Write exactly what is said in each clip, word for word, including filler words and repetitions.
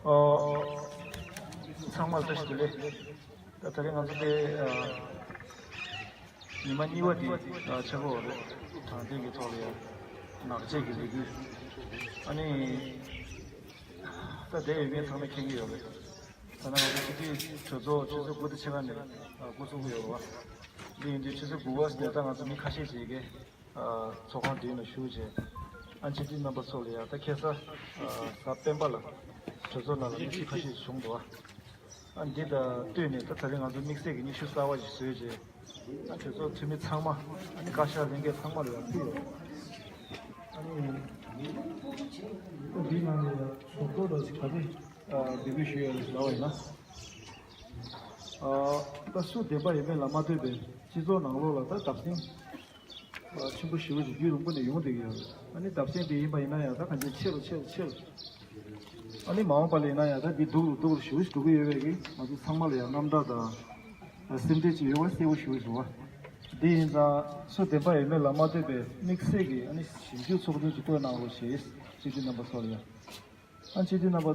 ཨོ། ཚང་མར་བཀྲ་ཤིས་བདེ་ལེགས། ད་ད་རེས་ང་ཚོ་དེ་ཨ་ཉི་མ་གཉིས་པ་དེ་ཨ་ཆགས་ཀྱི་ཡོད་རེད། དྲང་བདེན་གྱི་ཐོག་ལ་ཡང་ནག་ཆས་ཀྱི་ལས་འགུལ། ཨ་ནི་ད་དེ་ཡོད་མཁན་ཚང་མས་མཁྱེན་གྱི་ཡོད་རེད། ད་ནང་ང་ཚོ་སྤྱི་འཐུས་གྲོས་ཚོགས་ཆུ་ཚོད་དགུ་དང་ཕྱེད་ཀ་ནས་ཨ་འགོ་ཚུགས་ཀྱི་ཡོད་རེད་བ། འདི་ཡིན་དུས་ཆུ་ཚོད་དགུ་པ་ནས་ད་ང་ཚོ་མི་ཁ་ཤས་ཤིག་གིས། ཨ་ཚོགས་ཁང་འདིའི་ནང་ཞུགས་བྱས། ཨ་སྤྱི་འཐུས་རྣམ་པ་ཚོ་ལ་ཡང་ད་ཁ་སང་ཨ་གཟའ་སྤེན་པ་ལ་གྲོས་ཚོགས་ནང་ལ་མི་ཁྲི་ཁ་ཤས་བྱུང་འདུག་ཨ་འདི་དང་བསྟུན་ནས་ད་ད་རེས་ང་ཚོ་དམིགས་བསལ་གྱི་སྙན་ཞུ་གསར་པ་ཞིག་བཟོས་བྱས། ཨ་གྲོས་ཚོགས་འཐུས་མི་ཚང་མ་ཨ་ནི་བཀའ་ཤག་ལྷན་རྒྱས་ཚང་མ་ལ་ཡང་ཕུལ་ཡོད། ཨ་ནི་ཨ་འདིའི་ནང་ནས་ཡང་ཞོགས་ཀོ་དང་ག་རེ་ཨ་འབོད་སྐུལ་ཞུས་ཡོད་རེད་ལབ་པ་ཡིན་ན། ཨ་ད་སུ་བདེན་པ་ཡིན་མིན་ལ་མ་ལྟོས་པའི་སྤྱི་ཚོགས་ནང་ལོགས་ལ་ད་བརྡབ་གསིག་ཆེན་པོ་ཞེ་པོ་ཅིག་རྒྱུན་རིང་པོ་ནས་ཡོང་བསྡད་ཀྱི་ཡོད་རེད། ཨ་ནི་བརྡབ་གསིག་དེ་ཡིན་པ་ཡིན་ན་ཡང་ད་གང་ཅི་ཆེ་རུ་ཆེ་རུ་ཆེ་རུ། ཨ་ནི་མ་འོངས་པ་ལ་ཡིན་ན་ཡང་ད་འདི་སྡུག་རུ་སྡུག་རུ་ཞེ་པོ་ཞིག་འགྲོ་གི་ཡོད་པས་ཀྱི་ང་ཚོ་ཚང་མ་ལ་ཡང་རྣམ་དག་དང་སེམས་ཁྲལ་ཅིག་ཡོད་པ་གསལ་པོ་ཞེ་པོ་ཞིག་རེད་བ། འདི་ཡིན་ཙང་སུ་བདེན་པ་ཡིན་མིན་ལ་མ་ལྟོས་པའི་དམིགས་བསལ་གྱི་ཨ་ནི་ཞིབ་འཇུག་ཚོགས་ཆུང་ཅིག་བསྐོས་གནང་རོགས་ཞེས་སྤྱི་འཐུས་རྣམ་པ་ཚོ་ལ་ཡང་། ཨ་སྤྱི་འཐུས་རྣམ་པ་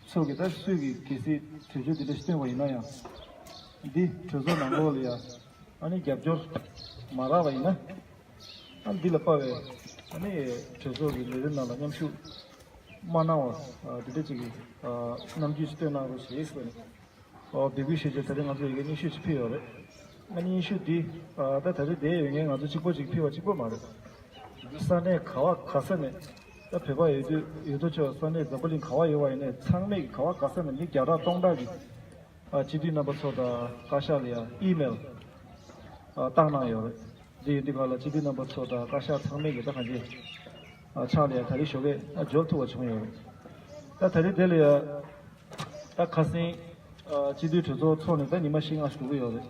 ཚོ་གིས་ད་སུས་ཀྱིས་གལ་སྲིད་གྲོས་ཆོད་འདི་འདྲ་ཞིག་བཏོན་པ་ཡིན་ན་ཡང་། འདི་གྲོས་ཚོགས་ནང་ལོགས་ལ་ཡང་ཨ་ནི་རྒྱབ་སྐྱོར་མ་རག་པ་ཡིན་ན། ཨ་འདི་ལ་དཔག་པའི་ཨ་ནི་གྲོས་ཚོགས་ཀྱི་ལས་རིམ་ནང་ལ་མཉམ་ཞུགས་མ་གནང་བ་ཨ་འདི་འདྲ་ཅིག་གི་ཨ་རྣམ་འགྱུར་ཞིག་སྟོན་གནང་རོགས་ཞེས་ཟེར་ནས། ཨོ་འབོད་སྐུལ་ཞུས་རྗེས་ད་རེས་ང་ཚོ་ཡི་གེ་སྙན་ཞུ་ཅིག་ཕུལ་ཡོད་རེད། ཨ་སྙན་ཞུ་འདི་ཨ་ད་ད་རེས་བསྡད་ཡོད་མཁན་ང་ཚོ་གཅིག་པོ་གཅིག་ཕུལ་བ་གཅིག་པོ་མ་རེད། ས་གནས་ག་བ་ག་ས་ནས་ད་བོད་པ་ཡོད་དུས་ཡོད་དོ་ཅོག་ས་གནས་འཛམ་བུ་གླིང་ག་བ་ཡོད་པ་ཡིན་ནའི་ཚང་མས་ག་བ་ག་ས་ནས་མི་བརྒྱ་ཕྲག་སྟོང་ཕྲག་གིས་ཨ་སྤྱི་འཐུས་རྣམ་པ་ཚོ་དང་བཀའ་ཤག་ལ་ཡང་ཨི་མེལ་ཨ་བཏང་གནང་ཡོད་རེད། འདི་ཡིན་དུས་ག་ལ་སྤྱི་འཐུས་རྣམ་པ་ཚོ་དང་བཀའ་ཤག་ཚང་མས་ཀྱི་ད་གང་ཅི་ཨ་ཕྱག་ལ་ཡང་ད་རེས་ཞོགས་ཀས་ཨ་འབྱོར་ཐུབ་པ་བྱུང་ཡོད་རེད། ད་ད་རེས་དེ་ལ་ཡང་ད་ཁ་སང་ཨ་སྤྱི་འཐུས་གྲོས་ཚོགས་ཚོགས་ནས་ད་ཉི་མ་བཞི་ལྔ་ཞིག་འགྲོ་གི་ཡོད་རེད།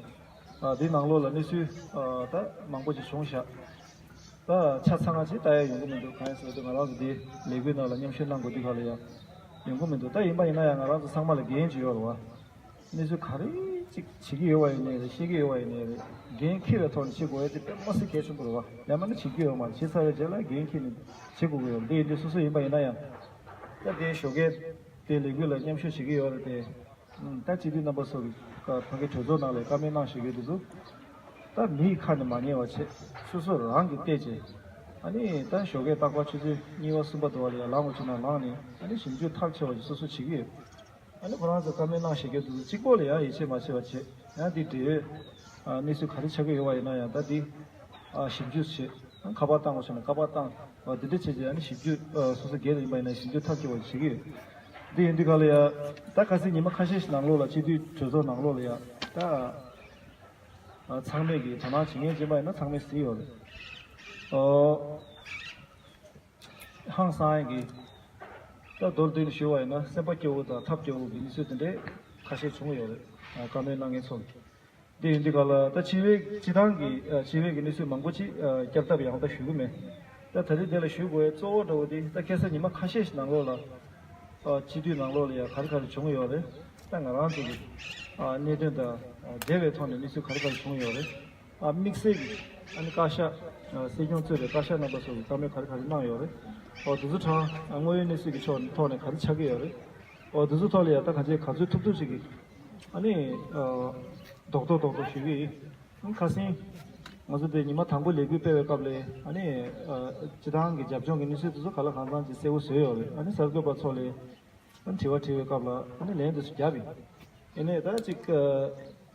ཨ་འདི་ནང་ལོགས་ལ་གནས་ཚུལ་ཨ་ད་མང་པོ་ཞིག་བྱུང་ཤག་ད་ཆ་ཚང་བ་ཅིག་ལྟ་ཡ་ཡོང་གི་མི་འདུག་གང་ཡིན་ཟེར་དུས་ང་རང་ཚོ་འདི་ལས་འགུལ་ནང་ལ་མཉམ་ཞུགས་གནང་དགོས་དུས་ག་ལ་ཡང་ཡོང་གི་མི་འདུག་ད་ཡིན་པ་ཡིན་ན་ཡང་ང་རང་ཚོ་ཚང་མ་ལ་འགན་ཅིག་ཡོད་རེད་བ། གནས་ཚུལ་ག་རེ་ཅིག་བྱེད་ཀྱི་ཡོད་པ་ཡིན་ནའི་རེད། བཤད་ཀྱི་ཡོད་པ་ཡིན་ནའི་རེད། འགན་འཁྱེར་བའི་ཐོག་ནས་བྱེད་དགོས་ཡ་དེ་དཔེ་མ་སྲིད་གལ་ཆེན་པོ་རེད་བ། ཡང་མིན་ན་བྱེད་ཀྱི་ཡོད་མ་རེད། བྱེད་ཚར་བའི་རྗེས་ལ་འགན་འཁྱེར་ནས་བྱེད་དགོས་ཀྱི་ཡོད་རེད། དེ་ཡིན་དུས་སོ་སོ་ཡིན་པ་ཡིན་ན་ཡང་། ད་དེའི་ཞོགས་ཀས་དེ་ལས་འགུལ་ལ་མཉམ་ཞུགས་བྱེད་ཀྱི་ཡོད་རེད་དེ། ད་སྤྱི་འཐུས་རྣམ་པ་ཚོ་གི་ཕ་གི་གྲོས་ཚོགས་ནང་ལ་བཀའ་མོལ་གནང་བཞིན་ཡོད་དུས་སུ། ད་མིའི་ཁ་ནས་མ་ཉན་པ་བྱེད། སོ་སོ་རང་གིས་བལྟས་བྱས། ཨ་ནི་ད་ཞོགས་ཀས་རྟག་པར་ཆུ་ཚོད་གཉིས་པ་གསུམ་པ་དུ་བ་ལ་ཡང་ལངས་དགོས་བྱུང་ན་ལངས་ནས་ཨ་ནི་ཞིབ་འཇུག་ཐག་ཆོད་པ་ཞིག་སོ་སོ་བྱེད་ཀྱི་ཡོད། ཨ་ནི་ཁོ་རང་ཚོ་བཀའ་མོལ་གནང་བཞིན་ཡོད་དུས་སུ་གཅིག་པོ་ལ་ཡང་ཡིད་ཆེས་མ་བྱེད་པ་བྱེད། ཡང་འདི་འབྲེལ་ཡོད་ཨ་གནས་ཚུལ་ག་རེ་ཆགས་ཀྱི་ཡོད་པ་ཡིན་ན་ཡང་ད་འདི་ཨ་ཞིབ་འཇུག་བྱེད། ཁ་པར་བཏང་དགོས་བྱུང་ན་ཁ་པར་བཏང་། འདི་འདྲ་བྱས་རྗེས་ཨ་ནི་ཞིབ་འཇུག་སོ་སོ་སྒེར་ཡིན་པ་ཡིན་ན་ཞིབ་འཇུག་ཐག་གཅོད་པ་བྱེད་ཀྱི་ཡོད། འདི་ཡིན་དུས་ག་ལ་ཡ། ད་ཁ་སང་ཉི་མ་ཁ་ཤས་ཤིག་ནང་ལོགས་ལ་སྤྱི་འཐུས་གྲོས་ཚོགས་ནང་ལོགས་ལ་ཡ། ད་ཚང་མས་ཀྱི་དོ་སྣང་བྱེད་མཁན་ཅན་པ་ཡིན་ན་ཚང་མས་གཟིགས་ཡོད་རེད། ཨོ། ཧང་སང་ཡ་གི། ད་མདོར་བསྡུས་ནས་ཞུ་བ་ཡིན་ན་སེམས་པ་སྐྱོ་བོ་དང་ཐབས་སྐྱོ་བོ་གི་གནས་ཚུལ་དེ་འདྲས་ཁ་ཤས་བྱུང་ཡོད་རེད། བཀའ་མོལ་གནང་མཁན་ཚོ་ལ། དེ་ཡིན་དུས་ག་ལ་ད་སྤྱི་བའི་སྤྱི་བཏང་གི་ཨ་སྤྱི་བའི་གི་གནས་ཚུལ་མང་པོ་ཅིག་ཨ་བསྐྱར་ལྡབ་ཡང་ད་ཞུ་གི་མེད། ད་ད་རེས་དེ་ལ་ཞུ་དགོས་པའི་གཙོ་བོ་འདྲ་བོ་དེ་ད་ཁ་སང་ཉི་མ་ཁ་ཤས་ཤིག་ནང་ལོགས་ལ་ཨ་སྤྱི་འཐུས་ནང་ལོགས་ལ་ཡང་ག་རེ་ག་རེ་བྱུང་ཡོད་རེད། ད་ང་རང་ཚོ་གི་ཨ་གནད་དོན་དང་ཨ་འབྲེལ་བའི་ཐོག་ནས་གནས་ཚུལ་ག་རེ་ག་རེ་བྱུང་ཡོད་རེད། ཨ་དམིགས་བསལ་གྱི་ཨ་ནི་བཀའ་ཤག་ཨ་སྲིད་སྐྱོང་གཙོས་པའི་བཀའ་ཤག་རྣམ་པ་ཚོ་གི་བཀའ་མོལ་ག་རེ་ག་རེ་གནང་ཡོད་རེད། ཨོ་དེ་ཚོ་དྲང་ཨ་དངོས་ཡོད་གནས་ཚུལ་གྱི་ཕྱོགས་ཐོག་ནས་ག་རེ་ཆགས་ཀྱི་ཡོད་རེད། ཨོ་དེ་ཚོ་ཐོག་ལ་ཡང་ད་ག་ཚོད་ག་ཚོད་ཐུབ་ཐུབ་ཅིག་གིས་ཨ་ནི་ཨ་རྡོག་རྡོག་རྡོག་རྡོག་ཞུ་གི་ཡིན། ཨ་ནི་ཁ་སང་ང་ཚོ་དེ་ཉི་མ་དང་པོ་ལས་འགུལ་སྤེལ་བའི་སྐབས་ལ་ཨ་ནི་ཨ་སྤྱི་བཏང་གི་རྒྱབ་ལྗོངས་ཀྱི་གནས་ཚུལ་དེ་ཚོ་ག་ལ་གང་འཚམ་ཅིག་གསལ་པོ་བཟོས་ཡོད་རེད། ཨ་ནི་གསར་འགོད་པ་ཚོ་ལ། དྲི་བ་དྲི་བའི་སྐབས་ལ་ཨ་ནི་ལན་དེ་ཚོ་བརྒྱབ་ཡིན། ཡིན་ནའི་ད་ཅིག་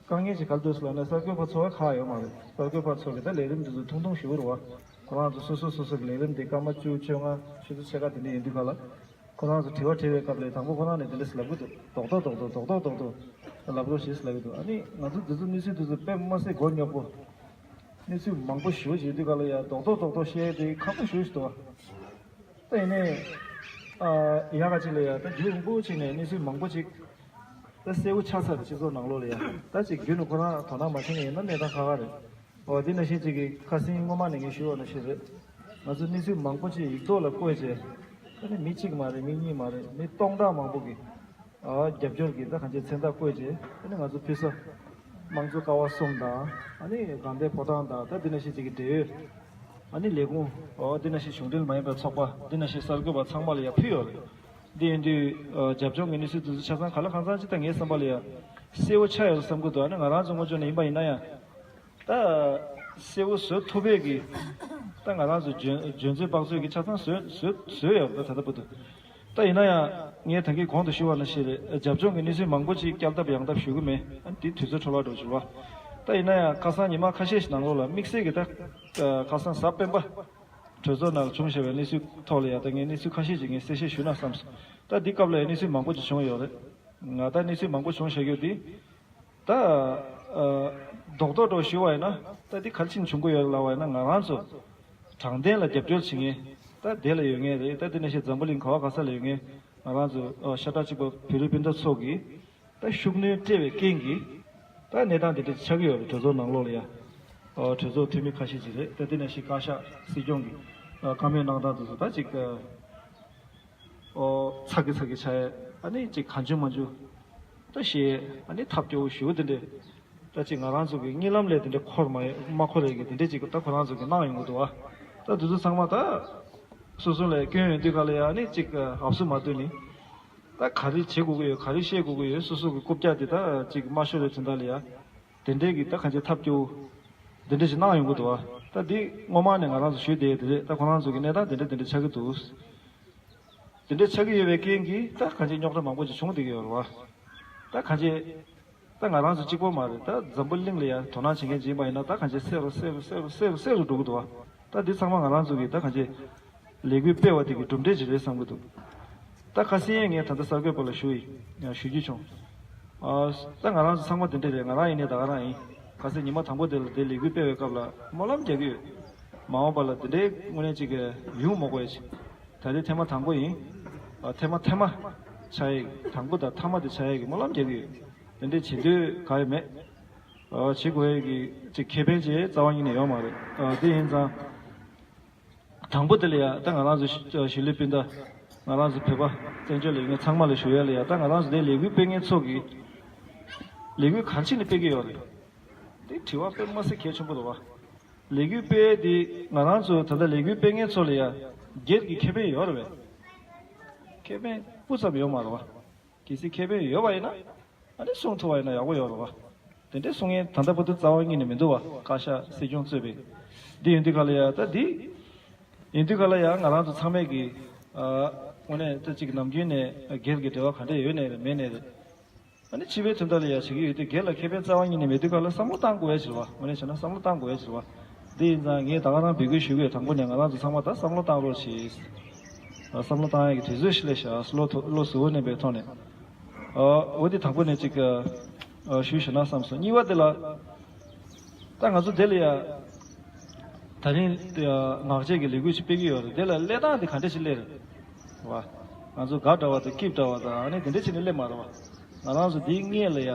དཀའ་ངལ་ཅིག་ག་རེ་འདུག་ཟེར་ལབ་ན་གསར་འགོད་པ་ཚོ་ཁག་ཡོད་མ་རེད། གསར་འགོད་པ་ཚོ་གི་ད་ལས་རིམ་དེ་ཚོ་ཐུང་ཐུང་ཞེ་པོ་རེད་བ། ཁོ་རང་ཚོ་སོ་སོ་སོ་སོ་གི་ལས་རིམ་དེ་སྐར་མ་བཅུ་བཅོ་ལྔ་ཆུ་ཚོད་ཕྱེད་ཀ་དེ་འདྲ་ཡིན་དུས་ག་ལ། ཁོ་རང་ཚོ་དྲི་བ་དྲི་བའི་སྐབས་ལ་དང་པོ་ཁོ་རང་ནས་དེ་འདྲ་ཞིག་ལབ་གི་འདུག་རྡོག་རྡོག་རྡོག་རྡོག་རྡོག་རྡོག་རྡོག་རྡོག་ལབ་རོགས་ཞེས་ལབ་གི་འདུག་ཨ་ནི་ང་ཚོ་དེ་ཚོ་གནས་ཚུལ་དེ་ཚོ་དཔེ་མ་སྲིད་མགོ་རྙོག་པོ། གནས་ཚུལ་མང་པོ་ཞེ་པོ་ཅིག་ཡོད་དུས་ག་ལ་ཡ་རྡོག་རྡོག་རྡོག་རྡོག་བཤད་དེ་ཁག་པོ་ཞེ་པོ་ཞིག་འདུག་བ། ད་ཡིན་ནའི། ཨ་ཡག་ག་ཅིག་ལ་ཡ་ད་རྒྱུན་རིང་པོ་ཅིག་ནས་གནས་ཚུལ་མང་པོ་ཅིག་ད་གསལ་པོ་ཆགས་ཚར་རེད། སྤྱི་ཚོགས་ནང་ལོགས་ལ་ཡ་ད་ཅིག་རྒྱུན་དུ་ཁོ་རང་དོ་སྣང་མ་བྱེད་མཁན་ཡིན་ན་གནས་སྟངས་ཁག་ཁག་རེད། འོ་འདི་ནང་བཞིན་ཅིག་གི་ཁ་སང་སྔོན་མ་ནས་ངས་ཞུས་པ་ནང་བཞིན་རེད། ང་ཚོ་གནས་ཚུལ་མང་པོ་ཅིག་ཡིག་ཐོག་ལ་བཀོད་བྱས། ད་ནི་མི་གཅིག་མ་རེད། མི་གཉིས་མ་རེད། མི་སྟོང་ཕྲག་མང་པོ་གིས་ཨ་རྒྱབ་སྐྱོར་གྱི་ད་གང་ཅི་མཚན་རྟགས་བཀོད་རྗེས་ཨ་ནི་ང་ཚོ་ཕུལ་ས་དམངས་གཙོ་ཀ་བ་གསུམ་དང་ཨ་ནི་དགའ་ལྡན་ཕོ་བྲང་དང་ད་འདི་ནང་བཞིན་ཅིག་གི་འབྲེལ་ཡོད་ཨ་ནི་ལས་ཁུངས་ཨོ་འདི་ནང་བཞིན་གཞུང་འབྲེལ་མ་ཡིན་པའི་ཚོགས་པ་འདི་ནང་བཞིན་གསར་འགོད་པ་ཚང་མ་ལ་ཡང་ཕུལ་ཡོད་རེད། འདི་ཡིན་དུས་ཨ་རྒྱབ་ལྗོངས་ཀྱི་གནས་ཚུལ་དེ་ཚོ་ཆ་ཚང་ག་ལ་གང་འཚམ་ཅིག་ད་ངའི་བསམ་པ་ལ་ཡ་གསལ་བོ་ཆགས་ཡོད་བསམ་གྱི་འདུག་ཨ་ནི་ང་རང་ཚོ་ངོས་ཕྱོགས་ནས་ཡིན་པ་ཡིན་ན་ཡང་ད་གསལ་བོ་བཟོ་ཐུབ་པའི་གི་ད་ང་རང་ཚོ་འཇོན་འཇོན་ཚོད་དཔག་ཚོད་ཀྱི་ཆ་ཚང་བཟོས་བཟོས་བཟོས་ཡོད་རེད། ད་ད་ལྟ་བར་དུ། ད་ཡིན་ན་ཡང་ངས་ད་གིན་གོང་དུ་ཞུས་པ་ནང་བཞིན་རེད། རྒྱབ་ལྗོངས་ཀྱི་གནས་ཚུལ་མང་པོ་ཅིག་བསྐྱར་ལྡབ་ཡང་ལྡབ་ཞུ་གི་མེད། ཨ་ནི་དེ་དུས་ཚོད་འཕྲོ་བརླག་འགྲོ་བཞིན་པ། ད་ཡིན་ན་ཡང་ཁ་སང་ཉི་མ་ཁ་ཤས་ཤིག་ནང་ལོགས་ལ་དམིགས་བསལ་གྱི་ད་ཁ་སང་གཟའ་སྤེན་པ་གྲོས་ཚོགས་ནང་ལ་བྱུང་བཞག་པའི་གནས་ཚུལ་ཐོག་ལ་ཡང་ད་ངས་གནས་ཚུལ་ཁ་ཤས་ཅིག་ངས་གསལ་བཤད་ཞུས་ན་བསམ་སོང་། ད་འདི་སྐབས་ལ་ཡང་གནས་ཚུལ་མང་པོ་ཅིག་བྱུང་ཡོད་རེད། ང་ད་གནས་ཚུལ་མང་པོ་བྱུང་བཞག་ཡོད་དེ། ད་ཨ་རྡོག་རྡོག་འདྲ་ཞུ་བ་ཡིན་ན་ད་འདི་ག་རེ་བྱས་ནས་བྱུང་གི་ཡོད་ལབ་པ་ཡིན་ན། ང་རང་ཚོ་དྲང་བདེན་ལ་རྒྱབ་སྐྱོར་བྱེད་མཁན་ད་དེ་ལ་ཡོད་མཁན་རེད། ད་དེ་ནང་བཞིན་འཛམ་བུ་གླིང་ག་བ་ག་ས་ལ་ཡོད་མཁན་ང་རང་ཚོ་ཨ་ཤ་ཁྲག་གཅིག་པ་བོད་རིགས་སྤུན་ཟླ་ཚོ་གིས་ད་ཤུགས་སྣོན་སྤྲད་པའི་རྐྱེན་གྱིས་ད་གནས་སྟངས་དེ་འདྲ་ཆགས་ཀྱི་ཡོད་རེད། གྲོས་ཚོགས་ནང་ལོགས་ལ་ཡ་ཨ་གྲོས་ཚོགས་འཐུས་མི་ཁ་ཤས་ཅིག་རེད། ད་དེ་ནང་བཞིན་བཀའ་ཤག་སྲིད་སྐྱོང་གི་ཨ་བཀའ་མོལ་གནང་སྟངས་དེ་ཚོ་ད་ཅིག་ཨ། ཨོ་ཚ་གི་ཚ་གི་ཆགས་ཡས། ཨ་ནི་ཅིག་གང་བྱུང་མང་བྱུང་ད་བཤད། ཨ་ནི་ཐབས་སྐྱོ་བོ་ཞེ་པོ་དེ་འདྲས་ད་ཅིག་ང་རང་ཚོ་གི་གཉིད་ལམ་ལས་དེ་འདྲས་འཁོར་མ་མ་འཁོར་ཡས་ཀྱི་དེ་འདྲས་ཅིག་ད་ཁོ་རང་ཚོ་གི་གནང་ཡོང་གི་འདུག་བ། ད་དེ་ཚོ་ཚང་མ་ད་སོ་སོ་ལ་སྐྱོན་ཡོང་དུས་ག་ལ་ཡ་ཨ་ནི་ཅིག་ཨབ་སུ་མ་བཏོན་ནི་ད་ག་རེ་བྱེད་དགོས་ཀྱི་ཡོད། ག་རེ་བཤད་དགོས་ཀྱི་ཡོད། སོ་སོ་གི་རྐུབ་བཀྱག་དེ་ད་ཅིག་མ་ཤོར་བའི་དོན་དག་ལ་ཡ་དེ་འདྲས་ཀྱི་ད་གང་ཅི་ཐབས་སྐྱོ་བོ་དེ་འདྲས་ཅིག་གནང་ཡོང་གི་འདུག་བ། ད་འདི་སྔོན་མ་ནས་ང་རང་ཚོ་ཞུས་བསྡད་ཡས་དེ་རེད། ད་ཁོ་རང་ཚོ་གི་གནས་སྟངས་དེ་འདྲས་དེ་འདྲས་ཆགས་ཀྱི་འདུག་དེ་འདྲ་ཆགས་ཀྱི་ཡོད་པའི་རྐྱེན་གྱིས་ད་གང་ཅི་རྙོག་དྲ་མང་པོ་ཅིག་བྱུང་བསྡད་ཀྱི་ཡོད་རེད་བ། ད་གང་ཅི་ད་ང་རང་ཚོ་གཅིག་པོ་མ་རེད། ད་འཛམ་བུ་གླིང་ལ་ཡང་དོ་སྣང་བྱེད་མཁན་ཅིག་ཡིན་པ་ཡིན་ན་ད་གང་ཅི་སེ་རུ་སེ་རུ་སེ་རུ་སེ་རུ་སེ་རུ་འགྲོ་གི་འདུག་བ། ད་འདི་ཚང་མ་ང་རང་ཚོ་གི་ད་གང་ཅི་ལས་འགུལ་སྤེལ་བ་དེ་གི་གྲུབ་འབྲས་ཅིག་རེད་བསམ་གྱི་འདུག་ད་ཁ་སང་ངས་ད་ལྟ་གསར་འགོད་པ་ལ་ཞུ་ཡི་ཞུ་རྒྱུ་བྱུང་། ཨ་ད་ང་རང་ཚོ་ཚང་མ་དེ་འདྲ་རེད། ང་རང་ཡིན་ནའི་ད་ག་རང་ཡིན། ཁ་སང་ཉི་མ་དང་པོ་དེ་ལ་དེ་ལས་འགུལ་སྤེལ་བའི་སྐབས་ལ་སྨོན་ལམ་རྒྱག་གི་ཡོད། མ་འོངས་པ་ལ་དེ་འདྲའི་དངོས་གནས་ཅིག་གི་ཡོང་མ་དགོས་ཡ་ཅིག་ད་ལྟའི་ཐེངས་མ་དང་པོ་ཡིན། ཨ་ཐེངས་མ་ཐེངས་མ་ཆགས་ཡས་ཀྱི་དང་པོ་དང་མཐའ་མ་དེ་ཆགས་ཡས་ཀྱི་སྨོན་ལམ་རྒྱག་གི་ཡོད། དེ་འདྲའི་བྱེད་འདོད་ག་ཡོད་མེད། ཨ་བྱེད་དགོས་ཡས་ཀྱི་ཅིག་ཁེ་ཕན་ཅིག་རྩ་བ་ཉིད་ནས་ཡོད་མ་རེད། ཨ་དེ་ཡིན་ཙང་། དང་པོ་དེ་ལ་ཡ་ད་ང་རང་ཚོ་གཞིས་ལུས་སྤུན་ཟླ་ང་རང་ཚོ་བོད་པ་བཙན་བྱོལ་ལ་ཡོད་མཁན་ཚང་མ་ལ་ཞུ་ཡ་ལ་ཡ་ད་ང་རང་ཚོ་དེ་ལས་འགུལ་སྤེལ་མཁན་ཚོ་གི་ལས་འགུལ་ག་རེ་བྱས་ནས་སྤེལ་གྱི་ཡོད་རེད། དེ་དྲི་བ་དཔེ་མ་སྲིད་གལ་ཆེན་པོ་རེད་བ། ལས་འགུལ་སྤེལ་དེ་ང་རང་ཚོ་ད་ལྟ་ལས་འགུལ་སྤེལ་མཁན་ཚོ་ལ་ཡ་སྒེར་གྱི་ཁེ་ཕན་ཡོད་རེད་བས། ཁེ་ཕན་སྤུ་ཙམ་ཡོད་མ་རེད་བ། གལ་སྲིད་ཁེ་ཕན་ཡོད་པ་ཡིན་ན་ཨ་ནི་གསུང་ཐུབ་པ་ཡིན་ན་ཡག་པོ་ཡོད་རེད་བ། དེ་འདྲའི་གསུང་མཁན་ད་ལྟ་བར་དུ་རྩ་བ་ཉིད་ནས་མི་འདུག་བ། བཀའ་ཤག་སྲིད་སྐྱོང་གཙོས་པའི། འདི་ཡིན་དུས་ག་ལ་ཡ་ད་འདི། ཡིན་དུས་ག་ལ་ཡ་ང་རང་ཚོ་ཚང་མས་ཀྱི། ཨ་དངོས་གནས་ད་ཅིག་ནམ་རྒྱུན་ནས་སྒེར་གྱི་འབྲེལ་བ་ག་འདྲས་ཡོད་ནའི་རེད་མེད་ནའི་རེད། ཨ་ནི་སྤྱི་པའི་དོན་དག་ལ་ཡ་བྱེད་ཀྱི་ཡོད་དུས་སྒེར་ལ་ཁེ་ཕན་རྩ་བ་ཉིད་ནས་མེད་དུས་ག་ལ་བསམ་བློ་བཏང་དགོས་ཡ་ཅིག་རེད་བ། དངོས་གནས་བྱས་ན་བསམ་བློ་བཏང་དགོས་ཡ་ཅིག་རེད་བ། འདི་ཡིན་ཙང་ངས་ད་ག་རང་འབོད་སྐུལ་ཞུ་གི་ཡོད། དང་པོ་ནས་ང་རང་ཚོ་ཚང་མ་ད་བསམ་བློ་བཏང་རོགས་བྱེད། བསམ་བློ་བཏང་ཡག་གི་དུས་ཚོད་ཞིག་སླེབས་ཤག་བློ་ཐོ་བློ་གཟུ་བོ་མནན་པའི་ཐོག་ནས། ཨ་འོ་འདི་དང་པོ་ནས་ཅིག་ཨ་ཞུས་ཞུ་ན་བསམ་སོང་། གཉིས་པ་དེ་ལ། ད་ང་ཚོ་དེ་ལ་ཡ། ད་རིང་ངག་བཅད་ཀྱི་ལས་འགུལ་ཞིག་སྤེལ་གྱི་ཡོད་རེད། དེ་ལ་སླེབས་སྟངས་དེ་ག་འདྲ་ཞིག་སླེབས་རེད། བ། ང་ཚོ་དགའ་འདྲ་བ་དང་སྐྱིད་འདྲ་བ་དང་ཨ་ནི་དེ་འདྲ་བྱས་ནས་སླེབས་མ་རེད་བ། ང་རང་ཚོ་འདིའི་སྔོན་ལ་ཡ།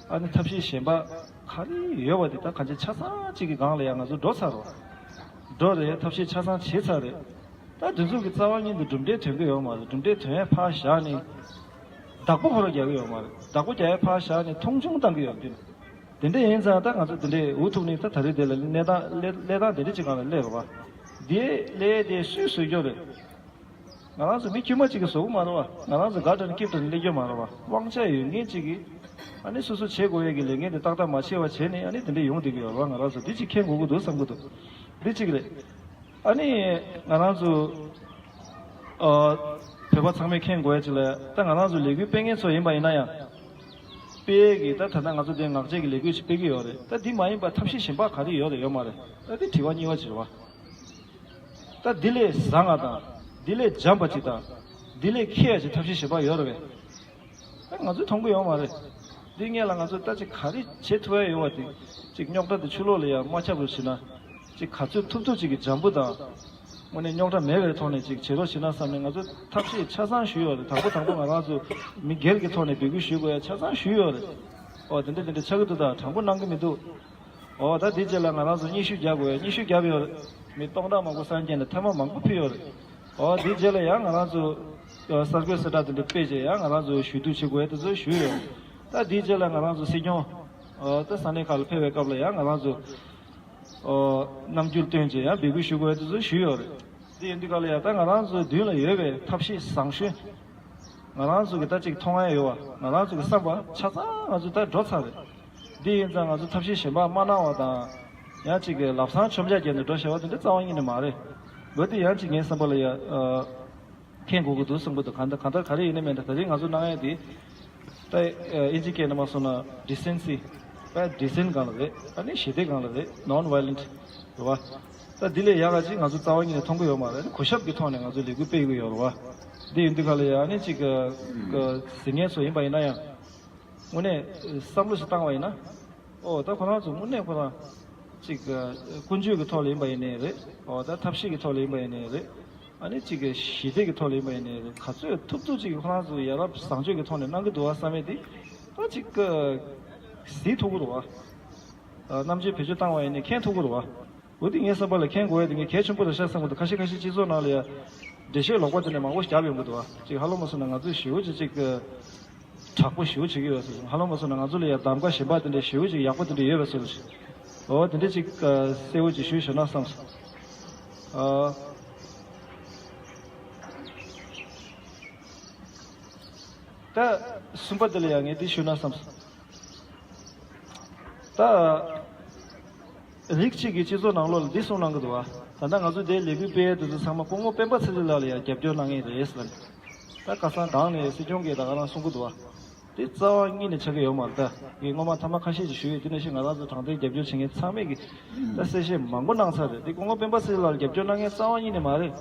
ཨ་ནི་ཐབས་ཤེས་གཞན་པ་ག་རེ་ཡོད་པ་དེ་ད་གང་ཅི་ཆ་ཚང་གཅིག་གི་སྒང་ལ་ཡ་ང་ཚོ་འགྲོ་ཚར་རོ། འགྲོ་རེད། ཐབས་ཤེས་ཆ་ཚང་བྱས་ཚར་རེད། ད་དེ་ཚོ་གི་རྩ་བ་ཉིད་དུ་གྲུབ་འབྲས་ཐོན་གི་ཡོད་མ་རེད། གྲུབ་འབྲས་ཐོན་ཡ་ཕར་བཞག་ནས། བདག་པོ་ཁོ་རང་རྒྱག་གི་ཡོད་མ་རེད། བདག་པོ་རྒྱག་ཡ་ཕར་བཞག་ནས་མཐོང་ཆུང་བཏང་གི་ཡོད་འདི། དེ་འདྲ་ཡིན་ཙང་ད་ང་ཚོ་དེ་འདྲའི་འུ་ཐུག་ནས་ད་ད་རེས་དེ་ལ་གནས་སྟངས་གནས་གནས་སྟངས་དེ་འདྲ་ཅིག་སྒང་ལ་སླེབས་རེད་བ། དེ་སླེབས་དེ་སུས་བཟོས་རྒྱུ་རེད། ང་རང་ཚོ་མི་དཀྱུས་མ་གཅིག་གིས་བཟོ་གི་མ་རེད་བ། ང་རང་ཚོ་དགའ་དྲན་སྐྱིད་དྲན་སླེབས་རྒྱུ་མ་རེད་བ། དབང་ཆ་ཡོད་མཁན་གཅིག་གིས་ཨ་ནི་སོ་སོ་བྱེད་དགོས་ཡས་ཀྱི་ལས་འགན་དེ་ཏག་ཏག་མ་བྱས་པ་བྱས་ནས་ཨ་ནི་དེ་འདྲ་ཡོང་བསྡད་ཀྱི་ཡོད་རེད་བ། ང་རང་ཚོ་འདི་གཅིག་མཁྱེན་དགོས་ཀྱི་འདུག་བསམ་གྱི་འདུག་འདི་གཅིག་རེད། ཨ་ནི་ང་རང་ཚོ་ཨ་བོད་པ་ཚང་མས་མཁྱེན་དགོས་ཡས་ཅིག་ལ་ད་ང་རང་ཚོ་ལས་འགུལ་སྤེལ་མཁན་ཚོ་ཡིན་པ་ཡིན་ན་ཡང་། སྤེལ་ཡས་ཀྱི་ད་ད་ལྟ་ང་ཚོ་འདི་ངག་བཅད་ཀྱི་ལས་འགུལ་ཞིག་སྤེལ་གྱི་ཡོད་རེད། ད་འདི་མ་ཡིན་པ་ཐབས་ཤེས་གཞན་པ་ག་རེ་ཡོད་རེད་ཡོད་མ་རེད། ད་འདི་དྲི་བ་གཉིས་པ་ཅིག་རེད་བ། ད་འདི་ལས་བཟང་བ་དང་། འདི་ལས་འཇམ་པ་ཅིག་དང་། འདི་ལས་མཁས་ཡ་ཅིག་ཐབས་ཤེས་གཞན་པ་ཡོད་རེད་པས། ད་ང་ཚོས་མཐོང་གི་ཡོད་མ་རེད། འདི་སྔོན་ལ་ང་ཚོས་ད་ཅིག་ག་རེ་བྱེད་ཐུབ་ཡ་ཡོད་པ་དེ། ཅིག་རྙོག་དྲ་དེ་ཕྱི་ལོགས་ལ་ཡང་མ་ཁྱབ་རོགས་བྱེད་ན། ཅིག་ག་ཚོད་ཐུབ་ཐུབ་ཅིག་གི་འཇམ་པོ་དང་། དངོས་གནས་རྙོག་དྲ་མེད་པའི་ཐོག་ནས་ཅིག་བྱེད་རོགས་བྱེད་ན་བསམ་ནས་ང་ཚོས་ཐབས་ཤེས་ཆ་ཚང་ཞུས་ཡོད་རེད། དང་པོ་དང་པོ་ང་རང་ཚོ་མི་སྒེར་གྱི་ཐོག་ནས་འབོད་སྐུལ་ཞུ་དགོས་ཡ་ཆ་ཚང་ཞུས་ཡོད་རེད། ཨོ་དེ་འདྲ་དེ་འདྲ་ཆགས་ཀྱི་འདུག་ད་དྲང་པོ་གནང་གི་མི་འདུག་ཨོ་ད་དེ་རྗེས་ལ་ང་རང་ཚོ་སྙན་ཞུ་རྒྱག་དགོས་ཡ་སྙན་ཞུ་བརྒྱབ་ཡོད་རེད། མི་སྟོང་ཕྲག་མང་པོ་གསར་འགྱེད་ནས་ཐེངས་མ་མང་པོ་ཕུལ་ཡོད་རེད། ཨོ་དེ་རྗེས་ལ་ཡང་ང་རང་ཚོ་གསར་འགོད་གསལ་བསྒྲགས་དེ་འདྲ་སྤེལ་རྗེས་ཡང་ང་རང་ཚོ་ཞུ་གཏུག་བྱེད་དགོས་ཡ་དེ་ཚོ་ཞུས་ཡོད་རེད། ད་དེ་རྗེས་ལ་ང་རང་ཚོ་སྲིད་སྐྱོང་ཨོ་ད་ས་གནས་ཁག་ལ་ཕེབས་པའི་སྐབས་ལ་ཡང་ང་རང་ཚོ་ཨོ་རྣམ་འགྱུར་སྟོན་བྱས་ཡང་འབོད་སྐུལ་ཞུ་དགོས་ཡ་དེ་ཚོ་ཞུས་ཡོད་རེད། དེ་ཡིན་དུས་ག་ལ་ཡ་ད་ང་རང་ཚོའི་མདུན་ལ་ཡོད་པའི་ཐབས་ཤེས་བཟང་ཤོས། ང་རང་ཚོ་གི་ད་ཅིག་མཐོང་ཡ་ཡོད་བ། ང་རང་ཚོ་གི་བསམ་པ་ཆ་ཚང་ང་ཚོ་ད་འགྲོ་ཚར་རེད། འདི་ཡིན་ཙང་ང་ཚོ་ཐབས་ཤེས་གཞན་པ་མ་གནང་བ་དང་། ཡང་ཅིག་གི་ལམ་སང་མཆོང་རྒྱག་བརྒྱབ་ནས་འགྲོ་བྱ་བ་དེ་འདྲ་རྩ་བ་ཉིད་ནས་མ་རེད། འོ་དེ་ཡང་ཅིག་ངའི་བསམ་པ་ལ་ཡ། ཨ། མཁྱེན་དགོས་ཀྱི་འདུག་བསམ་གྱི་འདུག་གང་ལྟར་གང་ལྟར་ག་རེ་ཡིན་ནའི་མིན་འདྲ། ད་རེས་ང་ཚོ་གནང་ཡ་དེ། ད་ཨིན་ཇི་སྐད་ནང་མ་སོང་ན་ཌི་སེན་སི། ད་ཌི་སེན་སི་སྒང་ལ་རེད། ཨ་ནི་ཞི་བདེ་སྒང་ལ་རེད། ནོན་ཝའི་ལེན་ཊི་རེད་བ། ད་འདི་ལས་ཡག་ག་ཅིག་ང་ཚོ་རྩ་བ་ཉིད་ནས་མཐོང་གི་ཡོད་མ་རེད། ཨ་ནི་གུས་ཞབས་ཀྱི་ཐོག་ནས་ང་ཚོ་ལས་འགུལ་སྤེལ་གྱི་ཡོད་རེད་བ། འདི་ཡིན་དུས་ག་ལ་ཡ་ཨ་ནི་ཅིག་གཟིགས་མཁན་ཚོ་ཡིན་པ་ཡིན་ན་ཡང་། དངོས་གནས་བསམ་བློ་ཞིག་བཏང་བ་ཡིན་ན། ཨོ་ད་ཁོ་རང་ཚོ་དངོས་གནས་ཁོ་རང་ཅིག་ཀུན་སྤྱོད་ཀྱི་ཐོག་ལ་ཡིན་པ་ཡིན་ནའི་རེད། ཨོ་ད་ཐབས་ཤེས་ཀྱི་ཐོག་ལ་ཡིན་པ་ཡིན་ནའི་རེད། ཨ་ནི་ཅིག་གི་ཞི་བདེ་གི་ཐོག་ལ་ཡིན་པ་ཡིན་ནའི་རེད། ག་ཚོད་ཐུབ་ཐུབ་ཅིག་ཁོ་རང་ཚོ་ཡ་རབས་བཟང་སྤྱོད་ཀྱི་ཐོག་ནས་གནང་གི་འདུག་བ་བསམ་མེད་དེ། ད་ཅིག་གཟིགས་ཐུབ་ཀྱི་འདུག་བ། རྣམ་དཔྱོད་བེད་སྤྱོད་བཏང་བ་ཡིན་ནའི་མཁྱེན་ཐུབ་ཀྱི་འདུག་བ། འོ་དེ་ངའི་བསམ་པ་ལ་མཁྱེན་དགོས་ཡ་དེ་ངས་གལ་ཆེན་པོ་རེད་ཤག་བསམ་གྱི་འདུག་ཁ་ཤས་ཁ་ཤས་སྤྱི་ཚོགས་ནང་ལ་ཡ་འགྲེལ་བཤད་ལོག་པ་དེ་འདྲ་མང་པོ་བརྒྱབ་ཡོང་གི་འདུག་བ། ཅིག་ཧ་ལོ་མ་སོང་ན་ང་ཚོས་ཞེ་པོ་ཅིག་ཅིག་དྲག་པོ་ཞེ་པོ་བྱེད་ཀྱི་ཡོད་ཟེར། ཧ་ལོ་མ་སོང་ན་ང་ཚོ་ལ་ཡ་གདམ་ག་གཞན་པ་དེ་འདྲ་ཞེ་པོ་ཅིག་ཡག་པོ་དེ་འདྲ་ཡོད་པ་ཟེར་ལ། འོ་དེ་འདྲ་ཅིག་གསལ་པོ་ཅིག་ཞུས་ཤོད་ན་བསམ་སོང་། ཨ། ད་གསུམ་པ་དེ་ལ་ཡ་ངས་འདི་ཞུས་ན་བསམ་སོང་། ད། རིགས་གཅིག་གིས་སྤྱི་ཚོགས་ནང་ལོགས་ལ་འདི་གསུངས་གནང་གི་འདུག་བ། ད་ལྟ་ང་ཚོ་འདིའི་ལས་འགུལ་སྤེལ་ཡས་དེ་ཚོ་ཚང་མ་སྐུ་ངོ་སྤེན་པ་ཚེ་རིང་ལགས་ལ་ཡང་རྒྱབ་སྐྱོར་གནང་མཁན་རེད་ཟེར་ལབ་ནས། ད་ཁ་སང་དྲང་ནས་སྲིད་སྐྱོང་གིས་ད་ག་རང་གསུང་གི་འདུག་བ། དེ་རྩ་བ་ཉིད་ནས་ཆགས་ཀྱི་ཡོད་མ་རེད། ད་ངས་སྔོན་མ་ཐ་མ་ཁ་ཤས་ཅིག་ཞུས་ཡོད། དེ་ནང་བཞིན་ང་རང་ཚོ་དྲང་བདེན་རྒྱབ་སྐྱོར་བྱེད་མཁན་ཚང་མས་ཀྱིས་ད་གསལ་བཤད་མང་པོ་གནང་ཚར་རེད། དེ་སྐུ་ངོ་སྤེན་པ་ཚེ་རིང་ལགས་ལ་རྒྱབ་སྐྱོར་གནང་མཁན་རྩ་བ་ཉིད་ནས་མ་རེད།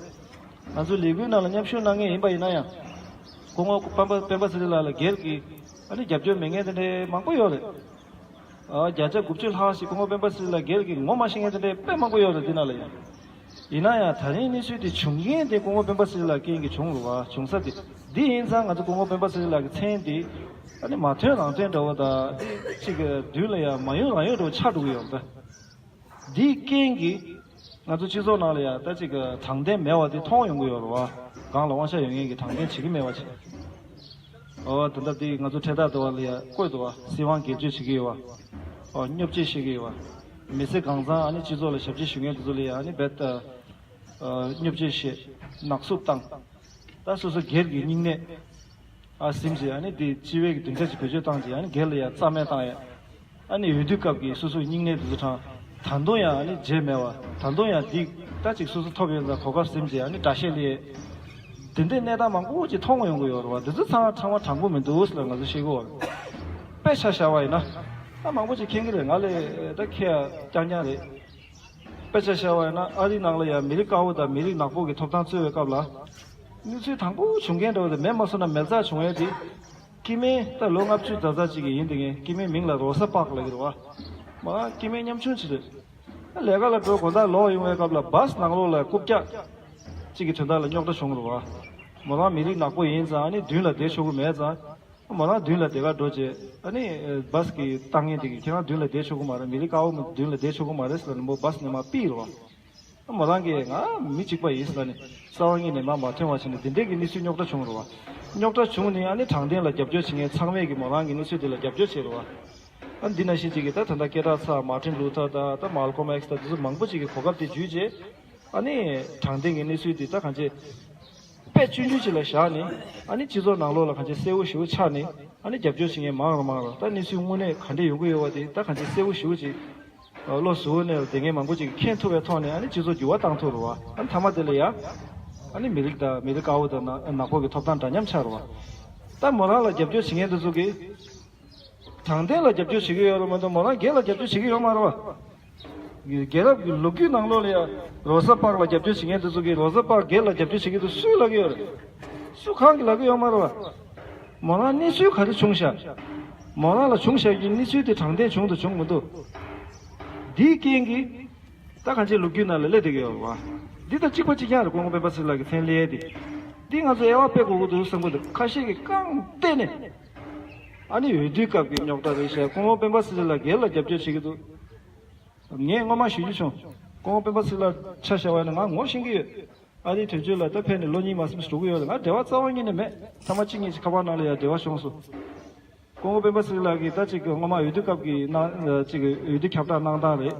ང་ཚོའི་ལས་འགུལ་ནང་ལ་མཉམ་ཞུགས་གནང་མཁན་ཡིན་པ་ཡིན་ན་ཡང་། སྐུ་ངོ་སྤེན་པ་སྤེན་པ་ཚེ་རིང་ལགས་ལ་སྒེར་གྱི་ཨ་ནི་རྒྱབ་སྐྱོར་མེད་མཁན་དེ་འདྲའི་མང་པོ་ཡོད་རེད། ཨ། བརྒྱ་ཆ་དགུ་བཅུ་ལྷག་ཞིག་སྐུ་ངོ་སྤེན་པ་ཚེ་རིང་ལགས་སྒེར་གྱི་ངོ་མ་ཤེས་མཁན་དེ་འདྲའི་དཔེ་མང་པོ་ཡོད་རེད། འདི་ནང་ལ་ཡང་། ཡིན་ན་ཡང་ད་རིང་གནས་ཚུལ་དེ་བྱུང་རྐྱེན་དེ་སྐུ་ངོ་སྤེན་པ་ཚེ་རིང་ལགས་རྐྱེན་གྱིས་བྱུང་རེད་བ། བྱུང་ས་དེ། འདི་ཡིན་ཙང་ང་ཚོ་སྐུ་ངོ་སྤེན་པ་ཚེ་རིང་ལགས་ཀྱི་མཚན་དེ་ཨ་ནི་མ་ཐོན་རང་ཐོན་འདྲ་བོ་དང་། འདི་གཅིག་གི་མདུན་ལ་ཡང་མ་ཡོང་རང་ཡོང་འདྲ་བོ་ཆགས་འགྲོ་གི་ཡོད་རེད། འདིའི་རྐྱེན་གྱིས་ང་ཚོ་སྤྱི་ཚོགས་ནང་ལ་ཡང་ད་ཅིག་གི་དྲང་བདེན་མེད་པ་དེ་མཐོང་ཡོང་གི་ཡོད་རེད་བ། སྒང་ལ་དབང་ཆ་ཡོད་མཁན་གྱིས་དྲང་བདེན་བྱེད་ཀྱི་མེད་པ་ཅིག་ཨོ་ད་ལྟ་དེ་ང་ཚོ་འཕྲེད་དར་དུ་བ་ལ་ཡ་བཀོད་འདུག་བ། སྲིད་དབང་སྒེར་གཅོད་བྱེད་ཀྱི་ཡོད་བ། ཨོ་སྙོབ་བྱེད་བྱེད་ཀྱི་ཡོད་བ། མི་ཚེ་གང་ཚང་ཨ་ནི་སྤྱི་ཚོགས་ལ་ཞབས་ཕྱི་ཞུ་མཁན་དེ་ཚོ་ལ་ཡ་ཨ་ནི་རྦད་དེ་སྙོབ་བྱེད་བྱེད། ནག་བསུབ་བཏང་། ད་སོ་སོ་སྒེར་གྱི་སྙིང་ནད་ཨ་ཟིན་བྱས། ཨ་ནི་དེ་སྤྱི་བའི་གི་སྡིངས་ཆ་ཅིག་བེད་སྤྱོད་བཏང་རྗེས་ཨ་ནི་སྒེར་ལ་ཡ་རྩ་མེད་བཏང་ཡ། ཨ་ནི་འོས་བསྡུ་སྐབས་ཀྱི་སོ་སོའི་སྙིང་ནད་དེ་ཚོ་དྲངས། ད་དུང་ཡང་ཨ་ནི་བརྗེད་མེད་པ། ད་དུང་ཡང་འདི་ལྟ་ཅིག་སོ་སོ་ཐོབ་ཡོད་ཙང་གོ་སྐབས་ཟིན་བྱས་ཨ་ནི་དགྲ་ཤ་ལས། དེ་འདྲའི་གནས་སྟངས་མང་པོ་ཅིག་མཐོང་ཡོང་གི་ཡོད་རེད་བ། འདི་ཚོ་ཚང་མ་ཚང་མ་དྲང་པོ་མི་འདུག་ཟེར་ལ་ང་ཚོ་ཤེས་དགོས་པ་རེད། དཔེ་ཆ་བཞག་པ་ཡིན་ན། ད་མང་པོ་ཅིག་མཁྱེན་གྱི་རེད། ང་ལས་ད་མཁས་ཡ་རྐྱང་རྐྱང་རེད། དཔེ་ཆ་བཞག་པ་ཡིན་ན་ཨ་རི་ནང་ལ་ཡང་མི་རིགས་དཀར་པོ་དང་མི་རིགས་ནག་པོ་གི་ཐོབ་ཐང་རྩོད་པའི་སྐབས་ལ། གནས་ཚུལ་དང་པོ་བྱུང་མཁན་འདྲ་བོ་དེ་མེད་མ་སོང་ན་མེད་ཙག་བྱུང་ཡས་དེ། སྐྱེ་དམན་ད་ལོ་ལྔ་བཅུ་ཙག་ཙག་ཅིག་གི་ཡིན། དེ་ངས་སྐྱེ་དམན་མིང་ལ་རོ་ས་པཱག་ལབ་ཀྱི་རེད་བ། མ་སྐྱེ་དམན་ཉམ་ཆུང་ཅིག་རེད། ལས་ཀ་ལ་འགྲོ་དགོང་དག་ལོག་ཡོང་བའི་སྐབས་ལ་བཱས་ནང་ལོགས་ལ་རྐུབ་བཀྱག་ཅིག་གི་དོན་དག་ལ་རྙོག་དྲ་བྱུང་རེད་བ། མོ་རང་མི་རིགས་ནག་པོ་ཡིན་ཙང་ཨ་ནི་མདུན་ལ་བསྡད་ཆོག་གི་མེད་ཙང་། མོ་རང་མདུན་ལ་བསྡད་ག་འགྲོ་རྗེས་ཨ་ནི་བཱས་ཀྱི་ལྟ་མཁན་དེ་གིས་ཁྱེད་རང་མདུན་ལ་བསྡད་ཆོག་གི་མ་རེད། མི་རིགས་དཀར་པོ་མོ་མདུན་ལ་བསྡད་ཆོག་གི་མ་རེད་ཟེར་ནས་མོ་བཱས་ནས་མར་ཕུད་རེད་བ། མོ་རང་གིས་ང་མི་གཅིག་པ་ཡིན་ཟེར་ནས་རྩ་བ་ཉིད་ནས་མར་མ་ཐོན་པ་བྱས་ནས་དེ་འདྲས་ཀྱི་གནས་ཚུལ་རྙོག་དྲ་བྱུང་རེད་བ། རྙོག་དྲ་བྱུང་ནས་ཨ་ནི་དྲང་བདེན་ལ་རྒྱབ་སྐྱོར་བྱེད་མཁན་ཚང་མས་ཀྱིས་མོ་རང་གི་གནས་ཚུལ་དེ་ལ་རྒྱབ་སྐྱོར་བྱས་རེད་བ། ཨ་འདི་ནང་བཞིན་ཅིག་གིས་ད་ད་ལྟ་སྐད་གྲགས་ཚ་མར་ཊིན་ལུ་ཐར་དང་ད་མཱལ་ཀོམ་ཨེགས་དང་དེ་ཚོ་མང་པོ་ཅིག་གིས་གོ་སྐབས་དེ་བརྒྱུད་རྗེས་ཨ་ནི་དྲང་བདེན་གྱི་གནས་ཚུལ་དེ་ད་གང་ཅི་དཔེ་ཆུང་ཆུང་ཅིག་ལ་བཞག་ནས་ཨ་ནི་སྤྱི་ཚོགས་ནང་ལོགས་ལ་གང་ཅི་གསལ་པོ་ཞེ་པོ་ཆགས་ནས་ཨ་ནི་རྒྱབ་སྐྱོར་བྱེད་མཁན་མང་རུ་མང་རུ། ད་གནས་ཚུལ་དངོས་གནས་ག་འདྲས་ཡོང་གི་ཡོད་པ་དེ་ད་གང་ཅི་གསལ་པོ་ཞེ་པོ་ཅིག་བློ་གཟུ་བོ་ནས་བསྡད་མཁན་མང་པོ་ཅིག་གིས་མཁྱེན་ཐུབ་པའི་ཐོག་ནས་ཨ་ནི་སྤྱི་ཚོགས་འགྱུར་བ་བཏང་ཐུབ་རེད་བ། ཨ་ནི་མཐའ་མ་དེ་ལ་ཡ་ཨ་ནི་མི་རིགས་དང་མི་རིགས་དཀར་པོ་དང་ནག་པོ་གི་ཐོབ་ཐང་འདྲ་མཉམ་ཆགས་རེད་བ། ད་མོ་རང་ལ་རྒྱབ་སྐྱོར་བྱེད་མཁན་དེ་ཚོ་གིས། དྲང་བདེན་ལ་རྒྱབ་སྐྱོར་བྱེད་ཀྱི་ཡོད་རེད་མ་གཏོགས་མོ་རང་སྒེར་ལ་རྒྱབ་སྐྱོར་བྱེད་ཀྱི་ཡོད་མ་རེད་བ། རྒྱལ་རབས་ཀྱི་ལོ་རྒྱུས་ནང་ལོགས་ལ་ཡང་རོ་ས་པཱག་ལ་རྒྱབ་སྐྱོར་བྱེད་མཁན་དེ་ཚོ་གིས་རོ་ས་པཱག་སྒེར་ལ་རྒྱབ་སྐྱོར་བྱེད་ཀྱི་འདུག་སུས་ལབ་ཀྱི་ཡོད་རེད། སུ་གང་གིས་ལབ་ཀྱི་ཡོད་མ་རེད་བ། མོ་རང་གནས་ཚུལ་ག་རེ་བྱུང་ཤག་མོ་རང་ལ་བྱུང་ཤག་གི་གནས་ཚུལ་དེ་དྲང་བདེན་བྱུང་དང་བྱུང་མི་འདུག་འདིའི་རྐྱེན་གྱིས། ད་གང་ཅི་ལོ་རྒྱུས་ནང་ལ་སླེབས་བསྡད་ཀྱི་ཡོད་རེད་བ། འདི་ད་གཅིག་པ་གཅིག་རྐྱང་རེད། སྐུ་ངོ་སྤེན་པ་ཚེ་རིང་ལགས་ཀྱི་མཚན་ལས་དེ། འདི་ང་ཚོ་དབྱེ་བ་སྤེལ་དགོས་ཀྱི་འདུག་བསམ་གྱི་འདུག་ཁ་ཤས་ཀྱིས་རྐང་སྟེང་ནས། ཨ་ནི་འོས་བསྡུའི་སྐབས་ཀྱི་རྙོག་དྲ་རེད་ཤག་སྐུ་ངོ་སྤེན་པ་ཚེ་རིང་ལགས་སྒེར་ལ་རྒྱབ་སྐྱོར་བྱེད་ཀྱི་འདུག་ངས་སྔོན་མ་ཞུ་རྒྱུ་བྱུང་། སྐུ་ངོ་སྤེན་པ་ཚེ་རིང་ལགས་ཆ་བཞག་པ་ཡིན་ན་ང་ངོ་ཤེས་ཀྱི་ཡོད། ཨ་རིའི་དོན་གཅོད་ལ་ད་ཕེབས་ནས་ལོ་གཉིས་མ་ཟིན་ཙམ་འགྲོ་གི་ཡོད་རེད། ང་འབྲེལ་བ་རྩ་བ་ཉིད་ནས་མེད། ཐ་མ་གཅིག་གཉིས་ཀྱི་ཁ་པར་ནང་ལ་ཡང་འབྲེལ་བ་བྱུང་སོང་། སྐུ་ངོ་སྤེན་པ་ཚེ་རིང་ལགས་ཀྱིས་ད་ཅིག་སྔོན་མ་འོས་བསྡུ་སྐབས་ཀྱི་ནང་ཅིག་འོས་བསྡུ་ཁྱབ་བསྒྲགས་གནང་སྟངས་རེད།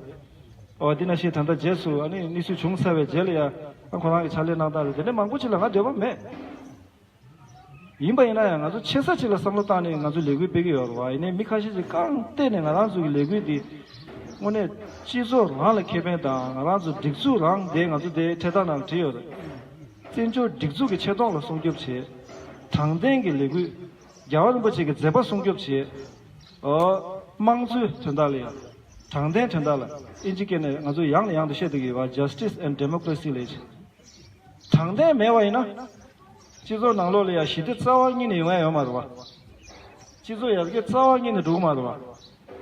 འོ་འདི་ནང་བཞིན་ད་ལྟ་རྗེས་སུ་ཨ་ནི་གནས་ཚུལ་བྱུང་ཚར་བའི་རྗེས་ལ་ཡང་ཁོ་རང་གི་ཕྱག་ལས་གནང་སྟངས་རེད། དེ་འདྲ་མང་པོ་ཅིག་ལ་ང་འདོད་པ་མེད། ཡིན་པ་ཡིན་ན་ཡང་ང་ཚོ་ཆེ་ས་ཅིག་ལ་བསམ་བློ་བཏང་ནས་ང་ཚོ་ལས་འགུལ་སྤེལ་གྱི་ཡོད་རེད་བ། ཡིན་ནའི་མི་ཁ་ཤས་ཅིག་རྐང་སྟེང་ནས་ང་རང་ཚོ་གི་ལས་འགུལ་འདི་དངོས་གནས་སྤྱི་ཚོགས་རང་ལ་ཁེ་ཕན་དང་ང་རང་ཚོ་སྒྲིག་འཛུགས་རང་དེ་ང་ཚོ་དེ་འཕྲེད་དར་ནང་བྲིས་ཡོད་རེད། བཙན་བྱོལ་སྒྲིག་འཛུགས་ཀྱི་ཆེ་མཐོང་ལ་སྲུང་སྐྱོབ་བྱེད། དྲང་བདེན་གྱི་ལས་འགུལ། རྒྱལ་བ་རིན་པོ་ཆེ་གི་མཛད་པ་སྲུང་སྐྱོབ་བྱེད། ཨོ། དམངས་གཙོའི་དོན་དག་ལ་ཡང་། དྲང་བདེན་དོན་དག་ལ་ཨིན་ཇི་སྐད་ནས་ང་ཚོ་ཡང་ནས་ཡང་དུ་བཤད་བསྡད་ཀྱི་ཡོད་པ། Justice and Democracy ལས། དྲང་བདེན་མེད་པ་ཡིན་ན། སྤྱི་ཚོགས་ནང་ལོགས་ལ་ཡང་ཞི་བདེ་རྩ་བ་ཉིད་ནས་ཡོང་ཡ་ཡོད་མ་རེད་བ། སྤྱི་ཚོགས་ཡར་རྒྱས་རྩ་བ་ཉིད་ནས་འགྲོ་གི་མ་རེད་བ།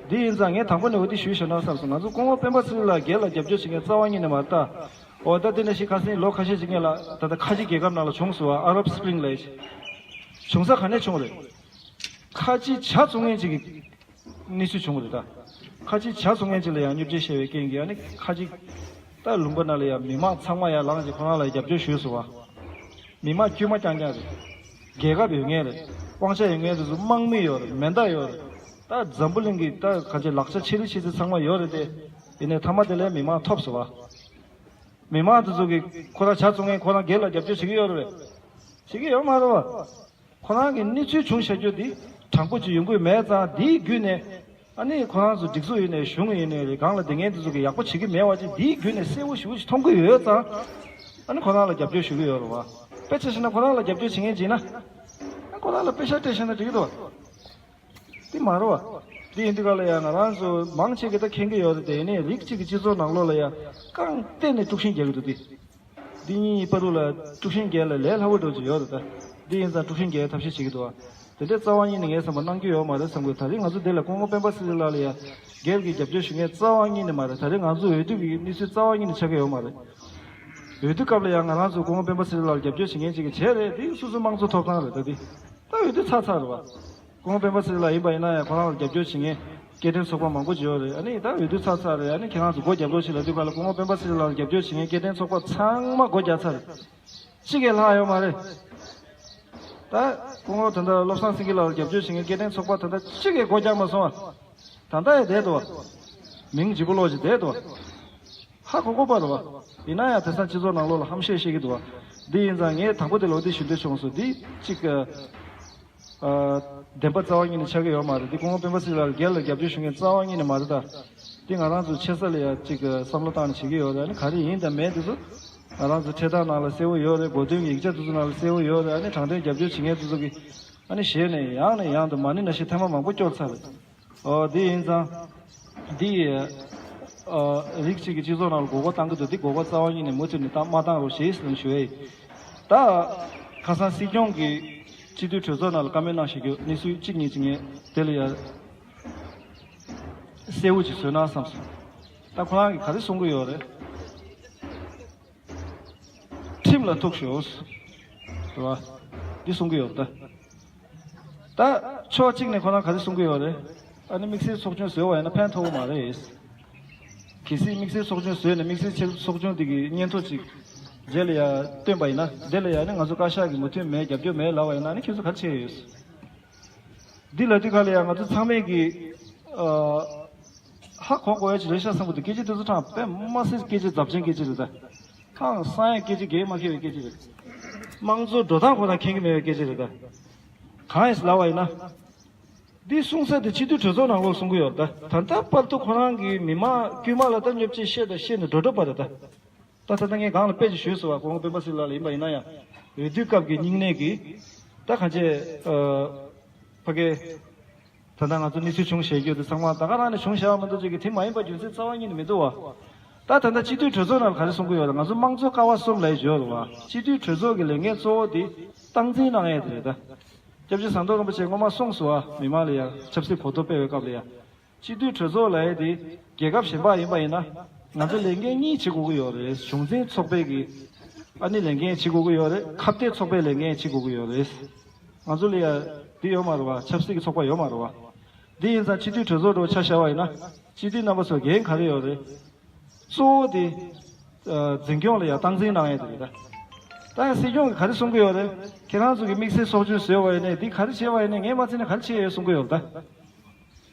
འདི་ཡིན་ཙང་ངས་དང་པོ་ནས་འོ་འདི་ཞུས་བཞག་ན་བསམ་སོང་། ང་ཚོ་སྐུ་ངོ་སྤེན་པ་ཚེ་རིང་ལགས་སྒེར་ལ་རྒྱབ་སྐྱོར་བྱེད་མཁན་རྩ་བ་ཉིད་ནས་མ་རེད་ད། འོ་ད་འདི་ནས་ཤི་ཁ་སང་ལོ་ཁ་ཤས་ཤིག་སྔོན་ལ་ད་ལྟ་ཁ་ཆེ་རྒྱལ་ཁབ་ནང་ལ་བྱུང་སོང་བ། Arab Spring ལབ་ཡ་ཞིག་བྱུང་ས་ག་ནས་བྱུང་རེད། ཁ་ཆེ་ཇ་བཙོང་མཁན་ཅིག་གི་གནས་ཚུལ་བྱུང་བ་རེད་ད། ཁ་ཆེ་ཇ་བཙོང་མཁན་ཅིག་ལ་ཡང་བརྙས་བཅོས་བྱས་པའི་རྐྱེན་གྱིས་ཨ་ནི་ཁ་ཆེ་ད་ལུང་པ་ནང་ལ་ཡང་མི་མང་ཚང་མ་ཡར་ལངས་ཀྱིས་ཁོ་རང་ལ་རྒྱབ་སྐྱོར་ཞུས་སོང་བ། མི་མང་དཀྱུས་མ་རྐྱང་རྐྱང་རེད། རྒྱལ་ཁབ་ཡོད་མཁན་རེད། དབང་ཆ་ཡོད་མཁན་དེ་ཚོ་དམག་མི་ཡོད་རེད། མེ་མདའ་ཡོད་རེད། ད་འཛམ་བུ་གླིང་གི་ད་ག་ཚོད་ལག་ཆ་ཆེ་རིགས་ཆེ་ཚད་ཚང་མ་ཡོད་རེད་དེ། ཡིན་ནའི་མཐའ་མ་དེ་ལ་མི་མང་ཐོབ་སོང་བ། མི་མང་དེ་ཚོ་གིས་ཁོ་རང་ཇ་བཙོང་མཁན་ཁོ་རང་སྒེར་ལ་རྒྱབ་སྐྱོར་བྱེད་ཀྱི་ཡོད་རེད་པས། བྱེད་ཀྱི་ཡོད་མ་རེད་བ། ཁོ་རང་གི་གནས་ཚུལ་བྱུང་བཞག་རྒྱུ་འདི་དྲང་པོ་ཅིག་ཡོང་གི་མེད་ཙང་། འདིའི་བརྒྱུད་ནས་ཨ་ནི་ཁོ་རང་ཚོ་སྒྲིག་འཛུགས་ཡིན་ནའི་གཞུང་ཡིན་ནའི་རེད། སྒང་ལ་བསྡད་མཁན་དེ་ཚོ་གིས་ཡག་པོ་བྱེད་ཀྱི་མེད་པ་ཅིག་འདིའི་བརྒྱུད་ནས་གསལ་པོ་ཞེ་པོ་ཅིག་མཐོང་གི་ཡོད་ཙང་། ཨ་ནི་ཁོ་རང་ལ་རྒྱབ་སྐྱོར་ཞུ་གི་ཡོད་རེད་བ། དཔེ་ཆ་བཞག་ན་ཁོ་རང་ལ་རྒྱབ་སྐྱོར་བྱེད་མཁན་ཅིག་ཡིན་ན། ཨ་ཁོ་རང་ལ་པེ་ཤག་སྤྲད་བཞག་ན་འགྲིག་གི་འདུག་བ། དེ་མ་རེད་བ། དེ་ཡིན་དུས་ག་ལ་ཡ་ང་རང་ཚོ་མང་ཆེ་གིས་ད་མཁྱེན་གྱི་ཡོད་རེད་དེ། ཡིན་ནའི་རིགས་གཅིག་གི་སྤྱི་ཚོགས་ནང་ལོགས་ལ་ཡ་རྐང་སྟེང་ནས་དཀྲུག་ཤིང་རྒྱག་གི་འདུག་དེ། འདི་གཉིས་བར་དུ་ལ་དཀྲུག་ཤིང་རྒྱག་ལ་ལས་སླ་པོ་འགྲོ་གི་ཡོད་རེད་ད། འདི་ཡིན་ཙང་དཀྲུག་ཤིང་རྒྱག་ཐབས་ཤེས་བྱེད་ཀྱི་འདུག་བ། དེ་འདྲའི་རྩ་བ་ཉིད་ནས་ངས་བསམ་པ་གནང་རྒྱུ་ཡོད་མ་རེད་བསམ་གི། ད་རེས་ང་ཚོ་འདི་ལ་སྐུ་ངོ་སྤེན་པ་ཚེ་རིང་ལགས་ལ་ཡ་སྒེར་གྱི་རྒྱབ་སྐྱོར་ཞུ་མཁན་རྩ་བ་ཉིད་ནས་མ་རེད། ད་རེས་ང་ཚོ་འོས་བསྡུ་གི་གནས་ཚུལ་རྩ་བ་ཉིད་ནས་ཆགས་ཀྱི་ཡོད་མ་རེད། འོས་བསྡུ་སྐབས་ལ་ཡང་ང་རང་ཚོ་སྐུ་ངོ་སྤེན་པ་ཚེ་རིང་ལགས་ལ་རྒྱབ་སྐྱོར་བྱེད་མཁན་ཅིག་གི་བྱས་རེད། དེ་སོ་སོའི་དམངས་གཙོ་ཐོབ་ཐང་རེད། ད་དེ་ད་འོས་བསྡུ་ཚར་ཚར་རེད་བ། སྐུ་ངོ་སྤེན་པ་ཚེ་རིང་ལགས་ཡིན་པ་ཡིན་ན་ཡང་ཁོ་རང་ལ་རྒྱབ་སྐྱོར་བྱེད་མཁན་སྐད་འཕྲིན་ཚོགས་པ་མང་པོ་ཅིག་ཡོད་རེད། ཨ་ནི་ད་འོས་བསྡུ་ཚར་ཚར་རེད། ཨ་ནི་ཁྱེད་རང་ཚོ་སྒོ་རྒྱབ་རོགས་བྱེད་ལབ་དུས་ག་ལ་སྐུ་ངོ་སྤེན་པ་ཚེ་རིང་ལགས་ལ་རྒྱབ་སྐྱོར་བྱེད་མཁན་སྐད་འཕྲིན་ཚོགས་པ་ཚང་མ་སྒོ་རྒྱག་ཚར་རེད། གཅིག་གིས་ལྷག་ཡོད་མ་རེད། ད་སྐུ་ངོ་ད་ལྟ་བློ་བཟང་སེང་གེ་ལགས་ལ་རྒྱབ་སྐྱོར་བྱེད་མཁན་སྐད་འཕྲིན་ཚོགས་པ་ད་ལྟ་གཅིག་གིས་སྒོ་རྒྱག་མ་སོང་བ། ད་ལྟ་ཡང་བསྡད་འདུག་བ། མིང་ལྗིད་པོ་ཀློག་ཅིག་བསྡད་འདུག་བ། ཧ་གོ་གོ་པ་རེད་བ། ཡིན་ན་ཡང་དེང་སང་སྤྱི་ཚོགས་ནང་ལོགས་ལ་ཧམ་བཤད་བཤད་ཀྱི་འདུག་བ། འདི་ཡིན་ཙང་ངས་དང་པོ་དེ་ལོ་འདི་ཞུ་འདོད་བྱུང་སོང་། འདི་གཅིག་ཨ། བདེན་པ་རྩ་བ་ཉིད་ནས་ཆགས་ཀྱི་ཡོད་མ་རེད། འདི་སྐུ་ངོ་སྤེན་པ་ཚེ་རིང་ལགས་སྒེར་ལ་རྒྱབ་སྐྱོར་ཞུ་མཁན་རྩ་བ་ཉིད་ནས་མ་རེད་ད། འདི་ང་རང་ཚོ་ཆེ་ས་ལ་ཡ་གཅིག་བསམ་བློ་བཏང་ནས་བྱེད་ཀྱི་ཡོད་རེད། ཨ་ནི་ག་རེ་ཡིན་དང་མེད་དེ་ཚོ་ང་རང་ཚོ་འཕྲེད་དར་ནང་ལ་གསལ་པོ་ཡོད་རེད། གོ་སྟོན་གྱི་ཡིག་ཆ་དེ་ཚོ་ནང་ལ་གསལ་པོ་ཡོད་རེད། ཨ་ནི་དྲང་བདེན་རྒྱབ་སྐྱོར་བྱེད་མཁན་དེ་ཚོ་གིས་ཨ་ནི་ཞལ་ནས་ཡང་ནས་ཡང་དུ་མ་ཎི་ནང་བཞིན་ཐེངས་མ་མང་པོ་བསྐྱོར་ཚར་རེད། ཨོ་དེ་ཡིན་ཙང་། འདི་ཨ། རིགས་གཅིག་གི་སྤྱི་ཚོགས་ནང་ལ་མགོ་སྐོར་བཏང་གི་འདུག་འདི་མགོ་སྐོར་རྩ་བ་ཉིད་ནས་མུ་མཐུད་ནས་བཏང་མ་བཏང་རོགས་ཞེས་ལན་ཞུ་ཡ་ཡིན། ད་ཁ་སང་སྲིད་སྐྱོང་གིས་སྤྱི་འཐུས་གྲོས་ཚོགས་ནང་ལ་བཀའ་མོལ་གནང་བཞག་རྒྱུ་གནས་ཚུལ་གཅིག་གཉིས་ཅིག་ངས་དེ་ལ་ཡ་གསལ་པོ་ཅིག་བཟོས་ན་བསམ་སོང་། ད་ཁོ་རང་གིས་ག་རེ་གསུང་གི་ཡོད་རེད། ཁྲིམས་ལ་ཐུག་ཤོག་རེད་བ། འདི་གསུང་གི་ཡོད་ད། ད་ཕྱོགས་གཅིག་ནས་ཁོ་རང་ག་རེ་གསུང་གི་ཡོད་རེད། ཨ་ནི་དམིགས་བསལ་ཚོགས་ཆུང་བཟོས་པ་ཡིན་ན་ཕན་ཐོགས་ཀྱི་མ་རེད། གལ་སྲིད་དམིགས་བསལ་ཚོགས་ཆུང་བཟོས་ནས་དམིགས་བསལ་ཚོགས་ཆུང་དེ་གི་སྙན་ཐོ་ཅིག་རྗེས་ལ་ཡ་བཏོན་པ་ཡིན་ན། དེ་ལ་ཡ་ནི་ང་ཚོ་བཀའ་ཤག་གི་མོས་མཐུན་མེད། རྒྱབ་སྐྱོར་མེད་ལབ་པ་ཡིན་ན་ཨ་ནི་ཁྱེད་ཚོ་ག་རེ་བྱེད་ཡ་ཡོད། འདི་ལབ་དུས་ག་ལ་ཡ་ང་ཚོ་ཚང་མས་ཀྱི་ཨ། ཧ་གོ་དགོས་ཡ་ཅིག་རེད་ཤག་བསམ་གྱི་འདུག་སྐད་ཆ་དེ་ཚོ་དྲང་དཔེ་མ་སྲིད་སྐད་ཆ་ཚབས་ཆེན་སྐད་ཆ་རེད་ད། ཧང་སང་ཡ་སྐད་ཆ་གས་མ་ཁེལ་བའི་སྐད་ཆ་རེད། དམངས་གཙོའི་འགྲོ་སྟངས་ཁོ་ན་མཁྱེན་གྱི་མེད་པའི་སྐད་ཆ་རེད་ད། གང་ཡིན་ལབ་པ་ཡིན་ན། འདི་གསུང་ས་དེ་སྤྱི་འཐུས་གྲོས་ཚོགས་ནང་ལོགས་གསུང་གི་ཡོད་ད། ད་ལྟ་བར་དུ་ཁོ་རང་གིས་མི་མང་དཀྱུས་མ་ལ་ད་བརྙས་བཅོས་བཤད་དང་བཤད་ནས་འགྲོ་འགྲོ་པ་རེད་ད། ད་ད་ལྟ་ངས་སྒང་ལ་དཔེ་ཅིག་ཞུས་སོང་བ། སྐུ་ངོ་སྤེན་པ་ཚེ་རིང་ལགས་ལ་ཡིན་པ་ཡིན་ན་ཡང་། འོས་བསྡུའི་སྐབས་ཀྱི་སྙིང་ནད་ཀྱིས། ད་གང་བྱས། ཨ། ཕ་གི། ད་ལྟ་ང་ཚོ་གནས་ཚུལ་བྱུང་བཞག་རྒྱུ་དེ་ཚང་མ་ད་ག་རང་ནས་བྱུང་བཞག་པ་མ་གཏོགས་ཅིག་གི་དེ་མ་ཡིན་པ་རྒྱུ་མཚན་རྩ་བ་ཉིད་ནས་མི་འདུག་བ། ད་ད་ལྟ་སྤྱི་འཐུས་གྲོས་ཚོགས་ནང་ལ་ག་རེ་གསུང་གི་ཡོད་ལ། ང་ཚོ་དམངས་གཙོ་ཀ་བ་གསུམ་ལབ་ཡ་ཡོད་རེད་བ། སྤྱི་འཐུས་གྲོས་ཚོགས་ཀྱི་ལས་འགན་གཙོ་བོ་དེ་སྟངས་འཛིན་གནང་ཡ་དེ་རེད་ད། སྐྱབས་རྗེ་ཟམ་གདོང་རིན་པོ་ཆེ་སྔོན་མ་གསུངས་སོང་བ། མི་མང་ལ་ཡ་ཆབ་སྲིད་གོ་རྟོགས་སྤེལ་བའི་སྐབས་ལ་ཡ། སྤྱི་འཐུས་གྲོས་ཚོགས་ལབ་ཡ་དེ་རྒྱལ་ཁབ་གཞན་པ་ཡིན་པ་ཡིན་ན། ང་ཚོ་ལས་འགན་གཉིས་བྱེད་དགོས་ཀྱི་ཡོད་རེད། གཞུང་འཛིན་ཚོགས་པའི་གི་ཨ་ནི་ལས་འགན་བྱེད་དགོས་ཀྱི་ཡོད་རེད། ཁ་གཏད་ཚོགས་པའི་ལས་འགན་བྱེད་དགོས་ཀྱི་ཡོད་རེད། ང་ཚོ་ལ་ཡ་དེ་ཡོད་མ་རེད་བ། ཆབ་སྲིད་ཀྱི་ཚོགས་པ་ཡོད་མ་རེད་བ། དེ་ཡིན་ཙང་སྤྱི་འཐུས་གྲོས་ཚོགས་འདྲ་བོ་ཆ་བཞག་པ་ཡིན་ན། སྤྱི་འཐུས་རྣམ་པ་ཚོ་འགན་ག་རེ་ཡོད་རེད། གཙོ་བོ་དེ། ཨ། འཛིན་སྐྱོང་ལ་ཡ་སྟངས་འཛིན་གནང་ཡ་དེ་རེད་ད། ད་ཡང་སྲིད་སྐྱོང་གིས་ག་རེ་གསུང་གི་ཡོད་རེད། ཁྱེད་རང་ཚོ་གི་དམིགས་བསལ་ཚོགས་ཆུང་བཟོས་པ་ཡིན་ནའི་འདི་ག་རེ་བྱས་པ་ཡིན་ནའི་ངས་མ་ཚད་ནས་ག་རེ་བྱས་ཡོད་གསུང་གི་ཡོད་རེད་ད།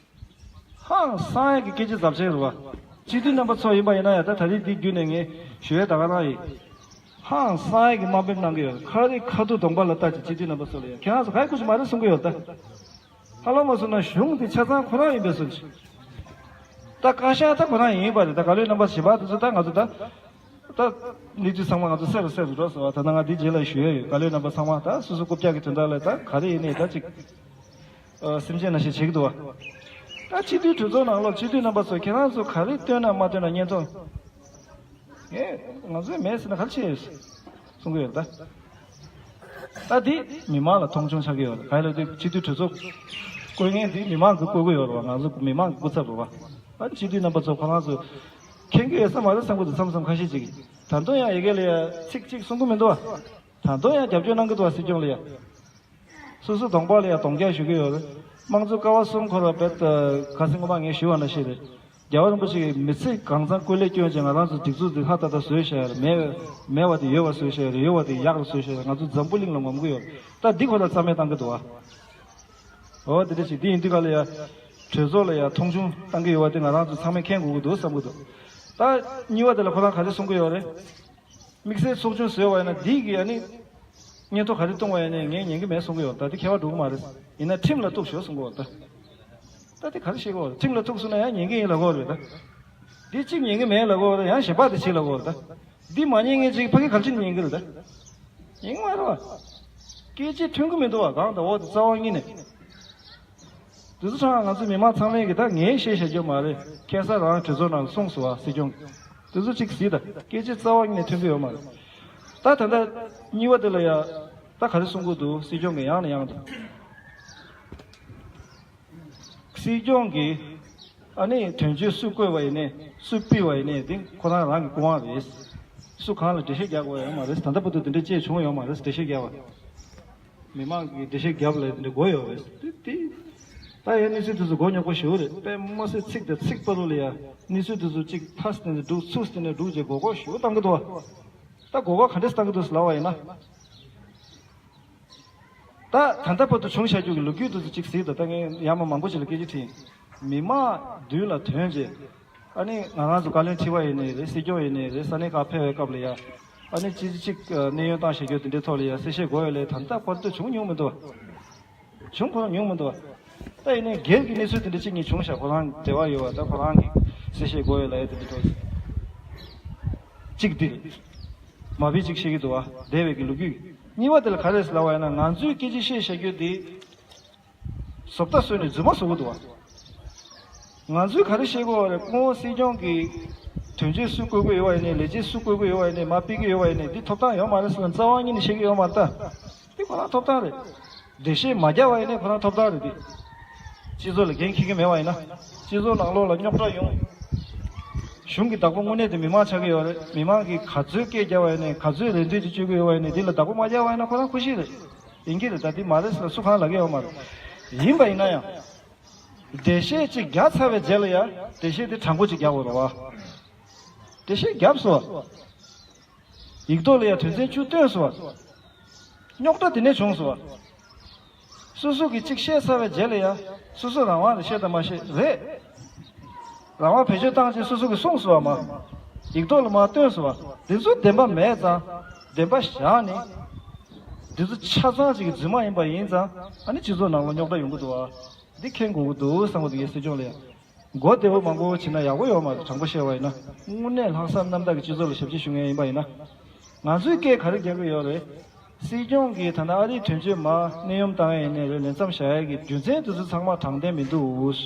ཧང་སང་ཡ་གི་སྐད་ཆ་ཚབས་ཆེན་རེད་བ། སྤྱི་འཐུས་རྣམ་པ་ཚོ་ཡིན་པ་ཡིན་ན་ཡང་ད་ད་རེས་འདི་བརྒྱུད་ནས་ངས་ཞུ་ཡ་ད་ག་རང་ཡིན། ཧང་སང་ཡས་ཀྱི་དམའ་འབེབས་གནང་གི་ཡོད། ཁ་རི་ཁ་ཐུག་གདོང་པ་ལ་ལྟ་ཅིག་སྤྱི་འཐུས་རྣམ་པ་ཚོ་ལ་ཡང་ཁྱེད་རང་ཚོ་ག་ཡེ་ཁུ་ཞིག་མ་རེད་གསུང་གི་ཡོད་ད། ཧ་ལམ་མ་སོང་ན་གཞུང་འདི་ཆ་ཚང་ཁོ་རང་ཡིན་པའི་བཟོ་ཅིག་ད་བཀའ་ཤག་ད་ཁོ་རང་ཡིན་པ་རེད། ད་ག་ལོའི་རྣམ་པ་གཞན་པ་དེ་ཚོ་ད་ང་ཚོ་ད། ད་གནས་ཚུལ་ཚང་མ་ང་ཚོ་གསལ་རུ་གསལ་རུ་འགྲོ་སོང་བ། ད་ལྟ་ང་འདི་རྗེས་ལ་ཞུ་ཡས་ཡོད། ག་ལོའི་རྣམ་པ་ཚང་མ་ད་སོ་སོ་རྐུབ་བཀྱག་གི་དོན་དག་ལ་ད་ག་རེ་ཡིན་ནའི་ད་ཅིག་ཨ། སེམས་ཅན་ནང་བཞིན་བྱེད་ཀྱི་འདུག་བ། ད་སྤྱི་འཐུས་གྲོས་ཚོགས་ནང་ལོགས་སྤྱི་འཐུས་རྣམ་པ་ཚོ་ཁྱེད་རང་ཚོ་ག་རེ་བཏོན་ན་མ་བཏོན་ན་སྙན་ཐོ། ངས་ང་ཚོས་མེད་ཟེར་ན་ག་རེ་བྱས་ཡོད་གསུང་གི་ཡོད་ད། ད་འདི་མི་མང་ལ་མཐོང་ཆུང་ཆགས་ཀྱི་ཡོད་རེད། ག་རེ་ལབ་དུས་སྤྱི་འཐུས་གྲོས་ཚོགས་བསྐོ་མཁན་འདི་མི་མང་གིས་བསྐོ་གི་ཡོད་རེད་བ། ང་ཚོ་མི་མང་གི་སྐུ་ཚབ་རེད་བ། ད་སྤྱི་འཐུས་རྣམ་པ་ཚོ་ཁོ་རང་ཚོས་མཁྱེན་གྱི་ཡོད་ས་མ་རེད་བསམ་གྱི་འདུག་མཚམས་མཚམས་ཁ་ཤས་ཅིག་གིས། ད་དུང་ཡང་ཡ་གི་ལ་ཡ་ཚིག་གཅིག་གསུང་གི་མི་འདུག་བ། ད་དུང་ཡང་རྒྱབ་སྐྱོར་གནང་གི་འདུག་བ། སྲིད་སྐྱོང་ལ་ཡ། སོ་སོ་གདོང་པ་ལ་ཡ་གདོང་རྒྱག་ཞུ་གི་ཡོད་རེད། དམངས་གཙོ་ཀ་བ་གསུམ་ཁོ་ར་བེད་ཁ་སང་སྔོན་མ་ངས་ཞུས་པ་ནང་བཞིན་རེད། རྒྱལ་བ་རིན་པོ་ཆེ་གིས་མི་ཚེ་གང་ཚང་སྐུ་ལས་བསྐྱོན་བྱས་ང་རང་ཚོ་སྒྲིག་འཛུགས་འདི་ཧ་ད་ད་བཟོས་བཞག་ཡ་རེད། མེད་མེད་པ་དེ་ཡོད་པ་བཟོས་བཞག་ཡ་རེད། ཡོད་པ་དེ་ཡག་རུ་བཟོས་བཞག་ཡ་རེད། ང་ཚོ་འཛམ་བུ་གླིང་ལ་ངོམ་གི་ཡོད་རེད། ད་འདི་ཁོ་ལ་རྩ་མེད་བཏང་གི་འདུག་བ། འོ་དེ་འདྲ་ཞིག་འདི་ཡིན་དུས་ག་ལ་ཡ། གྲོས་ཚོགས་ལ་ཡ་མཐོང་ཆུང་བཏང་གི་ཡོད་པ་དེ་ང་རང་ཚོ་ཚང་མས་མཁྱེན་དགོས་ཀྱི་འདུག་བསམ་གྱི་འདུག་ད་གཉིས་པ་དེ་ལ་ཁོ་རང་ག་རེ་གསུང་གི་ཡོད་རེད། དམིགས་བསལ་ཚོགས་ཆུང་བཟོས་པ་ཡིན་ན་འདི་གི་ཨ་ནི། སྙན་ཐོ་ག་རེ་གཏོང་བ་ཡིན་ནའི་ངས་ཉན་གི་མེད་གསུང་གི་ཡོད། ད་དེ་ཁྱད་པར་འགྲོ་གི་མ་རེད། ཡིན་ན་ཁྲིམས་ལ་གཏུགས་ཤོག་གསུང་གི་ཡོད་ད། ད་དེ་ག་རེ་བཤད་གི་ཡོད་རེད། ཁྲིམས་ལ་གཏུགས་སོང་ན་ཡང་ཉན་གི་ཡིན་ལབ་གི་ཡོད་རེད་ད། འདི་གཅིག་ཉན་གི་མེད་ལབ་གི་ཡོད་རེད། ཡང་གཞན་པ་དེ་བྱེད་ལབ་གི་ཡོད་རེད་ད། འདི་མ་ཉན་མཁན་ཅིག་ཕ་གི་ག་རེ་བྱེད་ཉན་གི་རེད་ད། ཉན་གི་མ་རེད་བ། སྐད་ཆ་ཐོན་གི་མི་འདུག་བ། གང་ལྟར་འོ་དེ་རྩ་བ་ཉིད་ནས། དེ་ཚོ་ཚང་ང་ཚོ་མི་མང་ཚང་མས་ཀྱི་ད་ངས་བཤད་བཞག་རྒྱུ་མ་རེད། ཁ་སང་རང་གྲོས་ཚོགས་ནང་གསུངས་སོང་བ། སྲིད་སྐྱོང་གིས། དེ་ཚོ་གཅིག་གཟིགས་དང་། སྐད་ཆ་རྩ་བ་ཉིད་ནས་ཐོན་གྱི་ཡོད་མ་རེད། ད་ད་ལྟ་གཉིས་པ་དེ་ལ་ཡ། ད་ག་རེ་གསུང་གི་འདུག་སྲིད་སྐྱོང་གིས་ཡང་ནས་ཡང་དུ། སྲིད་སྐྱོང་གིས་ཨ་ནི་དོན་གཅོད་སུ་བསྐོས་པ་ཡིན་ནའི་སུ་ཕུད་པ་ཡིན་ནའི་དེ་ཁོ་རང་རང་གི་སྐུ་དབང་རེད། སུ་གང་ལ་འགྲེལ་བཤད་རྒྱག་དགོས་ཡོད་མ་རེད། ད་ལྟ་བར་དུ་དེ་འདྲ་ཅིག་བྱུང་ཡོད་མ་རེད། འགྲེལ་བཤད་རྒྱག་པ། མི་མང་གིས་འགྲེལ་བཤད་བརྒྱབ་ལ་འདི་འདྲ་དགོས་ཡོད་པས། དེ་དེ། ད་ཡང་གནས་ཚུལ་དེ་ཚོ་མགོ་རྙོག་པོ་ཞེ་པོ་རེད། དཔེ་མ་སྲིད་ཚིག་དང་ཚིག་བར་དུ་ལ་ཡ། གནས་ཚུལ་དེ་ཚོ་གཅིག་ཕར་སྟེང་ནས་འདུག་ཚུར་སྟེང་ནས་འདུག་བྱས་མགོ་སྐོར་ཞེ་པོ་བཏང་གི་འདུག་བ། ད་མགོ་སྐོར་ག་འདྲས་བཏང་གི་འདུག་ཟེར་ལབ་པ་ཡིན་ན། ད་ད་ལྟ་བར་དུ་བྱུང་བཞག་རྒྱུ་གི་ལོ་རྒྱུས་དེ་ཚོ་གཅིག་གཟིགས་དང་། ད་ངས་ཡར་མར་མང་པོ་ཞིག་ལ་སྐད་ཆ་དྲིས་ཡིན། མི་མང་མདུན་ལ་ཐོན་རྗེས། ཨ་ནི་ང་རང་ཚོ་བཀའ་བློན་ཁྲི་པ་ཡིན་ནའི་རེད། སྲིད་སྐྱོང་ཡིན་ནའི་རེད། ས་གནས་ཁག་ཕེབས་པའི་སྐབས་ལ་ཡ། ཨ་ནི་ཅི་ཅི་གཅིག་གནས་དབྱུང་བཏང་བཞག་རྒྱུ་དེ་འདྲའི་ཐོག་ལ་ཡ་གསལ་བཤད་དགོས་ཡོད་ལས་ད་ལྟ་བར་དུ་བྱུང་མྱོང་མི་འདུག་བ། བྱུང་ཁོ་རང་མྱོང་མི་འདུག་བ། ད་ཡིན་ནའི་སྒེར་གྱི་གནས་ཚུལ་དེ་འདྲ་གཅིག་གཉིས་བྱུང་བཞག་ཁོ་རང་འབྲེལ་བ་ཡོད་བ། ད་ཁོ་རང་གི་གསལ་བཤད་དགོས་ཡོད་ལ་ཡ་དེ་འདྲའི་ཐོག་གཅིག་འདི་རེད། མ་བི་གཅིག་བཤད་ཀྱི་འདུག་བ། འདས་པའི་གི་ལོ་རྒྱུས་ཀྱི། གཉིས་པ་དེ་ལ་ག་རེ་ཟེར་ལབ་པ་ཡིན་ན། ང་ཚོས་སྐད་ཆ་བཤད་བཞག་རྒྱུ་དེ། བཟོ་ལྟ་བཟོས་ནས་རྫུན་མ་བཟོ་གི་འདུག་བ། ང་ཚོས་ག་རེ་བཤད་དགོས་པ་རེད། སྐུ་ངོ་སྲིད་སྐྱོང་གིས་དོན་གཅོད་སུ་བསྐོ་གི་ཡོད་པ་ཡིན་ནའི། ལས་བྱེད་སུ་བསྐོ་གི་ཡོད་པ་ཡིན་ནའི། མར་ཕུད་ཀྱི་ཡོད་པ་ཡིན་ནའི། འདི་ཐོབ་ཐང་ཡོད་མ་རེད་ཟེར་ན་རྩ་བ་ཉིད་ནས་བཤད་ཀྱི་ཡོད་མ་རེད་ད། འདི་ཁོ་རང་ཐོབ་ཐང་རེད། འགྲེལ་བཤད་མ་བརྒྱབ་པ་ཡིན་ནའི་ཁོ་རང་ཐོབ་ཐང་རེད་འདི། སྤྱི་ཚོགས་ལ་འགན་འཁྱེར་གྱི་མེད་པ་ཡིན་ན། སྤྱི་ཚོགས་ནང་ལོགས་ལ་རྙོག་དྲ་ཡོང་། གཞུང་གི་བདག་པོ་དངོས་གནས་དེ་མི་མང་ཆགས་ཀྱི་ཡོད་རེད། མི་མང་གིས་ག་ཚོད་སྐད་བརྒྱབ་པ་ཡིན་ནའི། ག་ཚོད་རེ་འདུན་ཅིག་བཅོལ་གྱི་ཡོད་པ་ཡིན་ནའི། འདི་ལ་བདག་པོ་མ་བརྒྱབ་པ་ཡིན་ན་ཁོ་རང་ཁུ་ཤི་རེད། ཡིན་གྱི་རེད། ད་འདི་མ་རེད་ཟེར་ན་སུ་གང་ལབ་ཀྱི་ཡོད་མ་རེད། ཡིན་པ་ཡིན་ན་ཡང་། འགྲེལ་བཤད་ཅིག་བརྒྱབ་ཚར་བའི་རྗེས་ལ་ཡང་འགྲེལ་བཤད་དེ་དྲང་པོ་ཅིག་རྒྱག་དགོས་རེད་བ། འགྲེལ་བཤད་བརྒྱབ་སོང་བ། ཡིག་ཐོག་ལ་ཡང་དོན་ཚན་བཅུ་བཏོན་སོང་བ། རྙོག་དྲ་དེ་ནས་བྱུང་སོང་བ། སོ་སོ་གིས་ཅིག་བཤད་ཚར་བའི་རྗེས་ལ་ཡང་སོ་སོ་རང་དབང་ལ་བཤད་དང་མ་བཤད་རེད། རང་དབང་བེད་སྤྱོད་བཏང་རྗེས་སོ་སོ་གིས་གསུངས་སོང་བ་མ། ཡིག་ཐོག་ལ་མར་བཏོན་སོང་བ། འདི་ཚོ་བདེན་པ་མེད་ཙང་། བདེན་པ་བཞག་ནས། འདི་ཚོ་ཆ་ཚང་ཅིག་གི་རྫུན་མ་ཡིན་པ་ཡིན་ཙང་། ཨ་ནི་སྤྱི་ཚོགས་ནང་ལ་རྙོག་དྲ་ཡོང་གི་འདུག་བ། འདི་མཁྱེན་དགོས་ཀྱི་འདུག་བསམ་གྱི་འདུག་ངས་སྲིད་སྐྱོང་ལ་ཡང་། མགོ་བདེ་པོ་མང་པོ་བྱེད་ན་ཡག་པོ་ཡོད་མ་རེད། དྲང་པོ་བཤད་པ་ཡིན་ན། དངོས་གནས་ལྷག་བསམ་རྣམ་དག་གི་སྤྱི་ཚོགས་ལ་ཞབས་ཕྱི་ཞུ་མཁན་ཡིན་པ་ཡིན་ན། ང་ཚོའི་སྐད་ག་རེ་རྒྱག་གི་ཡོད་རེད། སྲིད་སྐྱོང་གིས་ད་ལྟ་ཨ་རིའི་དོན་གཅོད་མར་གནས་དབྱུང་བཏང་ཡས་ཡིན་ནའི་རེད། ལས་མཚམས་བཞག་ཡས་ཀྱི་རྒྱུ་མཚན་དེ་ཚོ་ཚང་མ་དྲང་བདེན་མི་འདུག་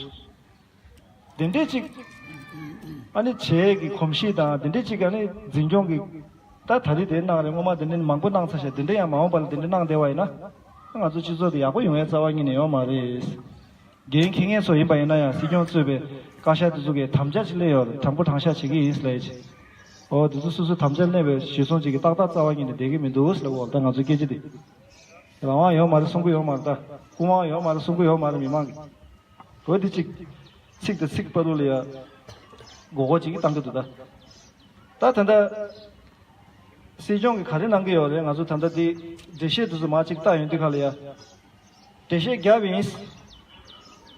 དེ་འདྲས་ཅིག་ཨ་ནི་བྱེད་ཀྱི་གོམས་གཤིས་དང་དེ་འདྲས་ཅིག་ཨ་ནི་འཛིན་སྐྱོང་གི། ད་ད་རེས་དེ་གནང་རེད། སྔོན་མ་དེ་འདྲས་མང་པོ་གནང་ཚར་ཤག་དེ་འདྲས་ཡང་མ་འོངས་པ་ལ་དེ་འདྲས་གནང་བསྡད་པ་ཡིན་ན། ང་ཚོ་སྤྱི་ཚོགས་དེ་ཡག་པོ་ཡོང་ཡས་རྩ་བ་ཉིད་ནས་ཡོད་མ་རེད། འགན་འཁྱེར་མཁན་ཚོ་ཡིན་པ་ཡིན་ན་ཡང་སྲིད་སྐྱོང་གཙོས་པའི་བཀའ་ཤག་དེ་ཚོ་གིས་དམ་བཅའ་ཅིག་སླེབས་ཡོད་རེད། དྲང་པོ་དྲང་བཞག་བྱེད་ཀྱི་ཡིན་ཟེར་ལབ་ཡས་ཅིག་འོ་དེ་ཚོ་སོ་སོའི་དམ་བཅའ་སླེབས་པའི་གཞི་བཟུང་ཅིག་གི་ཏག་ཏག་རྩ་བ་ཉིད་ནས་བསྡད་ཀྱི་མི་འདུག་ཟེར་ལབ་འོ་ད་ང་ཚོའི་སྐད་ཆ་དེ། རང་དབང་ཡོད་མ་རེད་གསུང་གི་ཡོད་མ་རེད་ད། སྐུ་དབང་ཡོད་མ་རེད་གསུང་གི་ཡོད་མ་རེད་མི་མང་གིས། འོ་དེ་གཅིག་ཚིག་དང་ཚིག་བར་དུ་ལ་ཡ། མགོ་སྐོར་ཅིག་བཏང་གི་འདུག་ད། ད་ད་ལྟ། སྲིད་སྐྱོང་གིས་ག་རེ་གནང་གི་ཡོད་རེད། ང་ཚོ་ད་ལྟ་དེ་འགྲེལ་བཤད་དེ་ཚོ་མར་ཅིག་བལྟ་ཡོང་དུས་ག་ལ་ཡ། འགྲེལ་བཤད་བརྒྱབ་ཡིན།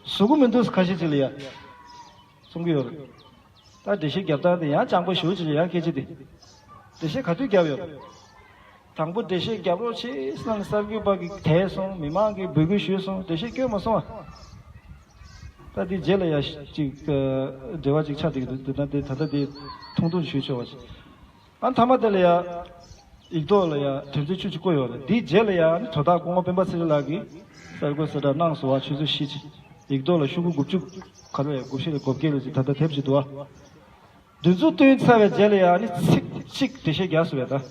བཟོ་གི་མི་འདུག་ཁ་ཤས་ཅིག་ལ་ཡ། གསུང་གི་ཡོད་རེད། ད་འགྲེལ་བཤད་རྒྱབ་སྟངས་དེ་ཡང་སྤྱང་པོ་ཞེ་པོ་ཅིག་རེད། ཡང་སྐད་ཆ་དེ། འགྲེལ་བཤད་ག་དུས་རྒྱབ་ཡོད་རེད། དང་པོ་འགྲེལ་བཤད་རྒྱབ་རོགས་བྱེད་ཟེར་ནས་གསར་འགོད་པ་གིས་དེད་སོང་། མི་མང་གིས་འབོད་སྐུལ་ཞུས་སོང་། འགྲེལ་བཤད་སྐྱོན་མ་སོང་ཨ། ད་འདི་རྗེས་ལ་ཡ་ཅིག་འབྲེལ་བ་ཅིག་ཆགས་བསྡད་ཀྱི་འདུག་འདི་ད་འདི་ད་ལྟ་འདི་ཐུང་ཐུང་ཞུས་ཆོག་པ་ཞིག་ཨ་མཐའ་མ་དེ་ལ་ཡ་ཡིག་ཐོག་ལ་ཡ་དོན་ཚན་བཅུ་གཅིག་བཀོད་ཡོད་རེད། འདིའི་རྗེས་ལ་ཡ་ནི་དོ་བདག་སྐུ་ངོ་སྤེན་པ་ཚེ་རིང་ལགས་ཀྱིས་གསར་འགོད་གསལ་བསྒྲགས་གནང་སོང་བ། ཆུ་ཚོད་བཞི་ཅིག་ཡིག་ཐོག་ལ་ཤོག་གུ་དགུ་བཅུ་ག་རེ་དགུ་བཞི་རེ་དགུ་བརྒྱད་རེ་ཅིག་ད་ལྟ་དེབ་ཅིག་འདུག་ཨ། འདི་ཚོ་བཏོན་ཚར་བའི་རྗེས་ལ་ཡང་ནི་ཚིག་གཅིག་འགྲེལ་བཤད་རྒྱག་སྲིད་པས་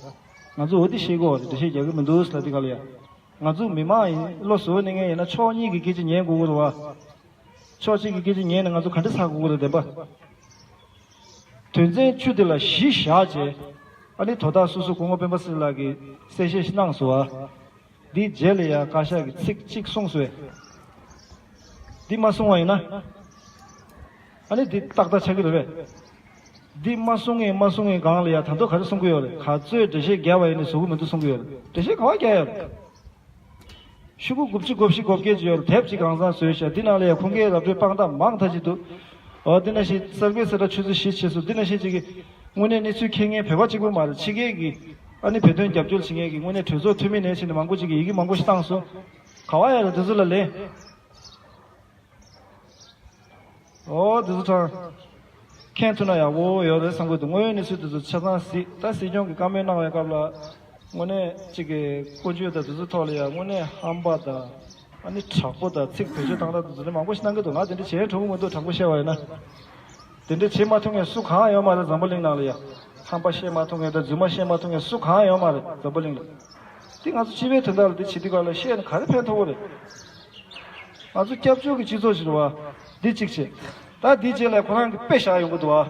ད། ང་ཚོ་འོ་འདི་ཤེས་དགོས་རེད། འགྲེལ་བཤད་རྒྱག་གི་མི་འདུག་ཟེར་ལབ་དེ་ག་ལ་ཡ། ང་ཚོ་མི་མང་ཡིན། བློ་གཟུ་བོ་གནས་མཁན་ཡིན་ན་ཕྱོགས་གཉིས་ཀྱི་སྐད་ཆ་ཉན་དགོས་ཀྱི་རེད་བ། ཕྱོགས་གཅིག་གི་སྐད་ཆ་ཉན་ནས་ང་ཚོ་ག་འདྲ་ཚར་དགོས་ཀྱི་རེད་བདེན་པ། དོན་ཚན་བཅུ་དེ་ལ་གཞི་བཞག་བྱས། ཨ་ནི་དོ་བདག་སོ་སོ་སྐུ་ངོ་སྤེན་པ་ཚེ་རིང་ལགས་ཀྱིས་གསལ་བཤད་ཞིག་གནང་སོང་བ། འདིའི་རྗེས་ལ་ཡང་བཀའ་ཤག་གིས་ཚིག་གཅིག་གསུངས་སོང་བས། འདི་མ་གསུངས་པ་ཡིན་ན། ཨ་ནི་འདི་ཏག་ཏག་ཆགས་ཀྱི་རེད་པས། འདི་མ་གསུང་ངེས་མ་གསུང་ངེས་སྒང་ལ་ཡ་ད་དུང་ག་རེ་གསུང་གི་ཡོད་རེད། ག་ཚོད་འགྲེལ་བཤད་རྒྱབ་པ་ཡིན་ནའི་བཟོ་གི་མི་འདུག་གསུང་གི་ཡོད་རེད། འགྲེལ་བཤད་ག་བ་རྒྱག་ཡོད་རེད། ཤོག་གུ་དགུ་བཅུ་གོ་བཞི་གོ་བརྒྱད་ཅིག་ཡོད་རེད། དེབ་ཅིག་གང་བཟང་བཟོས་ཤག་འདི་ནང་ལ་ཡ་ཁུངས་སྐྱེལ་ར་སྤྲོད་དཔང་རྟགས་མང་ཐག་ཆོད་འདུག་འོ་འདི་ནང་བཞིན་གསར་འགོད་གསལ་བསྒྲགས་ཆུ་ཚོད་བཞི་བྱས་སོང་། འདི་ནང་བཞིན་ཅིག་གི་དངོས་གནས་གནས་ཚུལ་མཁྱེན་མཁན་བོད་པ་གཅིག་པུ་མ་རེད། ཕྱི་རྒྱལ་གྱི་ཨ་ནི་བོད་དོན་རྒྱབ་སྐྱོར་བྱེད་མཁན་གྱི་དངོས་གནས་གྲོས་ཚོགས་འཐུས་མི་ནས་བྱས་ནས་མང་པོ་ཅིག་གིས་ཡི་གེ་མང་པོ་ཞིག་བཏང་སོང་། ག་བ་ཡ་རེད་འདི་ཚོ་ལ་ལན། ཨོ་དེ་ཚོ་དྲང་མཁྱེན་ཐུབ་ན་ཡག་པོ་ཡོད་རེད་བསམ་གྱི་འདུག་དངོས་ཡོད་གནས་ཚུལ་དེ་ཚོ་ཆ་ཚང་གཟིགས། ད་སྲིད་སྐྱོང་གིས་བཀའ་མོལ་གནང་བའི་སྐབས་ལ་དངོས་གནས་གཅིག་གི་ཀུན་སྤྱོད་དང་དེ་ཚོའི་ཐོག་ལ་ཡང་དངོས་གནས་ཧམ་པ་དང་ཨ་ནི་དྲག་པོ་དང་ཚིག་བེད་སྤྱོད་བཏང་སྟངས་དེ་ཚོ་ནི་མང་པོ་ཞིག་གནང་གི་འདུག་ང་དེ་འདྲ་བྱས་འགྲོ་གི་མི་འདུག་དྲང་པོ་བཤད་པ་ཡིན་ན། དེ་འདྲ་བྱེད་མ་ཐུབ་མཁན་སུ་གང་ཡོད་མ་རེད་འཛམ་བུ་གླིང་ནང་ལ་ཡ། ཧམ་པ་བཤད་མ་ཐུབ་མཁན་དང་རྫུན་མ་བཤད་མ་ཐུབ་མཁན་སུ་གང་ཡོད་མ་རེད་འཛམ་བུ་གླིང་ལ། དེ་ང་ཚོ་སྤྱི་པའི་དོན་དག་ལ་དེ་བྱེད་དུས་ག་ལ་བཤད་ནས་ག་རེ་ཕན་ཐོགས་ཀྱི་རེད། ང་ཚོ་སྐྱབས་བཅོལ་གྱི་སྤྱི་ཚོགས་ཤིག་རེད་བ། འདི་གཅིག་བྱས། ད་འདིའི་རྗེས་ལ་ཁོ་རང་གི་དཔེ་བཞག་ཡོང་གི་འདུག་བ།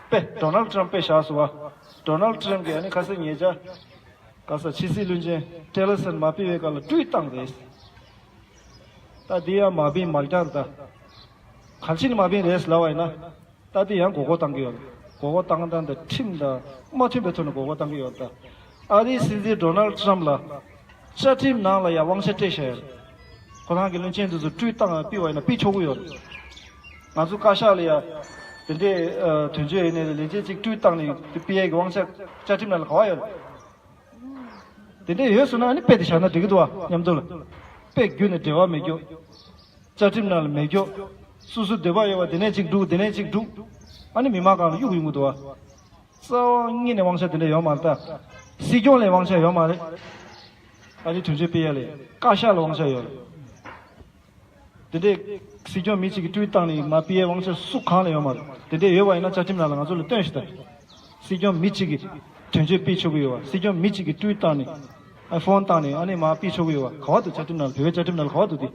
དཔེ་ཌོ་ནལ་ཊམ་དཔེ་བཞག་སོང་བ། ཌོ་ནལ་ཊམ་གྱིས་ཨ་ནི་ཁ་སང་ཉེ་ཆར་ག་ས་ཕྱི་སྲིད་བློན་ཆེན་ཊི་ལར་སན་མར་ཕུད་པའི་སྐབས་ལ་བཀྲོལ་བཏང་རེད། ད་འདི་ཡང་མ་བིན་མ་རྒྱག་ད། གལ་ཆེན་མ་བིན་རེད་ལབ་པ་ཡིན་ན། ད་འདི་ཡང་མགོ་སྐོར་བཏང་གི་ཡོད་རེད། མགོ་སྐོར་བཏང་སྟངས་དང་ཁྲིམས་དང་མ་མཐུན་པའི་ཐོག་ནས་མགོ་སྐོར་བཏང་གི་ཡོད་རེད་ད། ཨ་རིའི་སྲིད་འཛིན་ཌོ་ནལ་ཊམ་ལ་བཅའ་ཁྲིམས་ནང་ལ་ཡང་དབང་ཆ་སྤྲད་བཞག་ཡོད་རེད། ཁོ་རང་གི་བློན་ཆེན་དེ་ཚོ་བཀྲོལ་བཏང་ཕུད་པ་ཡིན་ན་ཕུད་ཆོག་གི་ཡོད་རེད། ང་ཚོ་བཀའ་ཤག་ལ་ཡང་དེ་འདྲའི་དོན་གཅོད་ཡིན་ནའི་ལས་བྱེད་ཅིག་བཀྲོལ་བཏང་ནས་དེ་ཕུད་ཡས་ཀྱི་དབང་ཆ་བཅའ་ཁྲིམས་ནང་ལ་ག་བ་ཡོད་རེད། དེ་འདྲས་ཡོད་སོང་ན་ཨ་ནི་དཔེ་དེ་བཞག་ན་འགྲིག་གི་འདུག་བ་མཉམ་དུ་ལ། དཔེ་བརྒྱུད་ནས་འབྲེལ་བ་མེད་རྒྱུ། བཅའ་ཁྲིམས་ནང་ལ་མེད་རྒྱུ། སོ་སོ་འདོད་པ་ཡོད་པ་དེ་ནས་གཅིག་སྒྲུག་དེ་ནས་གཅིག་སྒྲུག་ཨ་ནི་མི་མང་སྒང་ལ་གཡུག་ཡོང་གི་འདུག་བ། རྩ་བ་ཉིད་ནས་དབང་ཆ་དེ་འདྲ་ཡོད་མ་རེད་ད། སྲིད་སྐྱོང་ལ་དབང་ཆ་ཡོད་མ་རེད། ཨ་ནི་དོན་གཅོད་སྤེལ་ཡ་ལ་བཀའ་ཤག་ལ་དབང་ཆ་ཡོད་རེད། དེ་འདྲས་སྲིད་སྐྱོང་མི་གཅིག་གིས་བཀྲོལ་བཏང་ནས་མར་ཕུད་ཡའི་དབང་ཆ་སུ་གང་ལ་ཡོད་མ་རེད། དེ་འདྲས་ཡོད་པ་ཡིན་ན་བཅའ་ཁྲིམས་ནང་ལ་ང་ཚོ་ལ་སྟོན་ཞིག་དང་། སྲིད་སྐྱོང་མི་གཅིག་གིས་དོན་གཅོད་སྤེལ་ཆོག་གི་ཡོད་པ། སྲིད་སྐྱོང་མི་གཅིག་གིས་བཀྲོལ་བཏང་ནས་ཨ་ཕོན་བཏང་ནས་ཨ་ནི་མར་ཕུད་ཆོག་གི་ཡོད་པ་ག་བ་འདུག་བཅའ་ཁྲིམས་ནང་ལ། བོད་པའི་བཅའ་ཁྲིམས་ནང་ལ་ག་བ་འདུག་དེ།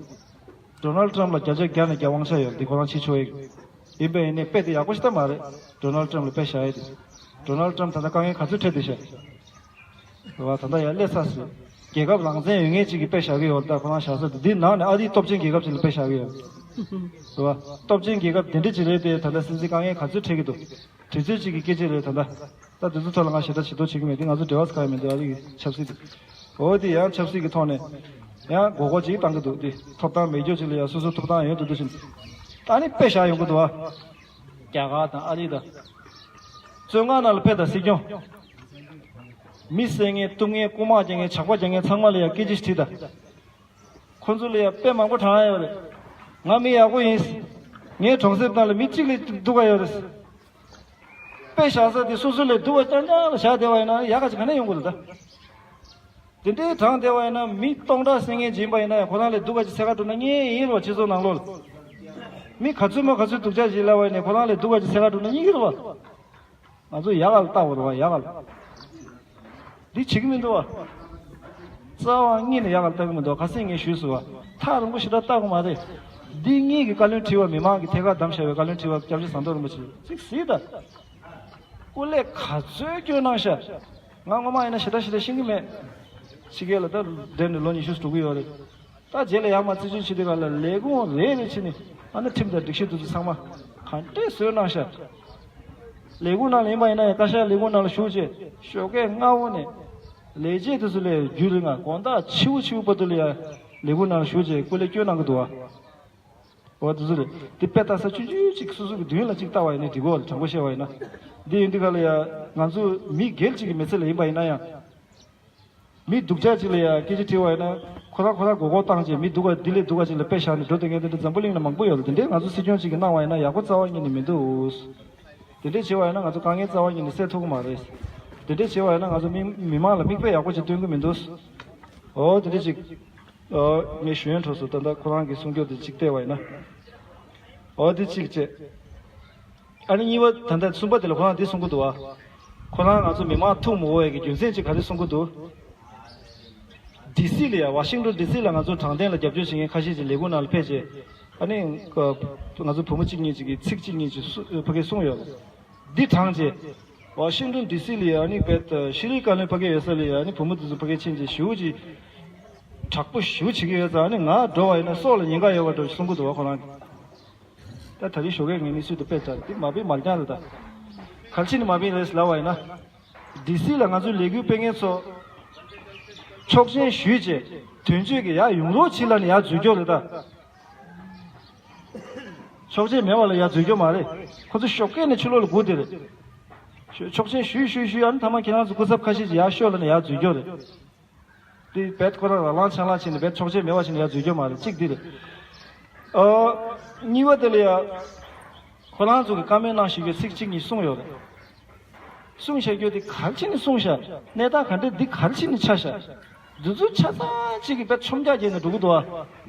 ཌོ་ནལ་ཊམ་ལ་བརྒྱ་ཆ་བརྒྱ་ནས་བརྒྱ་དབང་ཆ་ཡོད་རེད། དེ་ཁོ་རང་བྱེད་ཆོག་ཡ་ཡིན་པས་ཡིན་ནའི་དཔེ་དེ་ཡག་པོ་ཞིག་ད་མ་རེད། ཌོ་ནལ་ཊམ་ལ་དཔེ་བཞག་ཡ་དེ། ཌོ་ནལ་ཊམ་ད་ལྟ་དཀའ་ངལ་ག་ཚོད་འཕྲད་བསྡད་ཤག་རེད་བ། ད་ལྟ་ཡར་སླེབས་ཚར་སོང་། རྒྱལ་ཁབ་རང་བཙན་ཡོད་མཁན་ཅིག་གིས་དཔེ་བཞག་གི་ཡོད་རེད། ད་ཁོ་རང་བཞག་ས་དེ་འདིའི་ནང་ནས་ཨ་རིའི་སྟོབས་ཆེན་རྒྱལ་ཁབ་ཅིག་ལ་དཔེ་བཞག་གི་ཡོད་རེད། རེད་བ། སྟོབས་ཆེན་རྒྱལ་ཁབ་དེ་འདྲ་ཅིག་རེད་དེ་ད་ལྟ་སྲིད་འཛིན་དཀའ་ངལ་ག་ཚོད་འཕྲད་ཀྱི་འདུག་དུས་ཚོད་ཅིག་གི་སྐད་ཆ་རེད་ད་ལྟ། ད་དེ་ཚོ་ཐོག་ལ་ང་ཞེ་དྲག་ཞིབ་ཏུ་བྱེད་ཀྱི་མེད་དེ། ང་ཚོ་འབྲེལ་བ་ཚ་ག་ཡ་མི་འདུག་ཨ་རི་གི་ཆབ་སྲིད་དེ། འོ་དེ་ཡང་ཆབ་སྲིད་ཀྱི་ཐོག་ནས་ཡང་མགོ་སྐོར་ཅིག་བཏང་གི་འདུག་དེ་ཐོབ་ཐང་མེད་རྒྱུ་ཅིག་ལ་ཡང་སོ་སོ་ཐོབ་ཐང་ཡོད་འདུག་འདུག་བཞིན། ད་ནི་དཔེ་བཞག་ཡོང་གི་འདུག་ཨ། རྒྱ་གར་དང་ཨ་རི་དང་། བཙོན་ཁང་ནང་ལ་ཕེབས་དང་སྲིད་སྐྱོང་། མི་བསད་མཁན་གཏུབ་མཁན་རྐུ་མ་རྒྱག་མཁན་ཇག་པ་རྒྱག་མཁན་ཚང་མ་ལ་ཡང་སྐད་ཆ་ཞིག་དྲིས་དང་། ཁོ་ཚོ་ལ་ཡང་དཔེ་མང་པོ་དྲངས་ཡོད་རེད། ང་མི་ཡག་པོ་ཡིན། ངའི་གྲོང་གསེབ་ནང་ལ་མི་གཅིག་ལས་སྡུག་ག་ཡོད་རེད། དཔེ་བཞག་ས་དེ་སོ་སོ་ལས་སྡུག་པ་རྐྱང་རྐྱང་ལ་བཞག་བསྡད་པ་ཡིན་ན་ཡག་ག་ཅིག་ག་ནས་ཡོང་གི་རེད་ད། དེ་འདྲའི་དྲངས་བསྡད་པ་ཡིན་ན་མི་སྟོང་ཕྲག་བསད་མཁན་ཅིག་ཡིན་པ་ཡིན་ན་ཡང་ཁོ་རང་ལས་སྡུག་པ་ཅིག་འཚོལ་ག་འགྲོ་ན་རྙེད་ཡིན་རོ། སྤྱི་ཚོགས་ནང་ལོགས་ལ་མི་ག་ཚོད་མ་ག་ཚོད་སྡུག་ཅག་ཅིག་ལབ་པ་ཡིན་ན་ཁོ་རང་ལས་སྡུག་པ་ཅིག་འཚོལ་ག་འགྲོ་ན་རྙེད་ཀྱི་རེད་བ། ང་ཚོ་ཡག་ག་ལ་ལྟ་དགོས་རེད་བ། ཡག་ག་ལ། འདི་བྱེད་ཀྱི་མི་འདུག་བ། རྩ་བ་ཉིད་ནས་ཡག་ག་ལ་ལྟ་གི་མི་འདུག་ག་སེང་ངས་ཞུས་སོང་བ། ཐག་རིང་པོ་ཞེ་དྲག་ལྟ་དགོས་མ་རེད། འདི་གཉིས་ཀྱི་བཀའ་བློན་ཁྲི་པ་མི་མང་གི་ཐད་ཀར་བདམས་བཞག་པའི་བཀའ་བློན་ཁྲི་པ་སྐྱབས་རྗེ་ཟམ་གདོང་རིན་པོ་ཆེ་ཅིག་གཟིགས་དང་། སྐུ་ལས་ག་ཚོད་སྐྱོན་གནང་ཤག་ང་ངོ་མ་ཡིན་ན་ཞེ་དྲག་ཞེ་དྲག་ཤེས་ཀྱི་མེད། ཕྱི་རྒྱལ་ལ་ད་བསྡད་ནས་ལོ་ཉི་ཤུ་འགྲོ་གི་ཡོད་རེད། ད་རྗེས་ལ་ཡར་མར་རྩིས་དཔྱོད་བྱེད་དུས་ག་ལ་ལས་ཁུངས་རེ་རེ་ཕྱིན་ནས་ཨ་ནི་ཁྲིམས་དང་སྒྲིག་གཞི་དེ་ཚོ་ཚང་མ་ག་འདྲས་བཟོས་གནང་ཤག་ལས་ཁུངས་ནང་ལ་ཡིན་པ་ཡིན་ན་ཡང་བཀའ་ཤག་ལས་ཁུངས་ནང་ལ་ཞུགས་བྱས་ཞོགས་ཀས་སྔ་པོ་ནས་ལས་བྱེད་དེ་ཚོ་ལས་རྒྱུན་རིང་ང་དགོང་དག་ཕྱི་པོ་ཕྱི་པོ་བར་དུ་ལ་ཡ་ལས་ཁུངས་ནང་ལ་ཞུགས་བྱས་སྐུ་ལས་སྐྱོན་གནང་གི་འདུག་བ། འོ་དེ་ཚོ་རེད། དེ་དཔེ་ལྟ་ས་ཆུང་ཆུང་ཅིག་སོ་སོ་གི་མདུན་ལ་ཅིག་ལྟ་བ་ཡིན་ན་འགྲིག་གོ། དྲང་པོ་བཤད་པ་ཡིན་ན། འདི་ཡིན་དུས་ག་ལ་ཡ་ང་ཚོ་མི་སྒེར་གཅིག་གི་མི་ཚེ་ལ་ཡིན་པ་ཡིན་ན་ཡང་། མི་སྡུག་ཅག་ཅིག་ལ་ཡ་སྐད་ཆ་དྲིས་པ་ཡིན་ན། ཁོ་རང་ཁོ་རང་མགོ་སྐོར་བཏང་བྱས་མི་སྡུག་པ་འདི་ལས་སྡུག་པ་ཅིག་ལ་དཔེ་བཞག་ནས་འགྲོ་སྡོད་མཁན་དེ་འདྲ་འཛམ་བུ་གླིང་ལ་མང་པོ་ཡོད་རེད། དེ་འདྲའི་ང་ཚོ་སྲིད་སྐྱོང་ཅིག་གིས་གནང་བ་ཡིན་ན་ཡག་པོ་རྩ་བ་ཉིད་ནས་མི་འདུག། དེ་འདྲས་བྱས་པ་ཡིན་ན་ང་ཚོ་དཀའ་ངལ་རྩ་བ་ཉིད་ནས་སེལ་ཐུབ་ཀྱི་མ་རེད། དེ་འདྲས་བྱས་པ་ཡིན་ན་ང་ཚོ་མི་མི་མང་ལ་མིག་དཔེ་ཡག་པོ་ཅིག་སྟོན་གྱི་མི་འདུག། འོ་དེ་འདྲས་ཅིག། འོ་ངས་ཞུ་ཡོན་འཕྲོ་སོ་ད་ལྟ་ཁོ་རང་གི་གསུང་སྐྱོར་དེ་ཅིག་བལྟས་པ་ཡིན་ན། འོ་དེ་གཅིག་བྱས། ཨ་ནི་གཉིས་པ་ད་ལྟ་གསུམ་པ་དེ་ལ་ཁོ་རང་འདི་གསུང་གི་འདུག་བ། ཁོ་རང་ང་ཚོ་མི་མང་ཐུག་མི་དགོས་ཡས་ཀྱི་རྒྱུ་མཚན་ཅིག་ག་རེ་གསུང་གི་འདུག། ཌི་སི་ལ་ཡ་ཝ་ཤིང་ཊོན་ཌི་སི་ལ་ང་ཚོ་དྲང་བདེན་ལ་རྒྱབ་སྐྱོར་བྱེད་མཁན་ཁ་ཤས་ཅིག་ལས་ཁུངས་ནང་ལ་ཕེབས་རྗེས། ཨ་ནི་ང་ཚོ་བུ་མོ་གཅིག་གཉིས་ཅིག་གིས་ཚིག་གཅིག་གཉིས་ཅིག་ཕ་གིར་གསུངས་ཡོད། འདི་དྲངས་རྗེས། ཝ་ཤིང་ཊོན་ཌི་སི་ལ་ཡ་ཨ་ནི་བེད་ཤི་རི་བཀའ་བློན་ཕ་གིར་ཡོད་ས་ལ་ཡ་ཨ་ནི་བུ་མོ་དེ་ཚོ་ཕ་གིར་ཕྱིན་རྗེས་ཞེ་པོ་ཅིག་དྲག་པོ་ཞེ་པོ་བྱེད་ཀྱི་ཡོད་ཙང་། ཨ་ནི་ང་འགྲོ་བ་ཡིན་ན་སྲོག་ལ་ཉེན་ཁ་ཡོད་པ་འདྲ་ཞིག་གསུང་གི་འདུག་བ་ཁོ་རང་གིས། ད་ད་རེས་ཞོགས་ཀས་ངས་གནས་ཚུལ་དེ་སྤེལ་ཚར། འདི་མ་སྤེལ་མ་རྐྱང་རེད་ད། ག་རེ་བྱས་ནས་མ་སྤེལ་རེད་ལབ་པ་ཡིན་ན། ཌི་སི་ལ་ང་ཚོའི་ལས་འགུལ་སྤེལ་མཁན་ཚོ། ཆོག་མཆན་ཞུས་རྗེས་དོན་གཅོད་ཀྱིས་ཡར་ཡོང་རོགས་བྱེད་ལབ་ནས་ཡར་འཛུལ་རྒྱུ་རེད་ད། ཆོག་མཆན་མེད་པ་ལ་ཡར་འཛུལ་རྒྱུ་མ་རེད། ཁོ་ཚོ་ཞོགས་ཀས་ནས་ཕྱི་ལོགས་ལ་སྒུག་བསྡད་རེད། ཆོག་མཆན་ཞུས་ཞུས་ཞུས། ཨ་ནི་མཐའ་མ་ཁྱེད་རང་ཚོ་སྐུ་ཚབ་ཁ་ཤས་ཀྱིས་ཡར་ཤོག་ལབ་ནས་ཡར་འཛུལ་རྒྱུ་རེད། དེ་བེད་ཁོ་རང་རང་ལངས་ཆང་ལངས་བྱས་ནས་བེད་ཆོག་མཆན་མེད་པ་བྱས་ནས་ཡར་འཛུལ་རྒྱུ་མ་རེད། གཅིག་དེ་རེད། ཨ། གཉིས་པ་དེ་ལ་ཡ། ཁོ་རང་ཚོ་གི་བཀའ་མོལ་གནང་བཞིན་པའི་ཚིག་གཅིག་གཉིས་གསུངས་ཡོད་རེད། གསུངས་བཞག་རྒྱུ་དེ་ག་རེ་བྱས་ནས་གསུངས་བཞག། གནས་སྟངས་ག་འདྲ་འདི་ག་རེ་བྱས་ནས་ཆགས་བཞག། འདི་ཚོ་ཆ་ཚང་གཅིག་གི་བེད་ཆོམ་རྒྱག་བརྒྱབ་ནས་འགྲོ་གི་འདུག་ཨ།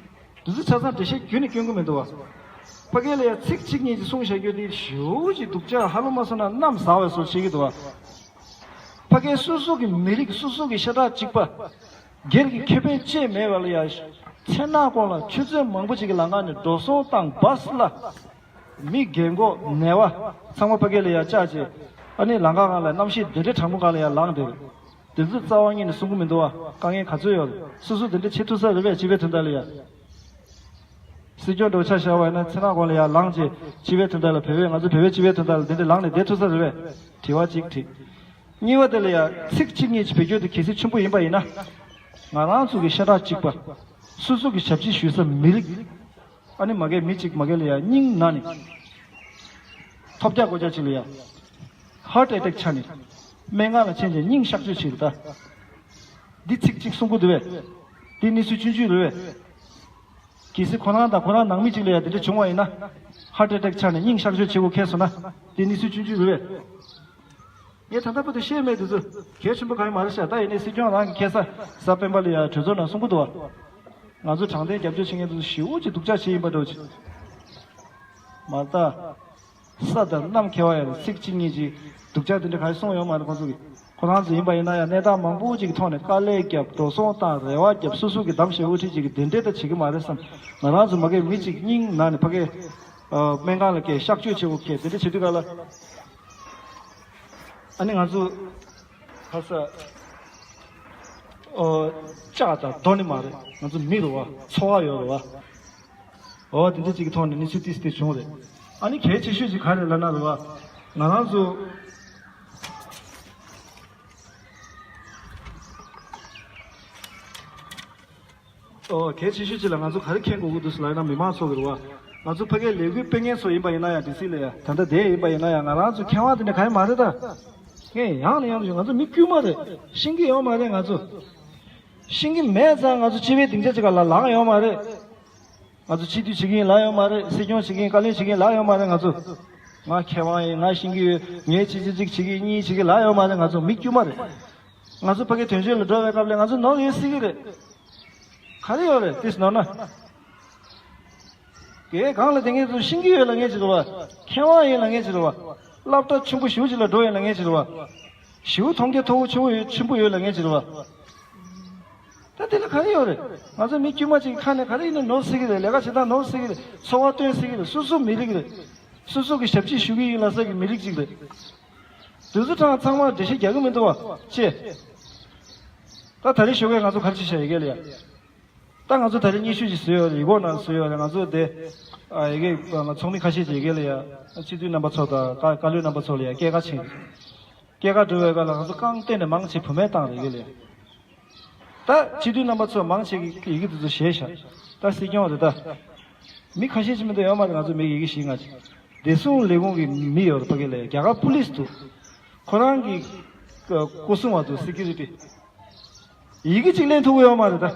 འདི་ཚོ་ཆ་ཚང་འགྲེལ་བཤད་ཁྱོན་ནས་སྐྱོན་གི་མི་འདུག་ཨ། ཕ་གི་ལ་ཡ་ཚིག་གཅིག་གཉིས་ཀྱིས་གསུངས་བཞག་རྒྱུ་དེ་ཞེ་པོ་ཅིག་སྡུག་ཅག་ཧ་ལུ་མ་སོང་ན་གནམ་ཟག་པའི་བཟོ་བྱེད་ཀྱི་འདུག་ཨ། ཕ་གིའི་སོ་སོ་གི་མི་རིགས་སོ་སོ་གི་ཤ་ཁྲག་གཅིག་པ། སྒེར་གྱི་ཁེ་ཕན་བཅས་མེད་པ་ལ་ཡ། མཚན་ནག་གོང་ལ་ཆུ་ཚོད་མང་པོ་ཅིག་གི་ལམ་ཁ་ནས་འགྲོ་སོང་བཏང་བ་སི་ལ། མི་རྒན་གོག་ནད་པ་ཚང་མ་ཕ་གི་ལ་ཡ་བཅར་བྱས། ཨ་ནི་ལམ་ཁ་སྒང་ལ་གནམ་གཤིས་འདི་འདྲའི་གྲང་མོ་སྒང་ལ་ཡ་ལངས་བསྡད། དེ་ཚོ་རྩ་བ་ཉིད་ནས་གསུང་གི་མི་འདུག་བ། དཀའ་ངལ་ག་ཚོད་ཡོད་རེད། སོ་སོ་དེ་འདྲ་བྱེད་ཐུབ་ས་རེད་པས། སྤྱི་པའི་དོན་དག་ལ་ཡ། སྲིད་སྐྱོང་འདྲ་བོ་ཆ་བཞག་པ་ཡིན་ན་མཚན་ནག་གོང་ལ་ཡར་ལངས་རྗེས་སྤྱི་པའི་དོན་དག་ལ་བོད་པས་ང་ཚོ་བོད་པའི་སྤྱི་པའི་དོན་དག་ལ་འདི་འདྲ་ལངས་ནས་བསྡད་ཐུབ་ས་རེད་པས། དྲི་བ་གཅིག་དྲིས། གཉིས་པ་དེ་ལ་ཡང་ཚིག་གཅིག་གཉིས་ཅིག་བེད་སྤྱོད་དེ་གལ་སྲིད་ཆེན་པོ་ཡིན་པ་ཡིན་ན། ང་རང་ཚོ་གི་ཤ་ཁྲག་གཅིག་པ། སོ་སོ་གི་ཞབས་ཕྱི་ཞུ་ས་མི་རིགས། ཨ་ནི་མ་གིའི་མི་གཅིག་མ་གི་ལ་ཡང་སྙིང་ན་ནས། ཐོབ་རྒྱག་སྒོ་རྒྱག་ཅིག་ལ་ཡང་། ཧར་ཊི་ཨེ་ཊེག་ཆགས་ནས། སྨན་ཁང་ལ་ཕྱིན་རྗེས་སྙིང་གཤག་བཅོས་བྱེད་ད། འདི་ཚིག་གཅིག་གསུང་གི་འདུག་པས། འདི་གནས་ཚུལ་ཆུང་ཆུང་རེད་པས། གལ་སྲིད་ཁོ་རང་དང་ཁོ་རང་ནང་མི་གཅིག་ལ་ཡང་དེ་འདྲ་བྱུང་བ་ཡིན་ན། ཧར་ཊི་ཨེ་ཊེག་ཆགས་ནས་སྙིང་གཤག་བཅོས་བྱེད་དགོས་ཁེལ་སོང་ན། དེ་གནས་ཚུལ་ཆུང་ཆུང་རེད་པས། ངས་ད་ལྟ་བར་དུ་བཤད་མེད་དེ་ཚོ་གལ་ཆེན་པོ་གང་ཡང་མ་རེད་ཤག། ད་ཡིན་ནའི་སྲིད་སྐྱོང་རང་གི་ཁ་སང་གཟའ་སྤེན་པ་ལ་ཡང་གྲོས་ཚོགས་ནང་གསུང་གི་འདུག་བ། ང་ཚོ་དྲང་བདེན་རྒྱབ་སྐྱོར་བྱེད་མཁན་དེ་ཚོ་ཞེ་པོ་ཅིག་སྡུག་ཅག་བྱེད་ཡིན་པ་འདྲ་བོ་ཅིག། མ་ད། ས་དང་གནམ་ཁྱད་པར་ཡོད་རེད། ཚིག་གཅིག་གཉིས་ཀྱིས་སྡུག་ཅག་དེ་འདྲ་ག་རེ་གསུངས་ཡོད་མ་རེད་ཁོང་ཚོ་གིས། ཁོ་རང་ཚོ་ཡིན་པ་ཡིན་ན་ཡང་གནས་སྟངས་མང་པོ་ཅིག་གི་ཐོག་ནས་དཀའ་ལས་བརྒྱབ། འགྲོ་སོང་བཏང་། རེ་བ་བརྒྱབ། སོ་སོ་གི་བདམས་བྱས་དབུ་ཁྲིད་ཅིག་གིས་དེ་འདྲའི་ད་བྱེད་ཀྱི་མ་རེད་བསམ། ང་རང་ཚོ་མ་གིའི་མི་གཅིག་སྙིང་ན་ནས་ཕ་གིའི་སྨན་ཁང་ལ་བསྐྱལ། གཤག་བཅོས་བྱེད་དགོས་ཁེལ། དེ་འདྲ་བྱེད་དུས་ག་ལ། ཨ་ནི་ང་ཚོ་ཁ་ས་ཨོ་ལྕགས་དང་རྡོ་ནི་མ་རེད། ང་ཚོ་མི་རེད་བ། འཚོ་བ་ཡོད་རེད་བ། ཨོ་དེ་འདྲ་ཅིག་གི་ཐོག་ནས་གནས་ཚུལ་ཏིས་ཏིས་བྱུང་རེད། ཨ་ནི་གལ་ཆེ་ཤོས་ཅིག་ག་རེ་ལབ་ན་རེད་བ། ང་རང་ཚོ་ཨོ་གལ་ཆེ་ཤོས་ཅིག་ལ་ང་ཚོ་ག་རེ་མཁྱེན་དགོས་ཀྱི་འདུག་ཟེར་ལབ་ན་མི་མང་ཚོ་གི་རེད་བ། ང་ཚོ་ཕ་གིའི་ལས་འགུལ་སྤེལ་མཁན་ཚོ་ཡིན་པ་ཡིན་ན་ཡང་ཌི་སི་ལ་ཡ་ད་ལྟ་བསྡད་ཡིན་པ་ཡིན་ན་ཡང་ང་རང་ཚོ་མཁས་དབང་དེ་འདྲ་གང་ཡང་མ་རེད་ད། ངས་ཡང་ནས་ཡང་དུ་ཞུ། ང་ཚོ་མི་དཀྱུས་མ་རེད། ཤེས་ཀྱི་ཡོད་མ་རེད་ང་ཚོ། ཤེས་ཀྱི་མེད་ཙང་ང་ཚོ་སྤྱི་པའི་སྡིངས་ཆ་ཅིག་ག་ལ་ལངས་ཡོད་མ་རེད། ང་ཚོ་སྤྱི་འཐུས་བྱེད་ཀྱི་ཡིན་ལབ་ཡོད་མ་རེད། སྲིད་སྐྱོང་བྱེད་ཀྱི་ཡིན། བཀའ་བློན་བྱེད་ཀྱི་ཡིན་ལབ་ཡོད་མ་རེད་ང་ཚོ། ང་མཁས་དབང་ཡིན། ང་ཤེས་ཀྱི་ཡོད། ངས་ཅི་ཅི་ཅིག་བྱེད་ཀྱི་ཡིན། གཉིས་བྱེད་ཀྱི་ལབ་ཡོད་མ་རེད། ང་ཚོ་མི་དཀྱུས་མ་རེད། ང་ཚོ་ཕ་གི་དོན་གཅོད་ལ་འགྲོ་བའི་སྐབས་ལ་ང་ཚོ་ནོར་ཡོད་སྲིད་ཀྱི་རེད། ག་རེ་ཡོད་རེད་དེ་ནོར་ན། དེ་གང་ལ་དེ་ངས་ཚོ་ཤེས་ཀྱི་ཡོད་ལབ་མཁན་ཅིག་རེད་བ། མཁས་དབང་ཡིན་ལབ་མཁན་ཅིག་རེད་བ། སློབ་གྲྭ་ཆེན་པོ་ཞེ་པོ་ཅིག་ལ་འགྲོ་ཡོད་ལབ་མཁན་ཅིག་རེད་བ། ཞེ་པོ་མཐོང་རྒྱ་མཐོ་པོ་ཆེན་པོ་ཡོད་ཆེན་པོ་ཡོད་ལབ་མཁན་ཅིག་རེད་བ། ད་དེ་ལ་ག་རེ་ཡོད་རེད། ང་ཚོ་མི་དཀྱུས་མ་ཅིག་ཁ་ནས་ག་རེ་ཡིན་ན་ནོར་སྲིད་ཀྱི་རེད། ལས་ཀ་བྱེད་སྟངས་ནོར་སྲིད་ཀྱི་རེད། འཚོ་བ་སྟོན་སྲིད་ཀྱི་རེད། སོ་སོ་མི་རིགས་རེད། སོ་སོ་གི་ཞབས་ཕྱི་ཞུ་གི་ཡིན་ལབ་ས་གི་མི་རིགས་ཅིག་རེད། དེ་ཚོ་གྲངས་ཚང་མ་འགྲེལ་བཤད་རྒྱག་གི་མི་འདུག་བ་ཅེ། ད་ད་རེས་ཞོགས་ཀས་ང་ཚོ་ག་རེ་བྱས་ཤག་ཡ་གི་ལ་ཡ། ད་ང་ཚོ་ད་རེས་སྙན་ཞུ་ཞིག་བཟོས་ཡོད་རེད། ཡིག་ངོ་ནང་བཟོས་ཡོད་རེད། ང་ཚོ་དེ་ཨ་ཡ་གི་ང་ཚོགས་མི་ཁ་ཤས་ཀྱིས་ཡ་གི་ལ་ཡ་སྤྱི་འཐུས་རྣམ་པ་ཚོ་དང་བཀའ་བཀའ་བློན་རྣམ་པ་ཚོ་ལ་ཡ་སྐྱེལ་ཀ་ཕྱིན། སྐྱེལ་ཀ་འགྲོ་བའི་སྐབས་ལ་ང་ཚོ་རྐང་སྟེང་ནས་མང་ཆེ་བུད་མེད་བཏང་རེད་ཡ་གི་ལ་ཡ། ད་སྤྱི་འཐུས་རྣམ་པ་ཚོ་མང་ཆེ་གིས་ཡི་གེ་དེ་ཚོ་བཞེས་ཤག། ད་སྲིད་སྐྱོང་རེད་ད། མི་ཁ་ཤས་ཅིག་མི་འདུག་ཡོད་མ་རེད། ང་ཚོ་མི་ཡི་གེ་བཞེས་ང་ཅིག། བདེ་སྲུང་ལས་ཁུངས་ཀྱི་མི་ཡོད་རེད་ཕ་གི་ལ་ཡ། རྒྱ་གར་པུ་ལིས་འདུག། ཁོ་རང་གི་སྐུ་སྲུང་བ་འདུག། སི་ཀུ་རི་ཊི། ཡི་གེ་གཅིག་ལེན་ཐུབ་ཀྱི་ཡོད་མ་རེད་ད།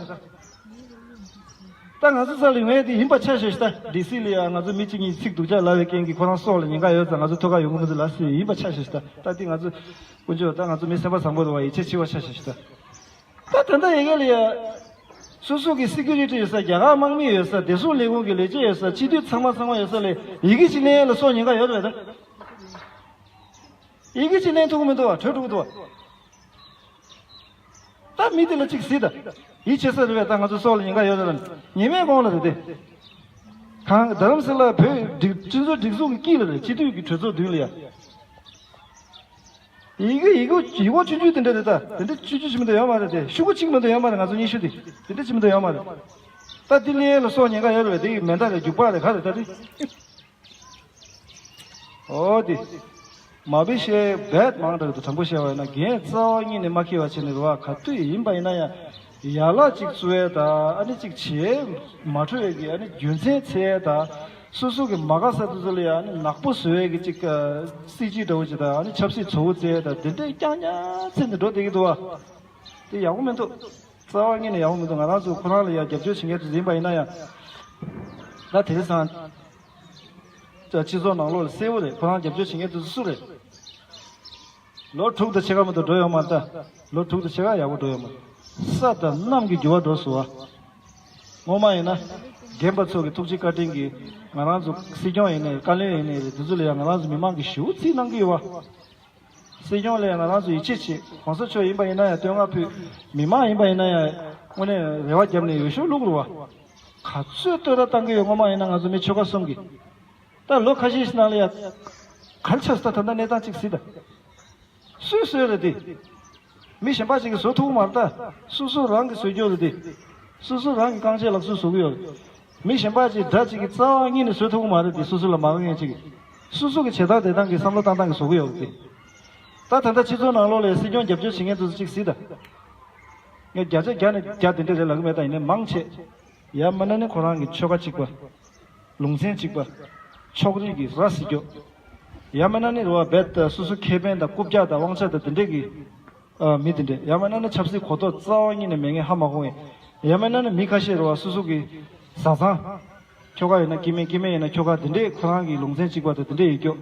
ད་ང་ཚོ་ས་ལ་ངས་དེ་ཡིན་པ་ཆ་བཞག་ཤི་ད། ཌི་སི་ལ་ཡ་ང་ཚོ་མི་གཅིག་གཉིས་ཚིག་སྡུག་ཅག་ལབ་པའི་རྐྱེན་གྱིས་ཁོ་རང་སྲོག་ལ་ཉེན་ཁ་ཡོད་ཙང་ང་ཚོ་ཐུག་ག་ཡོང་གི་མི་འདུག་ལབ་སྲིད། ཡིན་པ་ཆ་བཞག་ཤི་ད། ད་དེ་ང་ཚོ་དཀོན་མཆོག་ད་ང་ཚོ་མི་སེམས་པ་བཟང་པོ་རེད་བ། ཡིད་ཆེས་ཆེ་བ་ཆ་བཞག་ཤི་ད། ད་ད་ལྟ་ཡི་གེ་ལ་ཡ། སོ་སོ་གི་སི་ཀུ་རི་ཊི་ཡོད་ས། རྒྱ་གར་དམག་མི་ཡོད་ས། བདེ་སྲུང་ལས་ཁུངས་ཀྱི་ལས་བྱེད་ཡོད་ས། སྤྱི་འཐུས་ཚང་མ་ཚང་མ་ཡོད་ས་ལ་ཡི་གེ་གཅིག་ལེན་ཡས་ལ་སྲོག་ཉེན་ཁ་ཡོད་རེད་ད། ཡི་གེ་གཅིག་ལེན་ཐུབ་ཀྱི་མི་འདུག་བ། བྲོས་འགྲོ་གི་འདུག་བ། ད་མི་དེ་ལ་གཅིག་གཟིགས་དང་། ཡིད་ཆེས་ས་རེད་པས། ད་ང་ཚོ་སྲོག་ལ་ཉེན་ཁ་ཡོད་རེད་ལ། ཉི་མའི་གོང་ལ་རེད་དེ། གང་རྡ་རམ་ས་ལ་བོད་སྒྲིག་སྤྱི་ཚོགས་སྒྲིག་འཛུགས་ཀྱི་དཀྱིལ་ལ་རེད། སྤྱི་འཐུས་ཀྱི་གྲོས་ཚོགས་མདུན་ལ་ཡ། ཡི་གེ་ཡི་གེ་ཡི་གེ་ཆུང་ཆུང་དེ་འདྲ་རེད་ད། དེ་འདྲ་ཆུང་ཆུང་ཅིག་མི་འདུག་ཡོད་མ་རེད་དེ། ཤོག་གུ་གཅིག་མི་འདུག་ཡོད་མ་རེད། ང་ཚོ་སྙན་ཞུ་དེ་དེ་འདྲ་ཅིག་མི་འདུག་ཡོད་མ་རེད། ད་དེ་ལ་ཡ་ལ་སྲོག་ཉེན་ཁ་ཡོད་རེད་པས། དེ་ཡི་མེ་མདའ་རེད། རྒྱུག་པ་རེད། ག་རེ་ད་དེ། ཨོ་དེ། མ་བི་ཤེས་བེད་མང་དྲགས་དུ་དྲང་པོ་བཤད་པ་ཡིན་ན་འགན་རྩ་བ་ཉིད་ནས་མ་འཁྱེར་བ་བྱས་ནས་རེད་བ། ག་དུས་ཡིན་པ་ཡིན་ན་ཡང་ཡ་ལ་གཅིག་བཙུགས་ཡས་དང་། ཨ་ནི་གཅིག་བྱེད་མ་འཕྲོད་ཡས་ཀྱི་ཨ་ནི་རྒྱུ་མཚན་འཚོལ་ཡས་དང་། སོ་སོ་གི་མ་དགའ་ས་དེ་ཚོ་ལ་ཡ་ཨ་ནི་ནག་པོ་བཟོ་ཡས་ཀྱི་གཅིག་སྲིད་ཇུས་འདྲ་བོ་ཅིག་དང་། ཨ་ནི་ཆབ་སྲིད་བཙོག་པོ་བཙལ་ཡས་དང་། དེ་འདྲའི་རྐྱང་རྐྱང་འཚོལ་ནས་འགྲོ་བསྡད་ཀྱི་འདུག་བ། དེ་ཡག་པོ་མི་འདུག་རྩ་བ་ཉིད་ནས་ཡག་པོ་མི་འདུག་ང་རང་ཚོ་ཁོ་རང་ལ་ཡ་རྒྱབ་སྐྱོར་བྱེད་མཁན་དེ་ཚོ་ཡིན་པ་ཡིན་ན་ཡང་། ད་དེང་སང་སྤྱི་ཚོགས་ནང་ལོགས་ལ་གསལ་པོ་རེད། ཁོ་རང་རྒྱབ་སྐྱོར་བྱེད་མཁན་དེ་ཚོ་སུ་རེད། ལོ་དྲུག་དང་ཕྱེད་ཀ་མ་གཏོགས་འགྲོ་ཡོད་མ་རེད་ད། ལོ་དྲུག་དང་ཕྱེད་ཀ་ཡག་པོ་འགྲོ་ཡོད་མ་རེད། ས་དང་གནམ་གྱི་འགྱུར་བ་འགྲོ་སོང་བ། སྔོན་མ་ཡིན་ན་རྒན་པ་ཚོ་གི་ཐུགས་རྗེ་བཀའ་དྲིན་གྱིས་ང་རང་ཚོ་སྲིད་སྐྱོང་ཡིན་ནའི་བཀའ་བློན་ཡིན་ནའི་རེད། དེ་ཚོ་ལ་ཡང་ང་རང་ཚོ་མི་མང་གིས་ཞེ་པོ་རྩིས་གནང་གི་ཡོད་བ། སྲིད་སྐྱོང་ལ་ཡང་ང་རང་ཚོ་ཡིད་ཆེས་བྱེད། གོང་ས་མཆོག་ཡིན་པ་ཡིན་ན་ཡང་བསྟོད་བསྔགས་ཕུལ། མི་མང་ཡིན་པ་ཡིན་ན་ཡང་དངོས་གནས་རེ་བ་བརྒྱབ་ནས་འོས་ཤོག་བླུགས་རེད་བ། ག་ཚོད་བསྟོད་ར་བཏང་གི་ཡོད། སྔོན་མ་ཡིན་ན་ང་ཚོ་མི་ཆོལ་ཁ་གསུམ་གྱི། ད་ལོ་ཁ་ཤས་ཤིག་ནང་ལ་ཡ། ག་རེ་ཆགས་སོང་ད། ད་ལྟ་གནས་སྟངས་གཅིག་གཟིགས་དང་། སུས་བཟོས་རེད་དེ། མི་གཞན་པ་ཅིག་གིས་བཟོ་ཐུབ་ཀྱི་མ་རེད་ད། སོ་སོ་རང་གིས་བཟོ་རྒྱུ་རེད་དེ། སོ་སོ་རང་གི་རྐང་རྗེས་ལག་སོས་བཟོ་གི་ཡོད་རེད། མི་གཞན་པ་ཅིག་དགྲ་ཅིག་གིས་རྩ་བ་ཉིད་ནས་བཟོ་ཐུབ་ཀྱི་མ་རེད་དེ། སོ་སོ་ལ་མ་དགའ་མཁན་ཅིག་གིས། སོ་སོ་གི་བྱེད་སྟངས་དེ་སྟངས་ཀྱི་བསམ་བློ་བཏང་སྟངས་ཀྱིས་བཟོ་གི་ཡོད་རེད་དེ། ད་ད་ལྟ་སྤྱི་ཚོགས་ནང་ལོགས་ལ་སྲིད་སྐྱོང་རྒྱབ་སྐྱོར་བྱེད་མཁན་དེ་ཚོ་ཅིག་གཟིགས་དང་། ངས་བརྒྱ་ཆ་བརྒྱ་ནས་བརྒྱ་དེ་འདྲ་རེད་ལབ་ཀྱི་མེད། ད་ཡིན་ནའི་མང་ཆེ། ཡང་མིན་ན་ནི་ཁོ་རང་གི་ཆོལ་ཁ་གཅིག་པ། ལུང་ཚན་གཅིག་པ། ཕྱོགས་རིས་ཀྱི་ར་བཟི་རྒྱུ། ཡང་མིན་ན་ནི་རེད་བ། རྦད་དེ་སོ་སོ་ཁེ་ཕན་དང་རྐུབ་བཀྱག་དང་དབང་ཆ་དང་དེ་འདྲས་ཀྱི། ཨ། མི་དེ་འདྲས། ཡང་མིན་ན་ནི་ཆབ་སྲིད་གོ་རྟོགས་རྩ་བ་ཉིད་ནས་མེད་མཁན་ཧ་མ་གོ་མཁན། ཡང་མིན་ན་ནི་མི་ཁ་ཤས་རེད་བ། སོ་སོ་གི་བཟའ་ཚང་། ཁྱོ་ག་ཡིན་ན་སྐྱེ་དམན། སྐྱེ་དམན་ཡིན་ན་ཁྱོ་ག། དེ་འདྲས་ཁོ་རང་གི་ལུང་ཚན་གཅིག་པ་དང་དེ་འདྲས་ཡོད་རྒྱུ།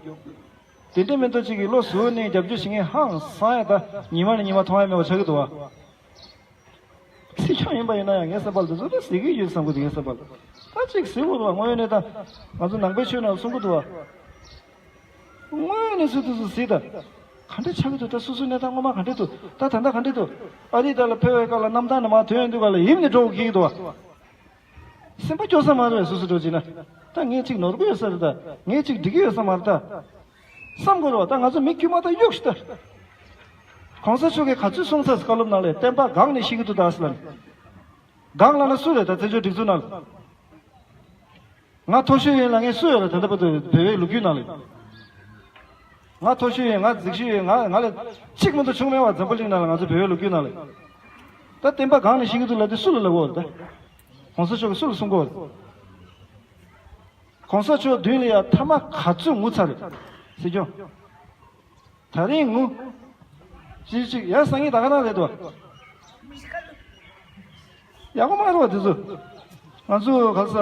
དེ་འདྲས་མི་འདུག་ཅིག་གིས་བློ་གཟུ་བོ་ནས་རྒྱབ་སྐྱོར་བྱེད་མཁན་ཧང་སང་ཡ། ད་ཉི་མ་ནས་ཉི་མ་མཐོང་ཡ་མེད་པ་ཆགས་ཀྱི་འདུག་བ། སྲིད་སྐྱོང་ཡིན་པ་ཡིན་ན་ཡང་ངའི་བསམ་པ་ལ་དེ་ཚོ་ད་གཟིགས་ཀྱི་ཡོད་བསམ་གྱི་འདུག་ངའི་བསམ་པ་ལ། ད་ཅིག་གཟིགས་དགོས་འདུག་བ། དངོས་གནས་ད་ང་ཚོ་ནང་པའི་ཆོས་ནང་གསུང་གི་འདུག་བ། དངོས་གནས་སུ་དེ་ཚོ་གཟིགས་ད། ག་འདྲ་ཆགས་ཀྱི་འདུག་ད་སོ་སོའི་གནས་སྟངས་སྔོན་མ་ག་འདྲ་འདུག་ད་ད་ལྟ་ག་འདྲ་འདུག་ཨ་རི་ད་ལ་ཕེབས་པའི་སྐབས་ལ་གནམ་ཐང་ནས་མར་ཐོན་ཡོང་དུས་སྐབས་ལ་ཡིབ་ནས་འགྲོ་དགོས་ཀྱི་འདུག་བ། སེམས་པ་སྐྱོ་ས་མ་རེད། སོ་སོ་འགྲོ་བྱས་ན། ད་ངས་ཅིག་ནོར་གི་ཡོད་ས་རེད་ད། ངས་ཅིག་འགྲིག་གི་ཡོད་ས་མ་རེད་ད། བསམ་དགོས་རེད་བ། ད་ང་ཚོ་མི་དཀྱུས་མ་ད་གཡུག་ཤི་ད། གོང་ས་མཆོག་གིས་ག་ཚོད་གསུངས་ཚར། བཀའ་སློབ་ནང་ལ་བསྟན་པ་སྒང་ནས་བཤིག་གི་འདུག་ད་ཟེར་ལབ་ནས། སྒང་ལབ་ན་སུ་རེད་ད། བཙན་བྱོལ་སྒྲིག་འཛུགས་ནང་ལ། ང་མཐོ་ཤོས་ཡིན་ལབ་མཁན་སུ་ཡོད་རེད། ད་ལྟ་བར་དུ་བོད་པའི་ལོ་རྒྱུས་ནང་ལ། ང་མཐོ་ཤོས་ཡིན། ང་རྫིག་ཤོས་ཡིན། ང་ང་ལས་གཅིག་མ་གཏོགས་བྱུང་མེད་བ། འཛམ་བུ་གླིང་ནང་ལ་ང་ཚོ་བོད་པའི་ལོ་རྒྱུས་ནང་ལ། ད་བསྟན་པ་སྒང་ནས་བཤིག་གི་འདུག་ལབ་དུས་སུ་ལ་ལབ་དགོས་རེད་ད། གོང་ས་མཆོག་གིས་སུ་ལ་གསུང་དགོས་རེད། གོང་ས་མཆོག་མདུན་ལ་ཡ་ཐ་མ་ག་ཚོད་ངུ་ཚར་རེད། སྲིད་སྐྱོང་། ད་རིང་ངུ། གཅིག་གཅིག་ཡ་སང་ཉིན་ད་ག་རང་རེད་དོ། ཡག་པོ་མ་རེད་བ་དེ་ཚོ། ང་ཚོ་ག་ས།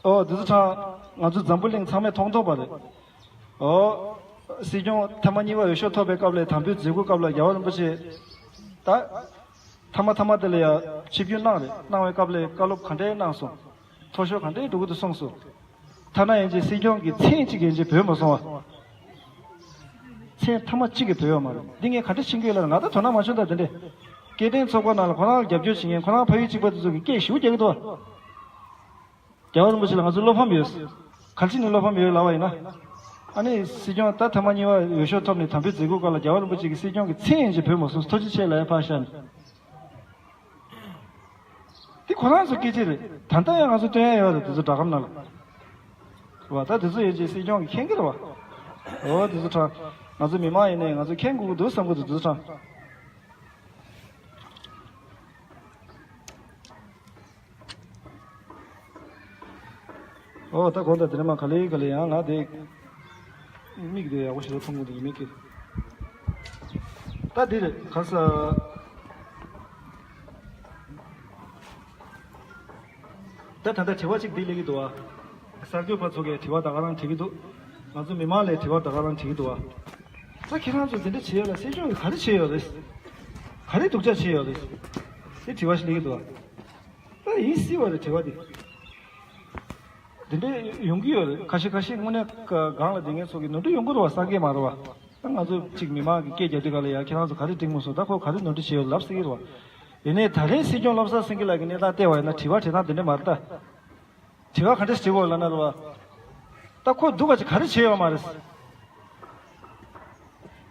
ཨོ་དེ་ཚོ་ཚང་ང་ཚོ་འཛམ་བུ་གླིང་ཚང་མས་མཐོང་མཐོང་པ་རེད། ཨོ། སྲིད་སྐྱོང་ཐེངས་མ་གཉིས་པ་འོས་ཤོག་ཐོབ་པའི་སྐབས་ལ། དམ་འབུལ་མཛད་སྒོའི་སྐབས་ལ་རྒྱལ་བ་རིན་པོ་ཆེ། ད། ཐ་མ་ཐ་མ་དེ་ལ་ཡ་ཆིབས་བསྒྱུར་གནང་རེད། གནང་བའི་སྐབས་ལ་བཀའ་སློབ་ག་འདྲས་གནང་སོང་། མཐོ་ཤོས་ག་འདྲས་འགྲོ་གི་འདུག་གསུངས་སོང་། ཐ་ན་ཡིན་གཅིག་སྲིད་སྐྱོང་གིས་མཚན་གཅིག་ཡིན་གཅིག་བོས་མ་སོང་བ། མཚན་ཐ་མ་གཅིག་གིས་བོས་ཡོད་མ་རེད། འདི་ངས་ག་འདྲ་ཤེས་ཀྱི་ཡོད་ལབ་ན། ང་ད་དོ་སྣང་མ་བྱུང་། ད་དེ་འདྲས་སྐད་འཕྲིན་ཚོགས་པ་ནང་ལ་ཁོ་རང་ལ་རྒྱབ་སྐྱོར་བྱེད་མཁན་ཁོ་རང་ཕ་ཡུལ་གཅིག་པ་དེ་ཚོ་གིས་སྐད་ཞེ་པོ་རྒྱག་གི་འདུག་བ། རྒྱལ་བ་རིན་པོ་ཆེ་ལ་ང་ཚོ་བློ་ཕམ་ཡོད། ག་རེ་བྱས་ནས་བློ་ཕམ་ཡོད་ལབ་པ་ཡིན་ན། ཨ་ནི་སྲིད་སྐྱོང་ད་ཐེངས་མ་གཉིས་པ་འོས་ཤོག་ཐོབ་ནས་དམ་འབུལ་མཛད་སྒོའི་སྐབས་ལ་རྒྱལ་བ་རིན་པོ་ཆེ་གིས་སྲིད་སྐྱོང་གི་མཚན་ཡིན་གཅིག་བོས་མ་སོང་། ཐུགས་རྗེ་ཆེ་ལབ་ཡ་ཕར་བཞག་ནས། དེ་ཁོ་རང་ཚོ་སྐད་ཆ་རེད། ད་ལྟ་ཡང་ང་ཚོ་སྟོན་ཡ་ཡོད་རེད། དེ་ཚོ་སྦྲག་སྒམ་ནང་ལ། རེད་བ། ད་དེ་ཚོ་ཡིན་གཅིག་སྲིད་སྐྱོང་གིས་མཁྱེན་གྱི་རེད་བ། འོ་དེ་ཚོ་དྲང་། ང་ཚོ་མི་མང་ཡིན་ནའི་ང་ཚོ་མཁྱེན་དགོས་ཀྱི་འདུག་བསམ་གྱི་འདུག་དེ་ཚོ་དྲང་། ཨོ་ད་དགོང་དག་དེ་རིང་མ་ག་ལེ་ག་ལེ་ཡང་ང་དེ་མིག་དེ་ཡག་པོ་ཞིག་ལ་མཐོང་གི་འདུག་མིག་གིས། ད་འདི་རེད་ག་ས། ད་ད་ལྟ་དྲི་བ་གཅིག་འདི་སླེབས་ཀྱི་འདུག་ཨ། གསར་འགོད་པ་ཚོ་གིས་དྲི་བ་ད་ག་རང་དྲི་གི་འདུག་ང་ཚོ་མི་མང་ལ་དྲི་བ་ད་ག་རང་དྲི་གི་འདུག་ཨ། ད་ཁྱེད་རང་ཚོ་འདི་འདྲ་བྱས་ཡོད་ལ་སྲིད་སྐྱོང་གིས་ག་རེ་བྱས་ཡོད་རེད། ག་རེ་སྡུག་ཅག་བྱས་ཡོད་རེད། དེ་དྲི་བ་ཞིག་སླེབས་ཀྱི་འདུག་ཨ། ད་ཡིན་སྲིད་པ་རེད་དྲི་བ་འདི། འདི་འདྲ་ཡོང་གི་ཡོད་རེད། ཁ་ཤས་ཁ་ཤས་དངོས་གནས་སྒང་ལ་བསྡད་མཁན་ཚོ་གི་ནོར་འཁྲུལ་ཡོང་གི་རེད་བ། གསར་འགོད་མ་རེད་བ། ད་ང་ཚོ་གཅིག་མི་མང་གི་སྐད་རྒྱག་དུས་ག་ལ་ཡ་ཁྱེད་རང་ཚོ་ག་རེ་འགྲིག་མ་སོང་། ད་ཁོ་ག་རེ་ནོར་འཁྲུལ་བྱས་ཡོད་ལབ་སྲིད་ཀྱི་རེད་བ། ཡིན་ནའི་ད་རེས་སྲིད་སྐྱོང་བློ་བཟང་སེང་གེ་ལགས་ཀྱི་གནས་སྟངས་བལྟས་པ་ཡིན་ན་དྲི་བ་དྲི་སྟངས་འདི་འདྲ་མ་རེད་ད། དྲི་བ་ག་འདྲ་ཞིག་དྲི་དགོས་ལབ་ན་རེད་བ། ད་ཁོ་སྡུག་ག་ཅིག་ག་རེ་བྱས་ཡོད་མ་རེད།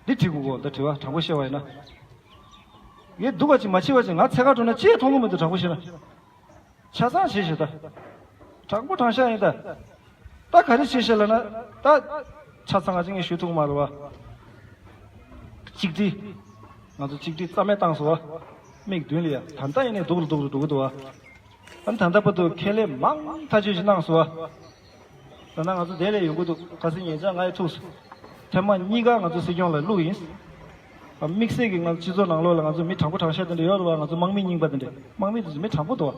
འདི་དྲི་དགོས་གོ། ད་དྲི་བ་དྲང་པོ་བཤད་པ་ཡིན་ན། ངས་སྡུག་ག་ཅིག་མ་བྱས་པ་ཅིག་ང་འཚོལ་གར་འགྲོ་ན་ཅི་ཡང་མཐོང་གི་མི་འདུག་དྲང་པོ་བཤད་ན། ཆ་ཚང་བྱས་ཤག་ད། དྲང་པོ་དྲང་བཞག་ཡིན་ད། ད་ག་རེ་བྱས་ཤག་ལབ་ན། ད་ཆ་ཚང་ང་ཅིག་ངས་ཞུ་ཐུབ་ཀྱི་མ་རེད་བ། གཅིག་སྒྲིལ། ང་ཚོ་གཅིག་སྒྲིལ་རྩ་མེད་བཏང་སོང་བ། མིག་མདུན་ལ་ཡ། ད་ལྟ་ཡིན་ནའི་སྡུག་རུ་སྡུག་རུ་འགྲོ་གི་འདུག་བ། ཨ་ནི་ད་ལྟ་བར་དུ་ཁས་ལེན་མང་ཐག་ཆོད་ཅིག་གནང་སོང་བ། ད་ནང་ང་ཚོ་དེ་ལས་ཡོང་གི་འདུག་ཁ་སང་ཉེ་ཆར་ང་ཡི་ཐུགས་སུ། ཐེངས་མ་གཉིས་ཀ་ང་ཚོ་སྲིད་སྐྱོང་ལ་བླུགས་ཡིན། ཨ་དམིགས་བསལ་གྱི་ང་ཚོ་སྤྱི་ཚོགས་ནང་ལོགས་ལ་ང་ཚོ་མི་དྲང་པོ་དྲང་བཞག་དེ་འདྲ་ཡོད་རེད་བ། ང་ཚོ་དམག་མི་རྙིང་པ་དེ་འདྲ། དམག་མི་དེ་ཚོ་མི་དྲང་པོ་འདུག་བ།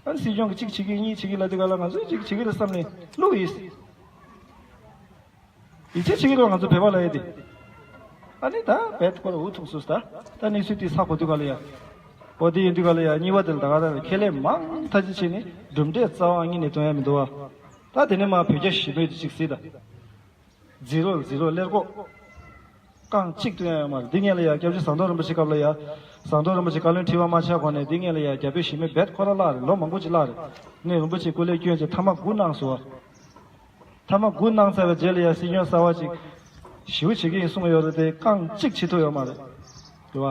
ཨ་ནི་སྲིད་སྐྱོང་གིས་གཅིག་བྱེད་ཀྱི་གཉིས་བྱེད་ཀྱི་ལབ་དུས་ག་ལ་ང་ཚོས་གཅིག་བྱེད་ཀྱི་རེད་བསམ་ནས་བླུགས་ཡིན། ཡིད་ཆེས་བྱེད་ཀྱི་རེད་བ་ང་ཚོ་བོད་པ་ལབ་ཡས་དེ། ཨ་ནི་ད་བེད་ཁོ་ར་འུ་ཐུག་སོང་ད། ད་གནས་ཚུལ་དེ་ཚགས་པོ་དུས་ག་ལ་ཡ། འོ་དེ་ཡིན་དུས་ག་ལ་ཡ་གཉིས་པ་དེ་ལ་ད་ག་ད་ཁས་ལེན་མང་ཐག་ཆོད་བྱས་ནས་གྲུབ་འབྲས་རྩ་བ་ཉིད་ནས་སྟོན་ཡ་མི་འདུག་བ། ད་དེ་ནས་མ་བོད་རྒྱ་ཞི་མོལ་དེ་གཅིག་གཟིགས་ད། ཛི་རོ་ཛི་རོ་ཀླད་ཀོར། རྐང་གཅིག་ཏུ་ཡང་ཡོད་མ་རེད། འདི་སྔོན་ལ་ཡ་སྐྱབས་རྗེ་ཟམ་གདོང་རིན་པོ་ཆེ་སྐབས་ལ་ཡ། ཟམ་གདོང་རིན་པོ་ཆེ་བཀའ་བློན་ཁྲི་པ་མ་ཆགས་གོང་ནས་འདི་སྔོན་ལ་ཡ་རྒྱ་བོད་ཞི་མོལ་རྦད་ཁོ་ར་བརླག་རེད། ལོ་མང་པོ་ཅིག་བརླག་རེད། ནས་རིན་པོ་ཆེ་སྐུ་ལས་བསྐྱོན་བྱས་ཐ་མག་དགུ་གནང་སོང་བ། ཐ་མག་དགུ་གནང་ཚར་བའི་རྗེས་ལ་ཡ་སྲིད་སྐྱོང་གསར་བ་ཅིག་ཞེ་པོ་བྱེད་ཀྱི་ཡིན་གསུངས་ཡོད་རེད་དེ། རྐང་གཅིག་བྱེད་ཐུབ་ཡོད་མ་རེད། རེད་བ།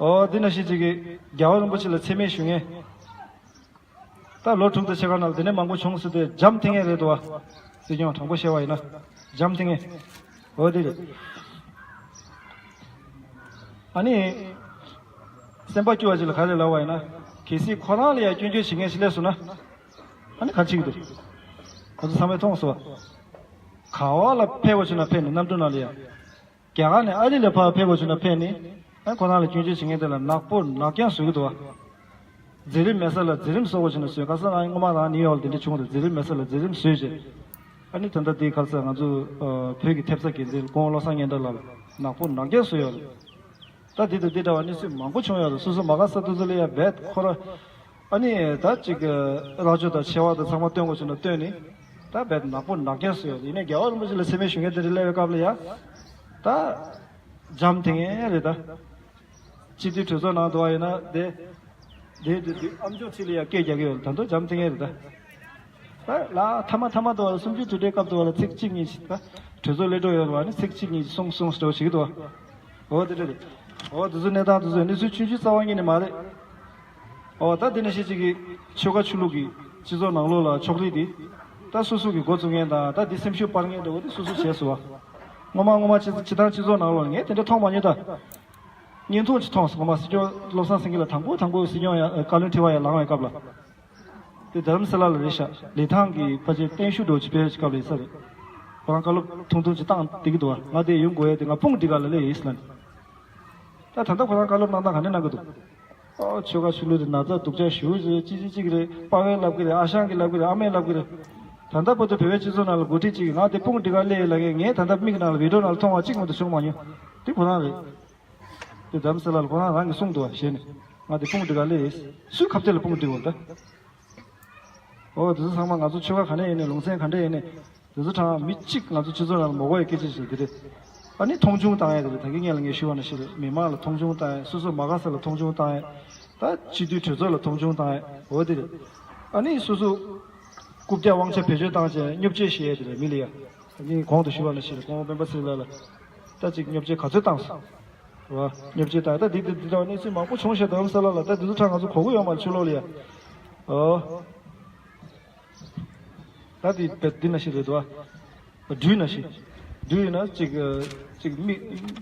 ཨོ་འདི་ནང་བཞིན་ཅིག་གིས་རྒྱལ་བ་རིན་པོ་ཆེ་ལ་མཚན་སྨད་ཞུ་མཁན། ད་ལོ་དྲུག་དང་ཕྱེད་ཀ་ནང་ལ་དེ་ནས་མང་པོ་བྱུང་ཟེར་དུས་འཇམ་ཐིང་ངེ་རེད་འདུག་བ། སྲིད་སྐྱོང་དྲང་པོ་བཤད་པ་ཡིན་ན། འཇམ་ཐིང་ངེ། འོ་དེ་རེད། ཨ་ནི། སེམས་པ་སྐྱོ་བ་ཅིག་ལ་ག་རེ་ལབ་པ་ཡིན་ན། གལ་སྲིད་ཁོ་རང་ལ་ཡང་སྐྱོན་བརྗོད་བྱེད་མཁན་ཞིག་སླེབས་སོང་ན། ཨ་ནི་ག་རེ་བྱེད་ཀྱི་འདུག་ང་ཚོ་ཚང་མས་མཐོང་སོང་བ། ག་བ་ལ་ཕེབས་པ་བྱུང་ན་ཕེབས་ནས་གནམ་གྲུ་ནང་ལ་ཡང་། རྒྱ་གར་ནས་ཨ་རི་ལ་ཕར་ཕེབས་པ་བྱུང་ན་ཕེབས་ནས། ཨ་ཁོ་རང་ལ་སྐྱོན་བརྗོད་བྱེད་མཁན་དེ་ལ་ནག་པོ་ནག་རྐྱང་བཟོ་གི་འདུག་བ། མཛད་རིམ་མེད་ས་ལ་མཛད་རིམ་བཟོ་དགོས་བྱུང་ན་བཟོས། ཁ་སང་ང་སྔོན་མ་རང་ནིའུ་ཡོག་ལ་དེ་འདྲ་བྱུང་རེད། མཛད་རིམ་མེད་ས་ལ་མཛད་རིམ་བཟོས་རྗེས། ཨ་ནི་ད་ལྟ་དེའི་ཁ་སང་ང་ཚོ་བོད་ཀྱི་ཐེབས་རྩ་འགན་འཛིན་སྐུ་ངོ་བློ་བཟང་སྙན་གྲགས་ལགས་ལ་ནག་པོ་ནག་རྐྱང་བཟོས་ཡོད་རེད། ད་དེ་དང་དེ་འདྲ་བ་གནས་ཚུལ་མང་པོ་བྱུང་ཡོད་རེད། སོ་སོ་མ་དགའ་ས་དེ་ཚོ་ལ་ཡ་རྦད་ཁོ་ར། ཨ་ནི་ད་ཅིག་རང་ཕྱོགས་དང་ཆེ་བ་དང་ཚང་མ་སྟོན་དགོས་བྱུང་ན་སྟོན་ནི། ད་རྦད་ནག་པོ་ནག་རྐྱང་བཟོས་ཡོད་རེད། ཡིན་ནའི་རྒྱལ་བ་རིན་པོ་ཆེ་ལ་མཚན་སྨད་ཞུ་མཁན་དེ་འདྲ་སླེབས་པའི་སྐབས་ལ་ཡ། ད་འཇམ་ཐིང་ངེ་རེད་ད། སྤྱི་འཐུས་གྲོས་ཚོགས་ནང་དུ་བ་ཡིན་ན་དེ། དེ་དེ་དེ་ཨ་མཆོག་ཁྲི་ལ་ཡ་སྐད་རྒྱག་གི་ཡོད་རེད། ད་དུང་འཇམ་ཐིང་ངེ་རེད་ད། ད་ལ་ཐ་མ་ཐ་མ་དུ་བ་ལ་གསུམ་བཅུའི་གྲུབ་འབྲས་སྐབས་དུ་བ་ལ་ཚིག་གཅིག་གཉིས་ཤིག་ད། གྲོས་ཚོགས་སླེབས་འགྲོ་ཡོད་རེད་བ། ནི་ཚིག་གཅིག་གཉིས་ཤིག་གསུངས་གསུངས་ཟེར་བ་ཞིག་འདུག་བ། འོ་དེ་འདྲ་རེད། འོ་དེ་ཚོ་གནས་སྟངས་དེ་ཚོ་གནས་ཚུལ་ཆུང་ཆུང་རྩ་བ་ཉིད་ནས་མ་རེད། འོ་ད་དེ་ནང་བཞིན་ཅིག་གི་ཆོལ་ཁ་ཆོས་ལུགས་ཀྱི་སྤྱི་ཚོགས་ནང་ལོགས་ལ་ཕྱོགས་རིས་དེ། ད་སོ་སོ་གི་འགོ་བཙུགས་མཁན་དང་ད་དེ་སེམས་ཤུགས་སྤར་མཁན་འདྲ་བོ་དེ་སོ་སོ་བྱས་སོང་བ། སྔོན་མ་སྔོན་མ་སྤྱི་སྤྱི་བཏང་སྤྱི་ཚོགས་ནང་ལོགས་ལ་ངས་དེ་འདྲ་མཐོང་མ་མྱོང་ད། བརྙན་ཐུང་ཅིག་མཐོང་སོང་། སྔོན་མ་སྲིད་སྐྱོང་བློ་བཟང་སེང་གེ་ལགས་དང་པོ་དང་པོ་སྲིད་སྐྱོང་ཡ་བཀའ་བློན་ཁྲི་པ་ཡ་ལངས་པའི་སྐབས་ལ། དེ་རྡ་རམ་ས་ལ་ལ་རེད་ཤག་ལི་ཐང་གི་ཕལ་ཆེར་བརྟན་བཞུགས་འདྲ་བོ་ཅིག་ཕེབས་པའི་སྐབས་ལ་ཡིན་ས་རེད། ཁོ་རང་བཀའ་སློབ་ཐུང་ཐུང་ཅིག་བཏང་བསྡད་ཀྱི་འདུག་བ། ང་དེ་ཡོང་དགོས་ཡ་དེ་ང་དཔུང་སྒྲིག་ག་ལ་སླེབས་ཡིན་ཟེར་ལབ་ནས། ད་ད་ལྟ་ཁོ་རང་བཀའ་སློབ་གནང་སྟངས་ག་འདྲ་གནང་གི་འདུག་ཨོ་ཆོལ་ཁ་ཆོས་ལུགས་དེ་ན་ཚ་སྡུག་ཅག་ཞེ་པོ་ཅིག་རེད། གཅིག་གཅིག་གཅིག་རེད། པ་ཕས་ལབ་ཀྱི་རེད། ཨ་ཞང་གིས་ལབ་ཀྱི་རེད། ཨ་མས་ལབ་ཀྱི་རེད། ད་ལྟ་བར་དུ་བོད་པའི་སྤྱི་ཚོགས་ནང་ལ་འགོ་ཁྲིད་ཅིག་གིས་ང་དེ་དཔུང་སྒྲིག་ག་སླེབས་ཡོད་ལབ་མཁན་ངས་ད་ལྟ་མིག་ནང་ལ་བི་ཌིའོ་ནང་ལ་མཐོང་བ་གཅིག་མ་གཏོགས་བྱུང་མ་མྱོང་། དེ་ཁོ་རང་རེད། དེ་རྡ་རམ་ས་ལ་ལ་ཁོ་རང་རང་གིས་གསུངས་འདུག་བ། ཞེས་ནས་ང་དེ་དཔུང་སྒྲིག་ག་སླེབས་ཡོད། སུའི་ཁ་གཏད་ལ་དཔུང་སྒྲིག་འོང་ད། ཨོ་དེ་ཚོ་ཚང་མ་ང་ཚོ་ཆོལ་ཁ་ག་ནས་ཡིན་ནའི་ལུང་ཚན་ག་འདྲ་ཡིན་ནའི། དེ་ཚོ་གྲངས་མི་གཅིག་ང་ཚོ་སྤྱི་ཚོགས་ནང་ལ་མ་གོ་ཡའི་སྐད་ཆ་ཞིག་དེ་རེད། ཨ་ནི་མཐོང་ཆུང་བཏང་ཡ་དེ་རེད། ད་གིན་སྔོན་ལ་ངས་ཞུས་པ་ནང་བཞིན་རེད། མི་མང་ལ་མཐོང་ཆུང་བཏང་ཡ། སོ་སོ་མ་དགའ་ས་ལ་མཐོང་ཆུང་བཏང་ཡ། ད་སྤྱི་འཐུས་གྲོས་ཚོགས་ལ་མཐོང་ཆུང་བཏང་ཡ། འོ་དེ་རེད། ཨ་ནི་སོ་སོ་རྐུབ་བཀྱག་དབང་ཆ་བེད་སྤྱོད་བཏང་བྱས་བརྙས་བཅོས་བྱེད་ཡ་དེ་རེད། མི་ལ་ཡ། ད་གིན་གོང་དུ་ཞུས་པ་ནང་བཞིན་རེད། སྐུ་ངོ་སྤེན་པ་ཚེ་རིང་ལགས་ལ་ད་ཅིག་བརྙས་བཅོས་ག་ཚོད་བཏང་སོང་། རེད་བ། བརྙས་བཅོས་བཏང་ཡ། ད་འདི་འདི་འདི་འདྲ་བ་གནས་ཚུལ་མང་པོ་བྱུང་ཤག་རྡ་རམ་ས་ལ་ལ། ད་འདི་ཚོ་གྲངས་ང་ཚོ་གོ་གི་ཡོད་མ་རེད། ཕྱི་ལོགས་ལ་ཡ། ཨོ། ད་དེ་བེད་འདི་ནང་བཞིན་རེད་དོ། སྦྲུལ་ནང་བཞིན། སྦྲུལ་ཡིན་ན་ཅིག་ཅིག་མིག་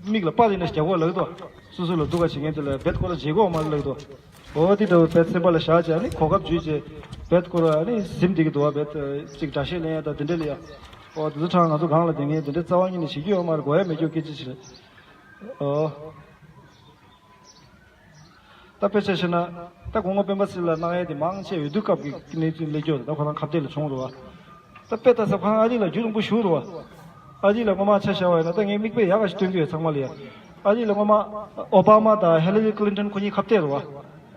མིག་ལ་པར་ཡིན་ན་རྒྱག་གོ་ལབ་དོ། སོ་སོ་ལ་སྡུག་ག་བྱེད་མཁན་དེ་ལ་བེད་ཁོ་ར་བརྗེ་གོ་མ་ལབ་དོ། འོ་དེ་འདྲ་བོ་བེད་སེམས་པ་ལ་བཞག་བྱས་ནི་གོ་སྐབས་བརྒྱུད་བྱས་བེད་ཁོ་ར་ནི་ཟིན་བསྡད་ཀྱི་འདུག་བ། བེད་ཅིག་དགྲ་ཤ་ལེན་ཡ་ད་དེ་འདྲ་ལ་ཡ། འོ་དེ་ཚོ་གྲངས་ང་ཚོ་སྒང་ལ་བསྡད་མཁན་དེ་འདྲ་རྩ་བ་ཉིད་ནས་བྱེད་རྒྱུ་ཡོད་མ་རེད། གོ་ཡ་མེད་རྒྱུ་སྐད་ཆ་ཞིག་རེད། ཨོ། ད་དཔེ་ཆ་བཤད་ན། ད་སྐུ་ངོ་སྤེན་པ་ཚེ་རིང་ལགས་གནང་ཡས་དེ་མང་ཆེ་འོས་བསྡུ་སྐབས་ཀྱི་གནས་ཚུལ་སླེབས་ཀྱི་ཡོད་རེད། ད་ཁོ་རང་ཁ་གཏད་ལ་བྱུང་རེད་བ། ད་དཔེ་ལྟ་ས་ཁོ་རང་ཨ་རི་ལ་རྒྱུན་རིང་པོ་བཞུགས་རེད་བ། ཨ་རི་ལ་སྔོན་མ་ཆ་བཞག་པ་ཡིན་ན། ད་ངས་མིག་དཔེ་ཡག་ག་ཞིག་སྟོན་གྱི་ཡོད་ཚང་མ་ལ་ཡ། ཨ་རི་ལ་སྔོན་མ་ཨོ་བྷ་མ་དང་ཧི་ལ་རི་ཀི་ལིན་ཊོན་ཁོ་གཉིས་ཁ་གཏད་རེད་བ།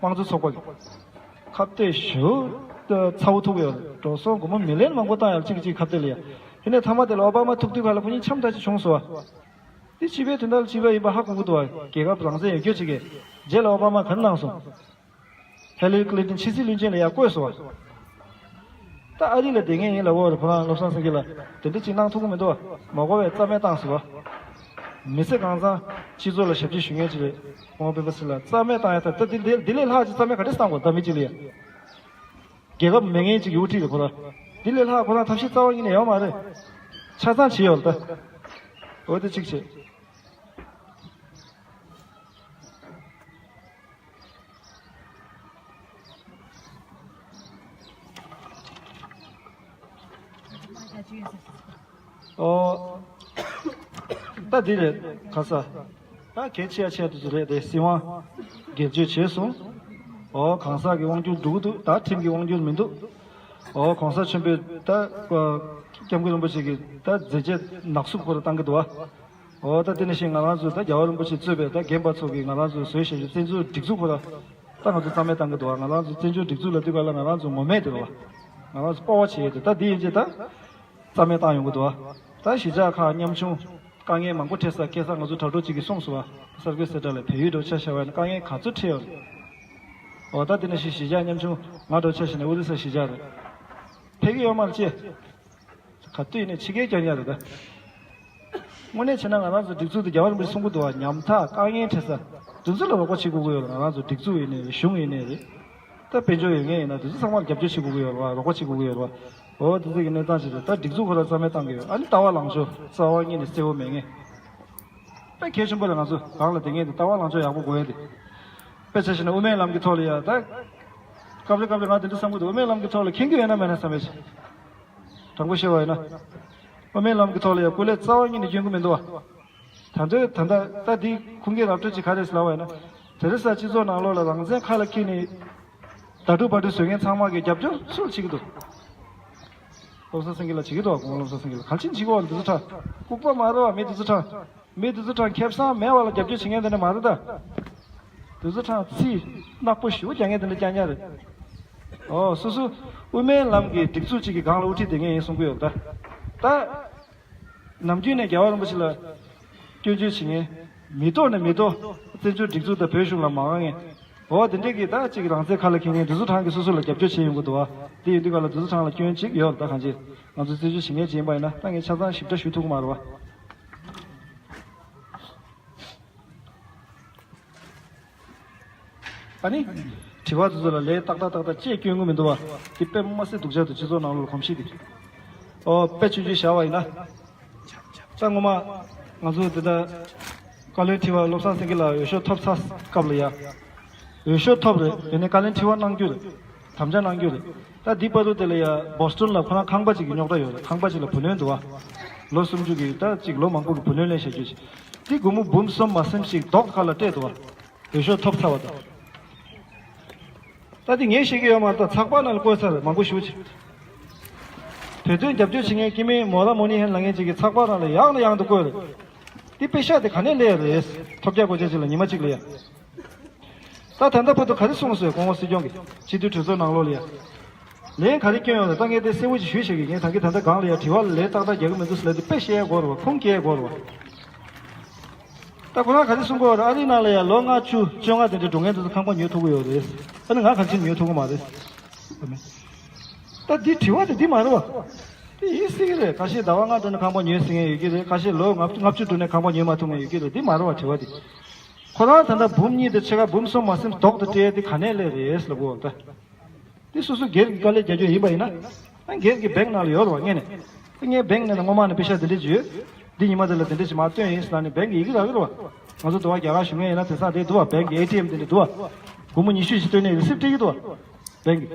དམངས་གཙོ་ཚོགས་པ་གི་ཁ་གཏད་ཞུ། ཚ་བོ་ཐུག་ཡོད་རེད། འགྲོ་སོང་སྒོར་མོ་མི་ལན་མང་པོ་བཏང་ཡ་གཅིག་གཅིག་ཁ་གཏད་ལ་ཡ། ཡིན་ནའི་མཐའ་མ་དེ་ལ་ཨོ་བྷ་མ་ཐུག་དུས་ག་ལ་ཁོ་གཉིས་འཆམ་ཐག་ཅིག་བྱུང་སོང་བ། དེ་སྤྱི་པའི་དོན་དག་ལ་སྤྱི་པ་ཡིན་པ་ཧ་གོ་གི་འདུག་བ། རྒྱལ་ཁབ་རང་བཙན་ཡོད་རྒྱུ་ཅིག་གི། རྗེས་ལ་ཨོ་བྷ་མ་ག་རེ་གནང་སོང་། ཧེ་ལི་རི་ཀི་ལིན་ཊོན་ཕྱི་སྲིད་བློན་ཆེན་ལ་ཡར་བསྐོས་སོང་བ། ད་ཨ་རི་ལ་བསྡད་མཁན་ཡིན་ལབ་ཡོད་རེད། ཁོ་རང་བློ་བཟང་སེང་གེ་ལ་དེ་འདྲ་ཅིག་གནང་ཐུབ་ཀྱི་མི་འདུག་བ། མ་གོ་བས་རྩ་མེད་བཏང་སོང་བ། མི་ཚེ་གང་ཚང་སྤྱི་ཚོགས་ལ་ཞབས་ཕྱི་ཞུ་མཁན་ཅིག་རེད། སྐུ་ངོ་སྤེན་པ་ཚེ་རིང་ལགས་རྩ་མེད་བཏང་ཡ། ད་ད་འདི་འདི་འདི་ལས་ལྷག་ཅིག་རྩ་མེད་ག་འདྲ་བཏང་དགོས། ད་མི་གཅིག་ལ་ཡ། རྒྱལ་ཁབ་མེད་མཁན་ཅིག་གི་དབུ་ཁྲིད་རེད་ཁོ་རང་། འདི་ལས་ལྷག་ཁོ་རང་ཐབས་ཤེས་རྩ་བ་ཉིད་ནས་ཡོད་མ་རེད། ཆ་ཚང་བྱས་ཡོད་ལ་ད། འོ་དེ་གཅིག་བྱས། ཨོ། ད་འདི་རེད། ག་ས། ད་གལ་ཆེ་ཡ་ཆེ་ཡ་དེ་ཚོ་རེད་དེ། སྲིད་དབང་སྒེར་གཅོད་བྱས་སོང་། ཨོ། གང་ཟག་གི་དབང་སྒྱུར་འགྲོ་གི་འདུག་ད་ཁྲིམས་ཀྱི་དབང་སྒྱུར་མི་འདུག་ཨོ། གོང་ས་ཆེན་པོས་ད་སྐྱབས་མགོན་རིན་པོ་ཆེ་གིས་ད་མཛད་རྗེས་ནག་བསུབ་ཁོ་ར་བཏང་གི་འདུག་ཨ། ཨོ། ད་དེ་ནང་བཞིན་ང་རང་ཚོ་ད་རྒྱལ་བ་རིན་པོ་ཆེ་གཙོས་པའི་ད་རྒན་པ་ཚོ་གིས་ང་རང་ཚོ་བཟོས་བཞག་རྒྱུ་བཙན་བྱོལ་སྒྲིག་འཛུགས་ཁོ་ར་ད་ང་ཚོ་རྩ་མེད་བཏང་གི་འདུག་ཨ། ང་རང་ཚོ་བཙན་བྱོལ་སྒྲིག་འཛུགས་ལབ་དུས་ག་ལ་ང་རང་ཚོ་ངོ་མས་དེ་རེད་བ། ང་རང་ཚོ་སྤོབས་པ་བྱེད་ཡས་དེ། ད་འདི་ཡིན་ཅེ་ད། རྩ་མེད་བཏང་ཡོང་གི་འདུག་བ། ད་གཞིས་ཆགས་ཁག་ཉམ་ཆུང་དཀའ་ངལ་མང་པོ་འཕྲད་ས། ཁ་སང་ང་ཚོ་དྲ་གྲོགས་གཅིག་གིས་གསུངས་སོང་བ། གསར་འགོད་གསལ་བསྒྲགས་ལ་བལ་ཡུལ་འགྲོ་ཆ་བཞག་པ་ཡིན་ན་དཀའ་ངལ་ག་ཚོད་འཕྲད་ཡོད་རེད། འོ། ད་དེ་ནང་བཞིན་གཞིས་ཆགས་ཉམ་ཆུང་ང་འགྲོ་ཆ་བཞག་ན་ཨོ་རི་ས་གཞིས་ཆགས་རེད། ཕེབས་ཀྱི་ཡོད་མ་རེད་ཅེ། ག་དུས་ཡིན་ནའི་ཕྱི་རྒྱལ་རྒྱག་ཡ་རེད་ད། དངོས་གནས་བྱས་ན་ང་རང་ཚོ་སྒྲིག་འཛུགས་དེ་རྒྱལ་བ་རིན་པོ་ཆེས་གསུང་གི་འདུག་བ། ཉམ་ཐག་དཀའ་ངལ་འཕྲད་ས་དེ་ཚོ་ལ་རོགས་པ་བྱེད་དགོས་ཀྱི་ཡོད་རེད། ང་རང་ཚོ་སྒྲིག་འཛུགས་ཡིན་ནའི་རེད། གཞུང་ཡིན་ནའི་རེད། ད་དཔལ་འབྱོར་ཡོད་མཁན་ཡིན་ན་དེ་ཚོ་ཚང་མར་རྒྱབ་སྐྱོར་བྱེད་དགོས་ཀྱི་ཡོད་རེད་བ། རོགས་པ་བྱེད་དགོས་ཀྱི་ཡོད་རེད་བ། འོ། དེ་ཚོ་གི་གནས་སྟངས་ཅིག་རེད། ད་སྒྲིག་འཛུགས་ཁོ་རང་རྩ་མེད་བཏང་གི་ཡོད། ཨ་ནི་ལྟ་བ་ལངས་ཕྱོགས་རྩ་བ་ཉིད་ནས་གསལ་བོ་མེད་མཁན། དཔེ་གལ་ཆེན་པོ་རེད། ང་ཚོ་གང་ལ་བསྡད་མཁན་དེ་ལྟ་བ་ལངས་ཕྱོགས་ཡག་པོ་དགོས་ཡ་དེ། དཔེ་ཆ་བཞག་ན་དབུ་མའི་ལམ་གྱི་ཐོག་ལ་ཡ་ད་སྐབས་རེ་སྐབས་རེ་ང་དེ་འདྲ་བསམ་གྱི་འདུག་དབུ་མའི་ལམ་གྱི་ཐོག་ལ་མཁྱེན་གྱི་ཡོད་ན་མེད་ན་བསམ་པའི་ཆེ། དྲང་པོ་བཤད་པ་ཡིན་ན། དབུ་མའི་ལམ་གྱི་ཐོག་ལ་ཡ་སྐུ་ལས་རྩ་བ་ཉིད་ནས་སྐྱོན་གྱི་མི་འདུག་བ། ད་འདོད་ད་ལྟ་ད་འདི་ཁུངས་སྐྱེལ་ར་སྤྲོད་ཅིག་ག་རེ་ཟེར་ལབ་པ་ཡིན་ན། དེ་རིང་སང་སྤྱི་ཚོགས་ནང་ལོགས་ལ་རང་བཙན་ཁ་ལ་འཁྱེར་ནས་ད་དྲུག་པ་དྲུག་བཟོ་མཁན་ཚང་མ་གིས་རྒྱབ་སྐྱོར་སུ་ལ་བྱེད་ཀྱི་འདུག་བློ་བཟང་སེང་གེ་ལགས་བྱེད་ཀྱི་འདུག་བ། སྐུ་ངོ་བློ་བཟང་སེང་གེ་ལགས་ག་རེ་བྱེད་ཀྱི་འདུག་བ། འདི་ཚོ་ཁྲ་ལྐུགས་པ་མ་རེད་བ། མི་འདི་ཚོ་ཁྲ། མི་འདི་ཚོ་ཁྲ་ཁེ་བཟང་མེད་པ་ལ་རྒྱབ་སྐྱོར་བྱེད་མཁན་དེ་འདྲ་མ་རེད་ད། འདི་ཚོ་ཁྲ་ཚིག་ནག་པོ་ཞེ་པོ་རྒྱག་མཁན་དེ་འདྲ་རྐྱང་རྐྱང་རེད། ཨོ། སོ་སོ་དབུ་མའི་ལམ་གྱི་སྒྲིག་འཛུགས་གཅིག་གི་སྒང་ལ་དབུ་ཁྲིད་བསྡད་མཁན་ཡིན་གསུང་གི་ཡོད་ད། ད། ནམ་རྒྱུན་ནས་རྒྱལ་བ་རིན་པོ་ཆེ་ལ་སྐྱོན་བརྗོད་བྱེད་མཁན། མི་ཐོག་ནས་མི་ཐོག་བཙན་བྱོལ་སྒྲིག་འཛུགས་དང་བོད་གཞུང་ལ་མ་དགའ་མཁན། འོ། དེ་འདྲས་ཀྱི་ད་ཅིག་རང་བཙན་ཁ་ལ་འཁྱེར་མཁན་འདི་ཚོ་ཁྲ་གིས་སོ་སོ་ལ་རྒྱབ་སྐྱོར་བྱས་ཡོང་གི་འདུག་བ། དེ་ཡིན་དུས་ག་ལ་འདི་ཚོ་ཁྲ་ལ་སྐྱོན་གཅིག་ཡོད་རེད་ད། གང་ཅི། ང་ཚོ་བཙན་བྱོལ་ཞི་གནས་ཅིག་ཡིན་པ་ཡིན་ན་ད་ངས་ཆ་ཚང་ཞིབ་ཕྲ་ཞུ་ཐུབ་ཀྱི་མ་རེད་བ། ཨ་ནི། དྲི་བ་དེ་ཚོ་ལ་ལན་ཏག་ཏག་ཏག་ཏག་ཅིག་སྐྱོན་གྱི་མི་འདུག་བ། དེ་དཔེ་མ་སྲིད་སྡུག་ཅག་འདུག་སྤྱི་ཚོགས་ནང་ལོགས་ལ་གོམས་གཤིས་དེ། ཨོ། དཔེ་ཆུང་ཆུང་བཞག་པ་ཡིན་ན། ད་སྔོན་མ་ང་ཚོ་འདི་ལྟར་བཀའ་བློན་ཁྲི་པ་བློ་བཟང་སེང་གེ་ལགས་འོས་ཤོག་ཐོབ་ཚར་སྐབས་ལ་ཡ། འོས་ཤོག་ཐོབ་རེད། ཡིན་ནའི་བཀའ་བློན་ཁྲི་པ་གནང་རྒྱུ་རེད། དམ་བཅའ་གནང་རྒྱུ་རེད། ད་འདི་བར་དུ་དེ་ལ་ཡ་བོ་སི་ཊོན་ལ་ཁོ་རང་ཁང་པ་ཅིག་གི་རྙོག་དྲ་ཡོད་རེད། ཁང་པ་ཅིག་ལ་བུ་ལོན་འདུག་བ། ལོ་སུམ་ཅུ་གི་ད་ཅིག་ལོ་མང་པོ་གི་བུ་ལོན་ལེན་བྱ་རྒྱུ་ཅིག་འདི་སྒོར་མོ་འབུམ་གསུམ་མ་ཟིན་ཞིག་རྡོག་ཁ་ལ་སྤྲད་འདུག་བ། འོས་ཤོག་ཐོབ་ཚར་བ་དང་། ད་འདི་ངས་བཤད་ཀྱི་ཡོད་མ་རེད། ད་ཚགས་པར་ནང་ལ་བཀོད་ཚར་རེད། མང་པོ་ཞེ་པོ་ཅིག་བོད་དོན་རྒྱབ་སྐྱོར་བྱེད་མཁན་སྐྱེ་དམན་མོ་ར་མོ་ནི་ཧན་ལབ་མཁན་ཅིག་གིས་ཚགས་པར་ནང་ལ་ཡང་ནས་ཡང་དུ་བཀོད་རེད། འདི་པེ་ཤ་དེ་ག་ནས་སླེབས་རེད། ཐོབ་རྒྱག་དགོས་ཆ་ཅིག་ལ་ཉི་མ་གཅིག་ལ་ཡ། ད་ད་ལྟ་བར་དུ་ག་རེ་གསུངས་སོང་། སྐུ་ངོ་སྲིད་སྐྱོང་གིས་སྤྱི་འཐུས་གྲོས་ཚོགས་ནང་ལོགས་ལ་ཡ། ལན་ག་རེ་བསྐྱོན་ཡོད་རེད། ད་ངས་དེ་གསལ་བོ་ཞིག་ཞུས་བྱེད་ཀྱི། ངས་ད་གིན་ད་ལྟ་སྒང་ལ་ཡ་དྲི་བ་ལ་ལན་ཏག་ཏག་རྒྱག་གི་མི་འདུག་ཟེར་ལབ་དུས་དཔེ་བཤད་ཡ་དགོས་རེད་བ། ཁུངས་སྐྱེལ་ཡ་དགོས་རེད་བ། ད་ཁོ་རང་ག་རེ་གསུང་གི་ཡོད་རེད། ཨ་རིའི་ནང་ལ་ཡ་ལོ་ལྔ་བཅུ་བཅོ་ལྔ་དེ་འདྲའི་འགྲོ་མཁན་དེ་ཚོ་ཁང་པ་ཉོ་ཐུབ་ཀྱི་ཡོད་རེད། ཨ་ནི་ང་ག་རེ་བྱས་ནས་ཉོ་ཐུབ་ཀྱི་མ་རེད། ད་འདི་དྲི་བ་དེ་འདི་མ་རེད་བ། དེ་ཡིན་སྲིད་ཀྱི་རེད། ཁ་ཤས་ཟླ་བ་ལྔ་འགྲོ་ནས་ཁང་པ་ཉོས་ཟིན་མཁན་ཡོད་ཀྱི་རེད། ཁ་ཤས་ལོ་ལྔ་ལྔ་བཅུ་འགྲོ་ནས་ཁང་པ་ཉོས་མ་ཐུབ་མཁན་ཡོད་ཀྱི་རེད། འདི་མ་རེད་བ་དྲི་བ་དེ། ཁོ་རང་ད་ལྟ་འབུམ་གཉིས་དང་ཕྱེད་ཀ་འབུམ་གསུམ་མ་ཟིན་རྡོག་ཏུ་སྤྲད་དེ་ག་ནས་སླེབས་རེད་ལབ་དགོས་ད། དེ་སོ་སོ་སྒེར་གྱི་དཀའ་ལས་རྒྱག་རྒྱུ་ཡིན་པ་ཡིན་ན། ཨ། སྒེར་གྱི་བེང་ནང་ལ་ཡོད་རེད་བ། དངོས་གནས། ད་ངའི་བེང་ནང་ལ་སྔོན་མ་ནས་པེ་ཤ་དེ་འདྲ་ཅིག་ཡོད། འདི་ཉི་མ་དེ་ལ་དེ་འདྲ་ཅིག་མར་བཏོན་ཡིན་ཟེར་ནས་བེང་གི་ཡི་གེ་རག་གི་རེད་བ། ང་ཚོ་དུ་བ་རྒྱ་གར་བཞུགས་མཁན་ཡིན་ན་དེང་སང་དེ་འདུག་བ། བེང་གི་ཨེ་ཊི་ཨེམ་དེ་འདྲ་འདུག་བ། སྒོར་མོ་ཉི་ཤུ་ཞིག་བཏོན་ནས་རི་སིབ་སྤྲད་ཀྱི་འདུག་བ། བེང་གི།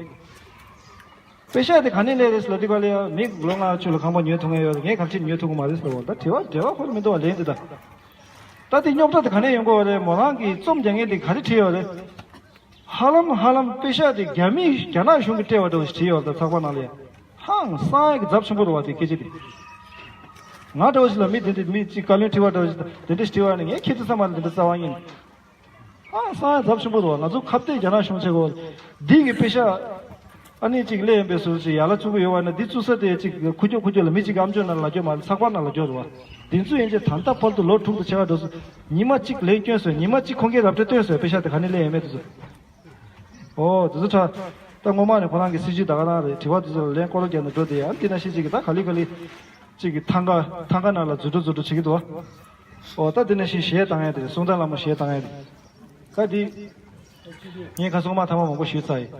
པེ་ཤ་དེ་ག་ནས་སླེབས་རེད་ཟེར་ལབ་དུས་ག་ལ་ཡ། མི་ལོ་ལྔ་བཅུ་ལ་ཁང་པ་ཉོ་ཐུབ་མཁན་ཡོད་རེད། ངས་ག་རེ་བྱས་ནས་ཉོ་ཐུབ་ཀྱི་མ་རེད་ཟེར་ལབ་པ། ད་དྲི་བ་འབྲེལ་བ་ཁོ་རང་མི་འདུག་བ། ལན་དེ་ད། ད་དེ་རྙོག་དྲ་དེ་ག་ནས་ཡོང་གི་ཡོད་རེད། མོ་རང་གིས་རྩོམ་རྒྱག་མཁན་དེ་ག་རེ་བྲིས་ཡོད་རེད། ཧ་ལམ་ཧ་ལམ་པེ་ཤག་དེ་རྒྱ་མི་རྒྱ་ནག་གཞུང་གིས་སྤྲད་པ་འདྲ་བོ་ཞིག་བྲིས་ཡོད་རེད། ད་ཚགས་པར་ནང་ལ་ཡ་ཧང་སང་ཡ་གི་ཚབས་ཆེན་པོ་རེད་བ། དེ་སྐད་ཆ་དེ་ང་འདྲ་བོ་ཞིག་ལ་མི་དེ་འདྲ་མི་གཅིག་བཀའ་བློན་ཁྲི་པ་འདྲ་བོ་ཞིག་དེ་འདྲ་ཞིག་བྲིས་པ་ནི་ངས་ཁྱེད་ཚོ་ཚང་མ་ལ་དེ་འདྲ་རྩ་བ་ཉིད། ཨ་སང་ཚབས་ཆེན་པོ་འདུག་ང་ཚོ་ཁ་གཏད་རྒྱ་ནག་གཞུང་བྱེད་དགོས། འདི་གི་པེ་ཤག་ཨ་ནི་གཅིག་སླེབས་ཡིན་པའི་སུ་གཅིག་ཡར་ལ་བཙུགས་ཀྱི་ཡོད་པ་ན། འདི་བཙུགས་ས་དེ་གཅིག་ཁུ་ཁྱོ་ཁུ་ཁྱོ་ལ་མི་གཅིག་གི་ཨམ་ཅོག་ནང་ལ་ལབ་རྒྱུ་མ་རེད། ཚགས་པར་ནང་ལབ་རྒྱུ་རེད་བ། འདི་ཚོ་ཡན་ཆད་ད་ལྟ་བར་དུ་ལོ་དྲུག་དང་ཕྱེད་ཀ་འགྲོ་སོང་། ཉི་མ་གཅིག་ལན་བསྐྱོན་སོང་། ཉི་མ་གཅིག་ཁོང་གིས་རབ་སྤྲད་བཏོན་སོང་། པེ་ཤག་དེ་ག་ནས་སླེབས་ཡོད་མེད་དེ་ཚོ། ཨོ་དེ་ཚོ་ཁྲ། ད་སྔོན་མ་ནས་ཁོ་རང་གི་སྲིད་ཇུས་ད་ག་རང་རེད། དྲི་བ་དེ་ཚོ་ལ་ལན་སྐོར་རོ་རྒྱག་ནས་འགྲོ་དེ་ཡང་དེ་ན་ཤི་གཅིག་གི་ད་ག་ལེ་ག་ལེ། གཅིག་གི་ཐང་ག་ཐང་ག་ནང་ལ་འཛུལ་འགྲོ་འཛུལ་འགྲོ་བྱེད་ཀྱི་འདུག་ཨོ་ད་དེ་ནས་ཤི་གཞས་བཏང་ཡ་དེ་རེད། གསུང་ཐང་ལ་མོ་གཞས་བཏང་ཡ་དེ། ད་དེ། ངས་ཁ་སང་མ་ཐ་མ་མང་པོ་ཞུས་ཚར་ཡིན།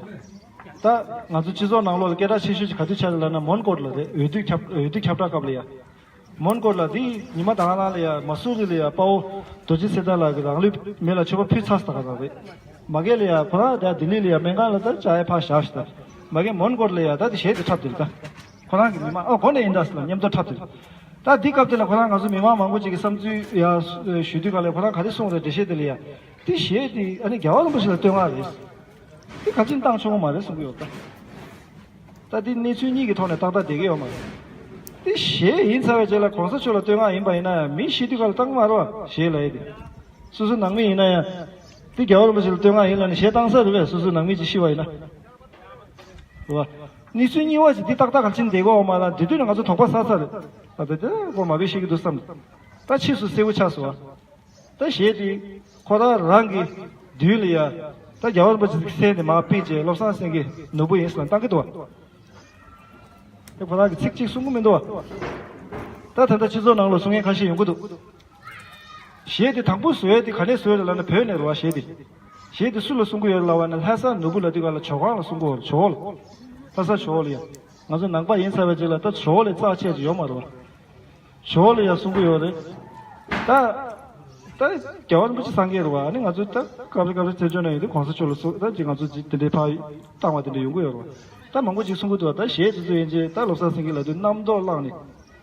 ད་ང་ཚོ་སྤྱི་ཚོགས་ནང་ལོགས་ལ་སྐད་གྲགས་ཆེ་ཤོས་ཅིག་ག་དུས་ཆགས་ལ་ན་མོན་གྷོ་ལ་རེད། འོས་བསྡུ་ཁྱབ་འོས་བསྡུ་ཁྱབ་བསྒྲགས་སྐབས་ལ་ཡ། མོན་གྷོ་ལ་དེ་ཉི་མ་ད་ག་རང་ལ་ཡ་མ་སུ་རི་ལ་ཡ་དཔའ་བོ་རྡོ་རྗེ་སེ་ད་ལགས་ཀྱིས་རང་ལུས་མེ་ལ་མཆོད་པ་ཕུལ་ཚར་ས་ད་ག་རང་རེད། མ་གི་ལ་ཡ་ཁོ་རང་ད་ལྡི་ལི་ལ་ཡ་སྨན་ཁང་ལ་ད་བཅར་ཡ་ཕར་བཞག་ཤི་ད། མ་གི་མོན་གྷོ་ལ་ཡ་ད་དེ་གཞས་དེ་འཁྲབ་དེ་རེད་ད། ཁོ་རང་གི་མི་མང་ཨོ་གོ་ནས་ཡིན་ད་ཟེར་ལ་མཉམ་དུ་འཁྲབ་དེ་རེད། ད་འདི་སྐབས་དེ་ལ་ཁོ་རང་ང་ཚོ་མི་མང་མང་པོ་ཅིག་གི་བསམ་ཚུལ་ཡ་ཞུ་དུས་ག་ལ་ཁོ་རང་ག་རེ་གསུངས་རེད། འགྲེལ་བཤད་དེ་ལ་ཡ། དེ་གཞས་དེ་ཨ་ནི་རྒྱལ་བ་རིན་པོ་ཆེ་ལ་བསྟོད་བསྔགས་རེད། དེ་ག་ཅིན་བཏང་ཆོག་གི་མ་རེད་གསུང་གི་ཡོད་ད། ད་དེ་གནས་ཚུལ་གཉིས་ཀྱི་ཐོག་ནས་ཏག་ཏག་བསྡད་ཀྱི་ཡོད་མ་རེད། དེ་གཞས་ཡིན་ཚར་བའི་རྗེས་ལ་གོང་ས་མཆོག་ལ་བསྟོད་བསྔགས་ཡིན་པ་ཡིན་ན་ཡང་མི་ཤི་དུས་ག་ལ་བཏང་གི་མ་རེད་བ། གཞས་ལ་ཡ་དེ། སོ་སོ་ནང་མི་ཡིན་ན་ཡང་། དེ་རྒྱལ་བ་རིན་པོ་ཆེ་ལ་བསྟོད་བསྔགས་ཡིན་ལ་ནི་གཞས་བཏང་ས་རེད་པས། སོ་སོ་ནང་མི་ཅིག་ཤི་བ་ཡིན་ན། རེད་བ། གནས་ཚུལ་གཉིས་པ་ཅིག་འདི་ཏག་ཏག་ག་ཅིན་བསྡད་ཀྱི་ཡོད་མ་རེད། དེ་དུས་ནས་ང་ཚོ་དོགས་པ་ཟ་ས་རེད། ད་དེ་དེ་ཁོ་མ་བེད་ཤེས་ཀྱི་འདུག་བསམ། ད་ཕྱིས་སུ་གསལ་པོ་ཆགས་སོང་བ། ད་གཞས་དེ་ཁོ་རང་རང་གི་མདུན་ལ་ཡ། ད་རྒྱལ་བ་རིན་པོ་ཆེ་གི་སྲས་དེ་མར་ཕུད་བྱས་བློ་བཟང་སེང་གེ་ནོར་བུ་ཡིན་ཟེར་ལ་བཏང་གི་འདུག་བ། དེ་ཁོ་རང་གི་ཚིག་གཅིག་གསུང་གི་མི་འདུག་བ། ད་ད་ལྟ་སྤྱི་ཚོགས་ནང་ལ་གསུང་མཁན་ཁ་ཤས་ཡོང་གི་འདུག་གཞས་དེ་དང་པོ་བཟོས་དེ་ག་ནས་བཟོས་རེད་ལབ་ན་བོད་ནས་རེད་བ། གཞས་དེ། གཞས་དེ་སུ་ལ་གསུང་གི་ཡོད་རེད་ལབ་པ་ན་ལྷ་ས་ནོར་བུ་ལབ་དུས་ག་ལ་ཇོ་ཁང་ལ་གསུང་གི་ཡོད་རེད། ཇོ་བོ་ལ། ལྷ་ས་ཇོ་བོ་ལ་ཡ། ང་ཚོ་ནང་པ་ཡིན་ཚར་བའི་རྗེས་ལ་ད་ཇོ་བོ་ལས་རྩ་ཆེ་ཅིག་ཡོད་མ་རེད་བ། ཇོ་བོ་ལ་ཡ་གསུང་གི་ཡོད་རེད། ད། ད་རྒྱལ་བ་རིན་པོ་ཆེ་སངས་རྒྱས་རེད་བ། ཨ་ནི་ང་ཚོ་ད་སྐབས་རེ་སྐབས་རེ་བཙན་བྱོལ་ནང་ཡོད་དུས་གོང་ས་མཆོག་ལ་གསུང་ད་ཅིག་ང་ཚོ་ཅིག་དེ་འདྲའི་ཕར་བཏང་བ་དེ་འདྲ་ཡོང་གི་ཡོད་རེད་བ། ད་མང་པོ་ཅིག་གསུང་གི་འདུག་བ། ད་གཞས་དེ་ཚོ་ཡིན་ཅེ་ད་བློ་བཟང་སེང་གེ་ལབ་དུས་རྣམ་རྟོག་བརླག་ནས།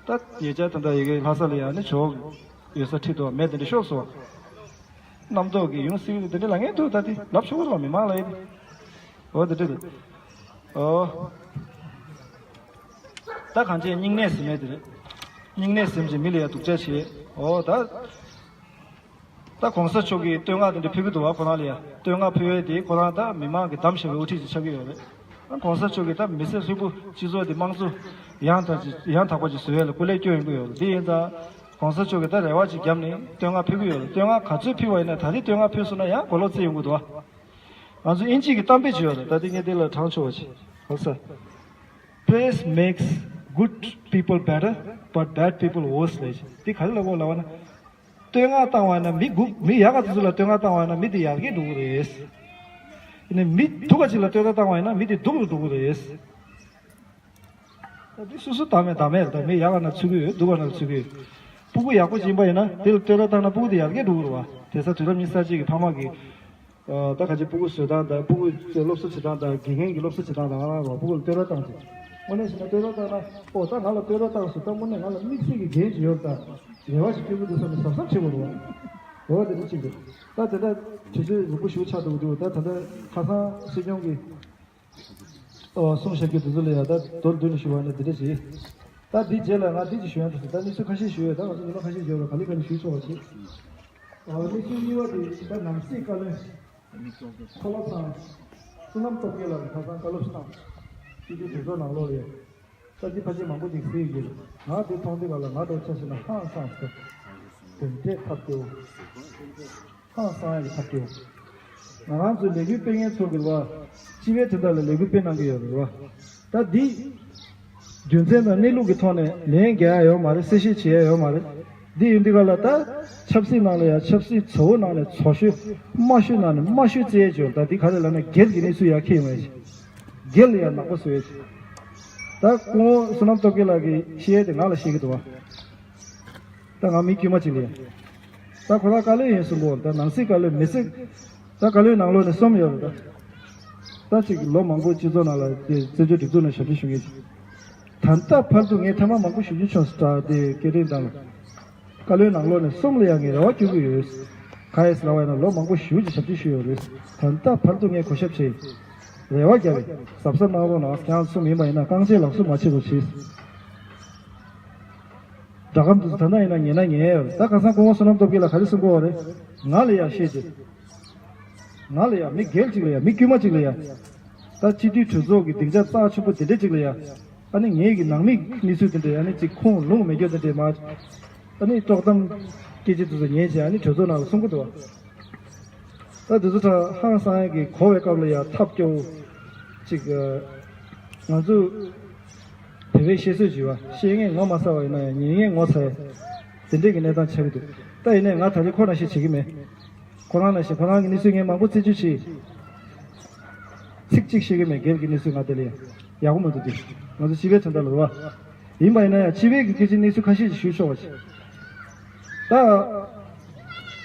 ད་ཉེ་ཆར་ད་ལྟ་ཡི་གེ་ལྷ་ས་ལ་ཡ་ནི་ཇོ་བོ་ཡོད་ས་ཁྲིད་འདུག་བ། མེད་དེ་འདྲ་ཤོར་སོང་བ། རྣམ་རྟོག་གི་ཡུམ་སྲིད་དེ་འདྲ་ལ་ངས་ཐུག་ད་དེ་ལབ་ཆོག་གི་རེད་བ། མི་མང་ལ་ཡིན། འོ་དེ་འདྲ་རེད། ཨོ། ད་གང་བྱས་སྙིང་ནད་ཟིན་མེད་དེ་རེད། སྙིང་ནད་ཟིན་ཅིང་མི་ལ་ཡ་སྡུག་ཅག་བྱེད། ཨོ་ད། ད་གོང་ས་མཆོག་གིས་བསྟོད་བསྔགས་དེ་འདྲ་ཕུལ་གི་འདུག་བ། ཁོ་རང་ལ་ཡ་བསྟོད་བསྔགས་ཕུལ་བས་དེ་ཁོ་རང་ད་མི་མང་གི་གདམ་ཞིག་གི་དབུ་ཁྲིད་ཅིག་ཆགས་ཀྱི་ཡོད་རེད། ཨ་གོང་ས་མཆོག་གིས་ད་མི་སེར་ལྷུན་པོ་སྤྱི་ཚོགས་དེ་དམངས་གཙོ་ཡང་དག་ཅིག་ཡང་དག་པ་ཅིག་བཟོ་ཡས་ལ་སྐུ་ལས་བསྐྱོན་ཡོང་གི་ཡོད་རེད། དེ་ཡིན་ཙང་གོང་ས་མཆོག་གིས་ད་རེ་བ་ཅིག་བརྒྱབ་ནས་བསྟོད་བསྔགས་ཕུལ་གི་ཡོད་རེད། བསྟོད་བསྔགས་ག་ཚོད་ཕུལ་བ་ཡིན་ན་ད་རེས་བསྟོད་བསྔགས་ཕུལ་སོང་ན་ཡང་གོ་ལོག་རྩེ་ཡོང་གི་འདུག་བ། ང་ཚོ་དབྱིན་ཇི་གི་གཏམ་དཔེ་ཅིག་ཡོད་རེད། ད་དེ་ངས་དེ་ལ་དྲངས་ཆོག་པ་ཅིག་ཧ་ས། Praise makes good people better, but bad people worse. ལབ་ཅིག་དེ་ག་རེ་ལབ་དགོས་ལབ་པ་ན། བསྟོད་བསྔགས་བཏང་བ་ན་མི་སྡུག་མི་ཡག་ག་དེ་ཚོ་ལ་བསྟོད་བསྔགས་བཏང་བ་ན་མི་དེ་ཡར་རྒྱས་འགྲོ་གི་རེད། ཨ་ནི་མི་སྡུག་ག་ཅིག་ལ་བསྟོད་བསྔགས་བཏང་བ་ཡིན་ན་མི་དེ་སྡུག་རུ་འགྲོ་གི་རེད། ད་དེ་སོ་སོ་བདག་མེད་བདག་མེད་རེད། ད་མི་ཡག་ག་ན་ཚུད་ཀྱི་ཡོད། སྡུག་ག་ན་ཚུད་ཀྱི་ཡོད། སྤུ་གུ་ཡག་པོ་ཅིག་ཡིན་པ་ཡིན་ན་དེ་ལ་བསྟོད་བསྔགས་བཏང་ན་སྤུ་གུ་དེ་ཡར་རྒྱས་འགྲོ་གི་རེད་བ། དེང་སང་དུས་རབས་ཉི་ཤུ་རྩ་གཅིག་གི་ཕ་མ་གིས། ཨ་ད་ག་ཅིག་སྤུ་གུ་བཟོ་སྟངས་དང་སྤུ་གུ་ཚོའི་སློབ་གསོ་བྱེད་སྟངས་དང་དགེ་རྒན་གྱི་སློབ་གསོ་བྱེད་སྟངས་དང་ང་རང་རོགས་སྤུ་གུ་ལ་བསྟོད་ར་བཏང་ཅིག་དངོས་གནས་བྱས་ན་བསྟོད་ར་བཏང་ན་ཨོ་ད་ང་ལ་བསྟོད་ར་བཏང་སོང་། ད་དངོས་གནས་ང་ལ་དམིགས་བསལ་གྱི་འགན་ཅིག་ཡོད་ད། རེ་བ་ཞིག་སྐྱེ་གི་འདུག་བསམ་ནས་གཟབ་གཟབ་བྱེད་དགོས་རེད་བ། རེ་བ་དེ་འདྲ་ཅིག་འདུག་ད་དེ་འདྲ་དུས་ཚོད་རིང་པོ་ཞིག་ཆགས་འདུག་འདུག་ད་ད་ལྟ་ཁ་སང་སྲིད་སྐྱོང་གིས་ཨོ་གསུང་བཤད་རྒྱུ་དེ་ཚོ་ལ་ཡ་ད་མདོར་བསྡུས་ནས་ཞུ་བ་ནི་དེ་འདྲ་ཞིག་ད་འདི་རྗེས་ལ་ང་འདི་ཅིག་ཞུ་ཡ་འདུག་ད་གནས་ཚུལ་ཁ་ཤས་ཞུ་ཡོད། ད་ང་ཚོ་ཉི་མ་ཁ་ཤས་ཞུ་ཡོད་ར་ག་ལེ་ག་ལེ་ཞུས་ཆོག་པ་བྱེད། ཨོ་གནས་ཚུལ་གཉིས་པ་དེ་ད་ནང་སྲིད་བཀའ་བློན། མཁོ་སློབ་ཚང་། བསོད་ནམས་སྟོབས་རྒྱལ་ལགས་ཀྱིས་ཁ་སང་བཀའ་སློབ་ཞིག་བཏང་། སྤྱི་འཐུས་གྲོས་ཚོགས་ནང་ལོགས་ལ་ཡ། ས་ཅི་ཕ་ཅི་མང་པོ་ཅིག་གཟིགས་ཡོད། ང་དེ་མཐོང་དུས་ག་ལ་ང་རང་ཆ་བཞག་ན་ཧང་སངས་སོང་། དེ་འདྲས་ཐབས་སྐྱོ། ཧང་སངས་ཡག་གི་ཐབས་སྐྱོ། ང་རང་ཚོའི་ལས་འགུལ་སྤེལ་མཁན་ཚོ་གི་ལ་སྤྱི་པའི་དོན་དག་ལ་ལས་འགུལ་སྤེལ་གནང་གི་ཡོད་རེད་བ། ད་འདི། རྒྱུ་མཚན་དང་གནས་ལུགས་ཀྱི་ཐོག་ནས་ལན་རྒྱག་ཡ་ཡོད་མ་རེད། གསལ་བཤད་བྱེད་ཡ་ཡོད་མ་རེད། འདི་ཡིན་དུས་ག་ལ་ད་ཆབ་སྲིད་ནང་ལ་ཡ་ཆབ་སྲིད་བཟོ་བོ་ནང་ནས་བཟོ་ཤོས་དམའ་ཤོས་ནང་ནས་དམའ་ཤོས་བཙལ་ཡ་བྱོས། ད་འདི་ག་རེ་ལབ་ན་སྒེར་གྱི་གནས་ཚུལ་ཡར་འཁྱེར་ཡོང་ཡ་ཞིག་སྒེར་ལ་ཡ་ནག་པོ་བཟོ་ཡ་ཞིག་ད་སྐུ་ངོ་བསོད་ནམས་སྟོབས་རྒྱལ་ལགས་ཀྱིས་བཤད་ཡ་དེ་ང་ལ་བཤད་ཀྱི་འདུག་བ། ད་ང་མི་དཀྱུས་མ་ཅིག་ལ་ཡ། ད་ཁོ་རང་བཀའ་བློན་ཡིན་གསུང་གོ། ད་ནང་སྲིད་བཀའ་བློན་མི་སྲིད། ད་བཀའ་བློན་ནང་ལོགས་ནས་གསུམ་ཡོད་རེད་ད། ད་ཅིག་ལོ་མང་པོ་སྤྱི་ཚོགས་ནང་ལ་དེ་བཙན་བྱོལ་སྒྲིག་འཛུགས་ནང་ཞབས་ཕྱི་ཞུ་མཁན་ཅིག་ད་ལྟ་བར་དུ་ངས་ཐེངས་མ་མང་པོ་ཞུ་རྒྱུ་བྱུང་སོང་ད་དེ་སྐད་འཕྲིན་དང་། བཀའ་བློན་ནང་ལོགས་ནས་གསུམ་ལ་ཡང་ངས་རེ་བ་བསྐྱོན་གྱི་ཡོད། ག་རེ་ཟེར་ལབ་པ་ཡིན་ན་ལོ་མང་པོ་ཞེ་པོ་ཅིག་ཞབས་ཕྱི་ཞུས་ཡོད་རེད། ད་ལྟ་བར་དུ་ངས་གོ་ཞབས་བྱས། རེ་བ་བརྒྱབ་པས་གཟབ་གཟབ་གནང་རོགས་གནང་། ཁྱེད་རང་གསུམ་ཡིན་པ་ཡིན་ན་རྐང་རྗེས་ལག་བཟུང་མ་བྱེད་རོགས་གྱིས། སྒྲ་སྒམ་དུ་ད་ལྟ་ཡིན་ན་ཉན་ན་ཉན་ཡོད། ད་ཁ་སང་སྐུ་ངོ་བསོད་ནམས་སྟོབས་རྒྱལ་ལ་ག་རེ་གསུང་གི་ཡོད་རེད། ང་ལ་ཡང་བཤད་རྗེས། ང་ལ་ཡང་མི་སྒེར་གཅིག་ལ་ཡང་མི་དཀྱུས་མ་གཅིག་ལ་ཡང་། ད་སྤྱི་འཐུས་གྲོས་ཚོགས་ཀྱི་སྡིངས་ཆ་རྩ་ཆེན་པོ་དེ་འདྲ་གཅིག་ལ་ཡང་། ཨ་ནི་ངེད་ཀྱི་ནང་མི་གནས་ཚུལ་དེ་འདྲ་ཨ་ནི་གཅིག་ཁུངས་ལུང་མེད་རྒྱུ་དེ་འདྲ་མ། ཨ་ནི་དཀྲོག་གཏམ་སྐད་ཆ་དེ་ཚོ་ཉན་བྱས་ཨ་ནི་གྲོས་ཚོགས་ནང་ལ་གསུང་གི་འདུག་བ། ད་དེ་ཚོ་ད་ཧང་སང་ཡག་གི་གོ་བའི་སྐབས་ལ་ཡང་ཐབས་སྐྱོ་བོ་གཅིག་ང་ཚོ་བོད་པའི་བཤད་སྲོལ་བྱས་པ་བཤད་མཁན་ངོ་མ་ཚ་བ་ཡིན་ན་ཡང་ཉན་མཁན་ངོ་ཚ་ཡ་དེ་འདྲས་ཀྱི་གནས་སྟངས་ཆགས་ཀྱི་འདུག་ད་ཡིན་ནའི་ང་ད་རེས་ཁོ་ན་ཞིག་བྱེད་ཀྱི་མེད། ཁོ་རང་ནང་བཞིན་ཁོ་རང་གི་གནས་ཚུལ་ངས་མང་པོ་རྩད་གཅོད་བྱས། ཚིག་གཅིག་ཤེས་ཀྱི་མེད། སྒེར་གྱི་གནས་ཚུལ་ང་དེ་ལ་ཡག་པོ་མི་འདུག་དེ་ང་ཚོ་སྤྱི་པའི་དོན་དག་ལ་རེད་བ། ཡིན་པ་ཡིན་ན་ཡང་སྤྱི་པའི་གི་སྐད་ཆ་གནས་ཚུལ་ཁ་ཤས་ཤིག་ཞུ་ཆོག་པ་ཞིག་ད་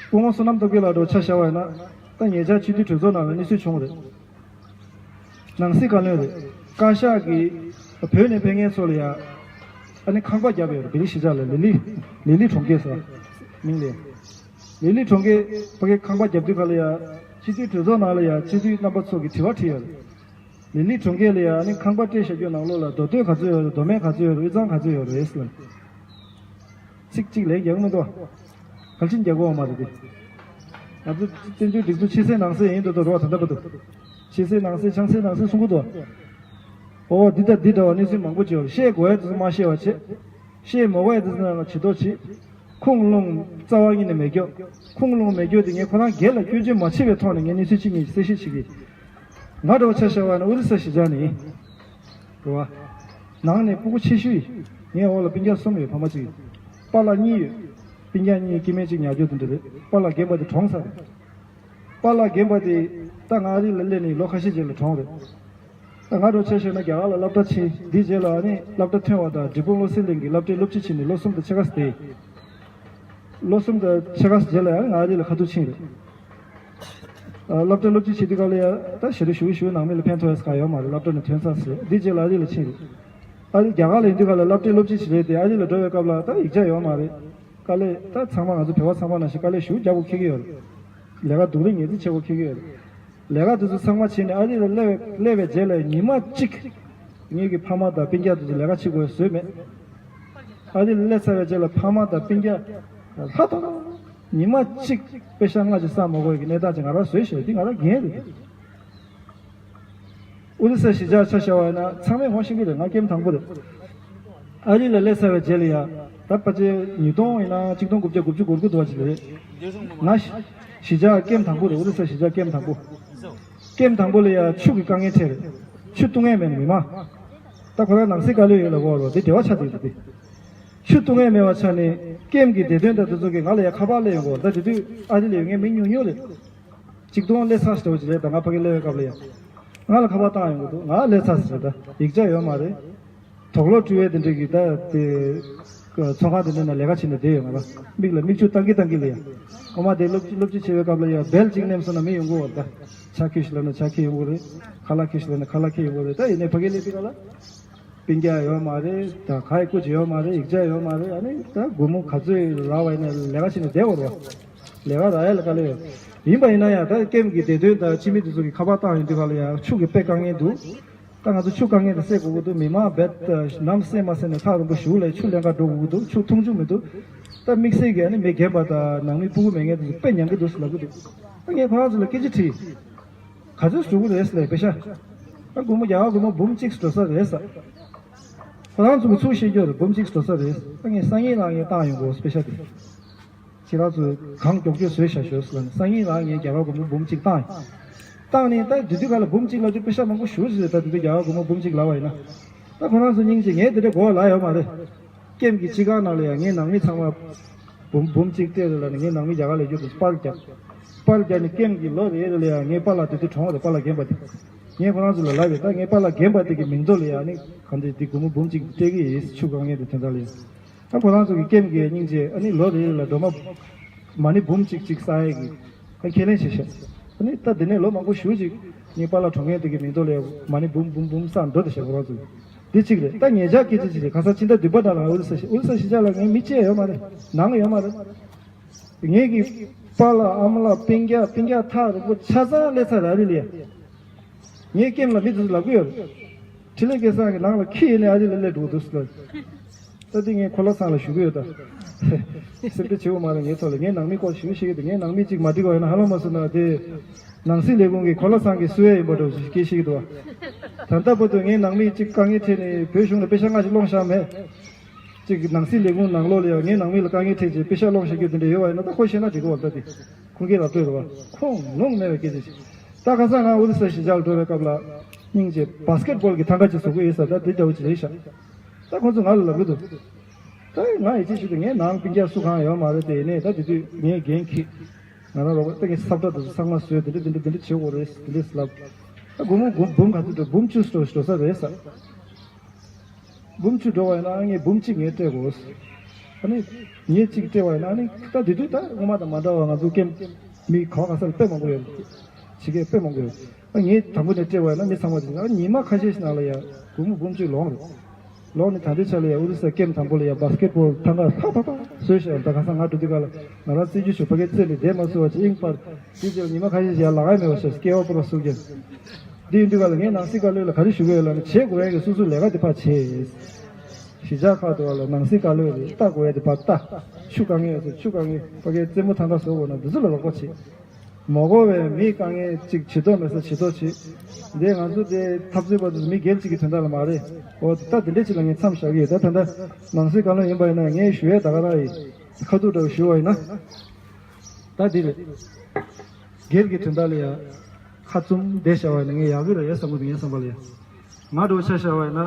སྐུ་ངོ་བསོད་ནམས་སྟོབས་རྒྱལ་ལགས་འགྲོ་ཆ་བཞག་པ་ཡིན་ན་ད་ཉེ་ཆར་སྤྱི་འཐུས་གྲོས་ཚོགས་ནང་ལ་གནས་ཚུལ་བྱུང་བ་རེད། ནང་སྲིད་བཀའ་བློན་རེད། བཀའ་ཤག་གིས་བོད་ནས་ཕེབས་མཁན་ཚོ་ལ་ཡང་ཨ་ནི་ཁང་པ་བརྒྱབ་ཡོད་རེད། བི་ལི་གཞིས་ཆགས་ལ་ལི་ལི་ལི་ལི་གྲོང་ཁྱེར་ཟེར་མིང་ལས། ལི་ལི་གྲོང་ཁྱེར་ཕ་གི་ཁང་པ་བརྒྱབ་དུས་ག་ལ་ཡ། སྤྱི་འཐུས་གྲོས་ཚོགས་ནང་ལ་ཡ་སྤྱི་འཐུས་རྣམ་པ་ཚོ་གིས་དྲི་བ་དྲིས་ཡོད་རེད། ལི་ལི་གྲོང་ཁྱེར་ལ་ཡ་ཨ་ནི་ཁང་པ་སྤྲད་བཞག་རྒྱུ་ནང་ལོགས་ལ་རྡོ་སྟོད་ག་ཚོད་ཡོད་རེད། རྡོ་སྨད་ག་ཚོད་ཡོད་རེད། དབུས་གཙང་ག་ཚོད་ཡོད་རེད་ཟེར། ཚིག་གཅིག་ལས་རྒྱག་མི་འདུག་བ། གལ་ཆེན་རྒྱག་གོ་བ་མ་རེད་དེ། ང་ཚོ་བཙན་བྱོལ་སྒྲིག་འཛུགས་ཕྱི་གསལ་ནང་གསལ་ཡིན་འདུག་དོ་རོ་བ་ད་ལྟ་བར་དུ། ཕྱི་གསལ་ནང་གསལ་ཆང་གསལ་ནང་གསལ་གསུང་གི་འདུག་ཨོ་འདི་དང་འདི་འདྲ་བ་གནས་ཚུལ་མང་པོ་བྱས་བ་བཤད་དགོས་ཡ་དེ་ཚོ་མ་བཤད་བ་བྱེད། བཤད་མ་དགོས་ཡ་དེ་ཚོ་ནང་ལ་བྱེད་དོ་བྱེད། ཁུངས་ལུང་རྩ་བ་ཉིད་ནས་མེད་རྒྱུ། ཁུངས་ལུང་མེད་རྒྱུ་དེ་ངས་ཁོ་རང་སྒེར་ལ་སྐྱོན་བརྗོད་མ་བྱས་པའི་ཐོག་ནས་ངས་གནས་ཚུལ་གཅིག་གཉིས་གསལ་བཤད་བྱེད་ཀྱི། ང་འདྲ་བ་ཆ་བཞག་པ་ན་ཨོ་རི་ས་གཞིས་ཆགས་ནས་ཡིན། རེད་བ། ནང་ནས་སྤུ་གུ་ཆེ་ཤོས་ཡིན། ངའི་འོག་ལ་སྤུན་ཀྱག་གསུམ་ཡོད། ཕ་མ་གཅིག་ཡོད། པཱ་ལགས་གཉིས་ཡོད། སྤུན་ཀྱག་གཉིས་སྐྱེ་དམན་གཅིག་ཉར་རྒྱུ་དེ་འདྲ་རེད། པཱ་ལགས་རྒན་པ་དེ་གྲོངས་ཚར་རེད། པཱ་ལགས་རྒན་པ་དེ་ད་ང་རི་ལ་སླེབས་ནས་ལོ་ཁ་ཤས་རྗེས་ལ་གྲོངས་རེད། ད་ང་འདྲ་བ་ཆ་བཞག་ན་རྒྱ་གར་ལ་སློབ་གྲྭ་ཕྱིན། དེའི་རྗེས་ལ་ཨ་ནི་སློབ་གྲྭ་ཐོན་པ་དང་འབྲས་སྤུངས་བློ་གསལ་གླིང་གི་སློབ་གྲྭའི་སློབ་སྤྱི་བྱས་ནས་ལོ་གསུམ་དང་ཕྱེད་ཀ་ཙམ་བསྡད། ལོ་གསུམ་དང་ཕྱེད་ཀ་རྗེས་ལ་ཡང་ང་རི་ལ་ཁ་ཐུག་ཕྱིན་རེད། ཨ་སློབ་གྲྭའི་སློབ་སྤྱི་བྱེད་དུས་སྐབས་ལ་ཡང་ད་ཞེ་དྲག་ཞུ་གི་ཞུ་གི་ནང་མི་ལ་ཕན་ཐོགས་ཡས་གང་ཡོད་མ་རེད། སློབ་གྲྭ་ནས་ཐོན་ཚར་ཟེར། འདི་རྗེས་ལ་ཨ་རི་ལ་ཕྱིན་རེད། ཨ་རི་རྒྱ་གར་ལ་ཡིན་དུས་སྐབས་ལ་སློབ་གྲྭའི་སློབ་སྤྱི་ཞིག་རེད་དེ། ཨ་རི་ལ་འགྲོ་བའི་སྐབས་ལ་ད་ཡིག་ཆ་ཡོད་མ་རེད། དཀའ་ལས་ད་ཚང་མ་ང་ཚོ་བོད་པ་ཚང་མ་ནང་བཞིན་དཀའ་ལས་ཞེ་པོ་རྒྱག་དགོས་འཁེལ་གྱི་ཡོད་རེད། ལས་ཀ་སྡུག་རུས་ངེས་ཅིག་བྱེད་དགོས་འཁེལ་གྱི་ཡོད་རེད། ལས་ཀ་དེ་ཚོ་ཚང་མ་བྱས་ནས་ཨ་རི་ལ་སླེབས་པའི་སླེབས་པའི་རྗེས་ལ་ཉི་མ་གཅིག་ངེད་ཀྱི་ཕ་མ་དང་སྤུན་ཀྱག་དེ་ཚོ་ལས་ཀ་བྱེད་དགོས་བཟོས་མེད། ཨ་རི་ལ་སླེབས་ཚར་བའི་རྗེས་ལ་ཕ་མ་དང་སྤུན་ཀྱག་ལྷག་ཏུ་ཉི་མ་གཅིག་པེ་ཤག་ལྔ་ཅིག་བསགས་མ་དགོས་ཀྱི་གནས་སྟངས་ཅིག་ང་རང་བཟོས་ཤག་འདི་ང་རང་འགན་རེད། ཨོ་རི་ས་གཞིས་ཆགས་ཆ་བཞག་པ་ཡིན་ན་ཚང་མས་ངོ་ཤེས་ཀྱི་རེད། ང་ཀེམ་དང་པོ་རེད། ཨ་རི་ལ་སླེབས་ཚར་བའི་རྗེས་ལ་ཡ་ད་ཕལ་ཆེར་ཉིས་སྟོང་ཡིན་ན་གཅིག་སྟོང་དགུ་བརྒྱ་དགུ་བཅུ་གོ་དགུ་འདྲ་བ་ཞིག་རེད། ང་གཞིས་ཆགས་ཀེམ་དང་པོ་རེད། ཨོ་རི་ས་གཞིས་ཆགས་ཀེམ་དང་པོ། ཀེམ་དང་པོ་ལ་ཡ་ཆུ་གི་དཀའ་ངལ་འཕྲད་རེད། ཆུ་བཏུང་ཡས་མེད་ནས་མི་མང་། ད་ཁོ་རང་ནང་སྲིད་བཀའ་བློན་ཡོད་ལ་གོ་རོ་དེ་འབྲེལ་བ་ཆགས་བསྡད་འདུག་སྟེ། ཆུ་བཏུང་ཡས་མེད་པ་ཆགས་ནས་ཀེམ་གྱི་བདེ་དོན་དང་དེ་ཚོ་གིས་ང་ལ་ཡ་ཁ་པར་སླེབས་ཡོང་གོ། ད་དེ་དུས་ཨ་རི་ལ་ཡོད་མཁན་མི་ཉུང་ཉུང་རེད། གཅིག་སྟོང་སླེབས་ཚར་ཞེས་འདྲ་བོ་ཅིག་རེད། ད་ང་ཕ་གི་སླེབས་པའི་སྐབས་ལ་ཡ། ང་ལ་ཁ་པར་བཏང་ཡོང་གི་འདུག་ང་སླེབས་ཚར་ཟེར། ད་ཡིག་ཆ་ཡོད་མ་རེད། དུག་ལོག་བཀྲུ་ཡས་དེ་འདྲ་གི་ད་དེ་ཚོང་ཁང་དེ་འདྲ་ནང་ལས་ཀ་བྱེད་ནས་བསྡད་ཡོད། ང་ལ་མིག་ལ་མིག་ཆུ་བཏང་གི་བཏང་གི་ལ་ཡ། ཨོ་མ་དེ་སློབ་སློབ་སྤྱི་བྱེད་པའི་སྐབས་ལ་ཡ་བེལ་གཅིག་ནེམ་སོང་ན་མི་ཡོང་གི་ཡོད་རེད། ད་ཇ་ཁྱེར་ཤོག་ལབ་ན་ཇ་ཁྱེར་ཡོང་གི་རེད། ཁ་ལག་ཁྱེར་ཤོག་ལབ་ན་ཁ་ལག་ཁྱེར་ཡོང་གི་རེད། ད་ཡིན་ནའི་ཕ་གི་སླེབས་དུས་སྐབས་ལ། སྤུན་ཀྱག་ཡོད་མ་རེད། ད་ག་ཡི་སྐུ་མཁྱེན་ཡོད་མ་རེད། ཡིག་ཆ་ཡོད་མ་རེད། ཨ་ནི་ད་སྒོར་མོ་ག་ཚོད་རག་པ་ཡིན་ན་ལས་ཀ་བྱས་ནས་བསྡད་དགོས་རེད་བ། ལས་ཀ་རག་ཡ་ལ་དཀའ་ལས་ཡོད། ཡིན་པ་ཡིན་ན་ཡང་ད་ཀེམ་གྱི་བདེ་དོན་དང་སྤྱི་མི་དེ་ཚོ་གིས་ཁ་པར་བཏང་ཡོང་དུས་སྐབས་ལ་ཡང་ཆུ་གི་དཔེ་དཀའ་ངལ་འདུག་ད་ང་ཚོ་ཆུ་དཀའ་ངལ་དེ་སེལ་དགོས་ཀྱི་འདུག་མི་མང་རྦད་དེ་ནམ་སེལ་མ་སེལ་ནས་ཐག་རིང་པོ་ཞིག་ལ་ཆུ་ལེན་གར་འགྲོ་དགོས་ཀྱི་འདུག་ཆུ་འཐུང་རྒྱུ་མི་འདུག་ད་དམིགས་བསལ་གྱི་ཨ་ནི་མི་རྒན་པ་དང་ནང་མི་སྤུ་གུ་མེད་མཁན་དེ་ཚོ་དཔེ་ཉམས་ཀྱི་འདུག་ཟེར་ལབ་ཀྱི་འདུག་ད་ངས་ཁོ་རང་ཚོ་ལ་སྐད་ཆ་དྲིས། ག་ཚོད་བཟོ་གི་རེད་ཟེར་ལབ་པེ་ཤ། ཨ་སྒོར་མོ་རྒྱ་གར་སྒོར་མོ་འབུམ་གཅིག་འགྲོ་ས་རེད་ཟེར། ཁོ་རང་ཚོ་གིས་ཚུར་བཤད་རྒྱུ་རེད། འབུམ་གཅིག་འགྲོ་ས་རེད། ཨ་ངས་སང་ཉིན་རང་ངས་བཏང་ཡོང་དགོས་པེ་ཤ་དེ། ཁྱེད་རང་ཚོས་གང་མགྱོགས་མགྱོགས་བཟོས་བཞག་ཤོག་ཟེར་ལབ་ནས་སང་ཉིན་རང་ངས་རྒྱ་གར་སྒོར་མོ་འབུམ་གཅིག་བཏང་ཡོང་། བཏང་ནས་ད་དེ་དུས་ག་ལ་འབུམ་གཅིག་ལབ་དུས་པེ་ཤ་མང་པོ་ཞེ་པོ་ཅིག་རེད། ད་དེ་དུས་རྒྱ་གར་སྒོར་མོ་འབུམ་གཅིག་ལབ་པ་ཡིན་ན། ད་ཁོ་རང་ཚོ་སྙིང་རྗེ། ངས་དེ་འདྲ་གོ་བ་ལ་ཡོད་མ་རེད། ཀེམ་གྱི་སྤྱི་ཁང་ནང་ལ་ཡང་ངའི་ནང་མི་ཚང་མ་འབུམ་འབུམ་གཅིག་སྤྲད་རེད་ལབ་ནས་ངའི་ནང་མི་རྒྱ་གར་ལ་ཡོད་པའི་པར་བརྒྱབ། པར་བརྒྱབ་ནས་ཀེམ་གྱི་ལོ་རེ་རེ་ལ་ཡང་ངའི་པཱ་ལགས་དེ་དུས་གྲོངས་རེད། པཱ་ལགས་རྒན་པ་དེ། ངས་ཁོ་རང་ཚོ་ལ་ལབ་པས། ད་ངའི་པཱ་ལགས་རྒན་པ་དེ་གི་མིང་ཐོག་ལ་ཡང་ནི་གང་འདྲ་འདི་སྒོར་མོ་འབུམ་གཅིག་སྤྲད་ཀྱི་ཡིན། ཆུ་དཀའ་ངལ་དེ་དོན་དག་ལ་ཡང་། ད་ཁོ་རང་ཚོ་གི་ཀེམ་གྱི་སྙིང་རྗེ། ཨ་ནི་ལོ་རེ་རེ་ལ་སྒྲོལ་མ་མ་ཎི་འབུམ་གཅིག་གཅིག་བསག་ཡས་ཀྱི་ད་ཁས་ལེན་བྱས་ཤག་ཨ་ནི་ད་དེ་ནས་ལོ་མང་པོ་ཞེ་པོ་ཅིག་ངའི་པཱ་ལགས་གྲོངས་མཁན་དེ་གི་མིང་ཐོག་ལ་ཡང་མ་ཎི་འབུམ་འབུམ་འབུམ་བསགས་འགྲོ་བསྡད་ཤག་ཁོ་རང་ཚོ་གི། འདི་གཅིག་རེད། ད་ཉེ་ཆར་སྐད་ཆ་ཅིག་རེད། ཁ་སང་ཕྱི་ཟླ་བདུན་པ་ནང་ལ་ཨོ་རི་ས་ཨོ་རི་ས་གཞིས་ཆགས་ལ་ངའི་མི་གཅིག་ཡོད་མ་རེད། ནང་ཡོད་མ་རེད། ངེད་ཀྱི་པཱ་ལགས་ཨ་མ་ལགས་སྤུན་ཀྱག་སྤུན་ཀྱག་ཐག་རིང་པོ་ཆ་ཚང་སླེབས་ཚར་རེད། ཨ་རི་ལ་ཡ། ངའི་ཀེམ་ལ་མི་དེ་ཚོ་ལབ་གི་ཡོད་རེད། འཕྲིན་ལས་སྐལ་བཟང་གི་ནང་ལ་ཁྱི་ཡིན་ནའི་ཨ་རི་ལ་སླེབས་འགྲོ་གི་འདུག་ཟེར་ལབ། ད་འདི་ངས་གོ་ལ་ཚང་ལ་ཞུ་གི་ཡོད་ད། སེམས་ཁྲལ་བྱེད་དགོས་མ་རེད། ངའི་ཐོག་ལ་ངའི་ནང་མི་སྐོར་ཞུ་ཤེས་ཀྱི་འདུག་ངའི་ནང་མི་གཅིག་མ་འགྲིག་པ་ཡོད་ན་ཧ་ལམ་མ་སོང་ན་དེ། ནང་སྲིད་ལས་ཁུངས་ཀྱི་གོ་ལ་ཚང་གི་སུ་ཡ་ཡིན་པ་འདྲ་བོ་ཞིག་སྐད་ཤེས་ཀྱི་འདུག་བ། ད་ལྟ་བར་དུ་ངའི་ནང་མི་གཅིག་དཀའ་ངལ་འཕྲད་ནས་བོད་གཞུང་ལ་པེ་ཤ་སྔ་ཕྱི་སློང་བཞག་མེད། གཅིག་ནང་སྲིད་ལས་ཁུངས་ནང་ལོགས་ལ་ཡང་ངའི་ནང་མི་ལ་དཀའ་ངལ་འཕྲད་ཅིག་པེ་ཤ་སློང་བཞག་རྒྱུ་དེ་འདྲ་ཡོད་པ་ཡིན་ན་ད་ཁོ་ཤེས་ན་འགྲིག་གི་འོ་ད་དེ། ཁོང་གིས་ལབ་འདོད་རེད་བ། ཁོང་ནོངས་མེད་པའི་སྐད་ཆ་ཞིག་ད་ཁ་སང་ང་ཨོ་རི་ས་གཞིས་ཆགས་ལ་འགྲོ་བའི་སྐབས་ལ་སྙིང་རྗེ་བཱ་སི་ཀེད་བྷོལ་གྱི་ཐང་ག་ཅིག་བཟོ་གི་ཡོད་ས་ད་དེ་འདྲ་བོ་ཅིག་རེད་ཤག་ད་ཁོང་ཚོ་ང་ལ་ལབ་གི་འདུག་ད་ང་ཡིད་ཆེས་ཞུ་དུས་ངའི་ནང་སྤུན་ཀྱག་སུ་གང་ཡོད་མ་རེད་དེ་ཡིན་ནའི་ད་དེ་དུས་ངས་འགན་འཁྱེར། ང་རང་ལོག་ད་ངས་སབ་ཏྲ་དེ་ཚོ་ཚང་མ་བཟོས་དེ་འདྲ་དེ་འདྲ་དེ་འདྲ་བྱེད་དགོས་རེད་དེ་འདྲ་ལབ། ད་སྒོར་མོ་སྒོར་འབུམ་ག་ཚོད་འགྲོ་འབུམ་བཅུ་ཙམ་འགྲོ་ས་རེད་ས། འབུམ་བཅུ་འགྲོ་བ་ཡིན་ན་ངས་འབུམ་གཅིག་ངས་སྤྲད་དགོས། ཨ་ནི། ངས་གཅིག་སྤྲད་པ་ཡིན་ན་ཨ་ནི་ད་དེ་དུས་ད་སྔོན་མ་དང་མ་འདྲ་བ་ང་ཚོ་ཀེམ་མི་ག་བ་ག་ས་ལ་དཔེ་མང་པོ་ཡོད། ཕྱི་རྒྱལ་དཔེ་མང་པོ་ཡོད། ཨ་ངས་དང་པོ་ནས་སྤྲད་པ་ཡིན་ན་མི་ཚང་མ་དེ་ཨ་ཉི་མ་ཁ་ཤས་ཤིག་ནང་ལ་ཡ་སྒོར་མོ་འབུམ་གཅིག་ལོངས་རེད། ལོངས་ནས་ད་ལྟའི་ཆ་ལ་ཡ་ཨོ་རི་ས་ཀེམ་དང་པོ་ལ་ཡ་བཱ་སི་ཀེད་བྷོལ་ཐང་ག་ཕག་ཕག་ཕག་བཟོས་ཤག་ད་ག་ས་ང་འགྲོ་དུས་ག་ལ་ང་རང་རྩེད་འཇོ་ཞུ་ཕ་གིར་རྩེད་ནས་བསྡད་མ་ཚུགས་པ་ཅིག་ཨིན་པར་དེ་ཅིག་ཉི་མ་ཁ་ཤས་ཤིག་ཡ་ལག་ཡ་མེད་པ་ཤག་སྐྱེ་བ་པོ་ར་སུག་ཀྱང་། འདི་ཡིན་དུས་ག་ལ་ངས་ནང་སྲིད་བཀའ་བློན་ལ་ག་རེ་ཞུ་གི་ཡོད་ལབ་ན་བྱེད་དགོས་ཡ་གི་སོ་སོའི་ལས་ཀ་དེ་ཕར་བྱེད། གཞིས་ཆགས་ཁག་ཏུ་བ་ལ་ནང་སྲིད་བཀའ་བློན་རེད་ལྟ་དགོས་ཡ་དེ་ཕར་ལྟ། ཆུ་དཀའ་ངལ་ཡོད་ཚེ་ཆུ་དཀའ་ངལ་ཕ་གིའི་རྩེད་མོ་ཐང་ག་བཟོ་དགོས་ན་འདི་ཚོ་ལ་རོགས་པ་བྱེད། མ་དགོས་པའི་མི་དཀའ་ངལ་ཅིག་བྱེད་དོ་མེད་ས་བྱེད་དོ་བྱེད། འདི་ང་ཚོ་དེ་འཐབ་རྩོད་པ་ཚོ་མི་སྒེར་གཅིག་གི་དོན་དག་ལ་མ་རེད། འོ་ད་དེ་འདྲས་ཅིག་ལ་ངས་མཚམས་བཞག་གི་ཡོད་ད་ད་ལྟ་ནང་སྲིད་བཀའ་བློན་ཡིན་པ་ཡིན་ན་ངས་ཞུ་ཡས་ད་ག་རང་ཡིན། ཁ་ཐུག་འདྲ་བོ་ཞུ་བ་ཡིན་ན། ད་འདི་རེད། སྒེར་གྱི་དོན་དག་ལ་ཡ། ཁ་བཙུམ་བསྡད་བཞག་པ་ཡིན་ན་ངས་ཡག་གི་རེད་བསམ་གི་འདུག་ངའི་བསམ་པ་ལ་ཡ། ང་འདྲ་བོ་ཆ་བཞག་པ་ཡིན་ན།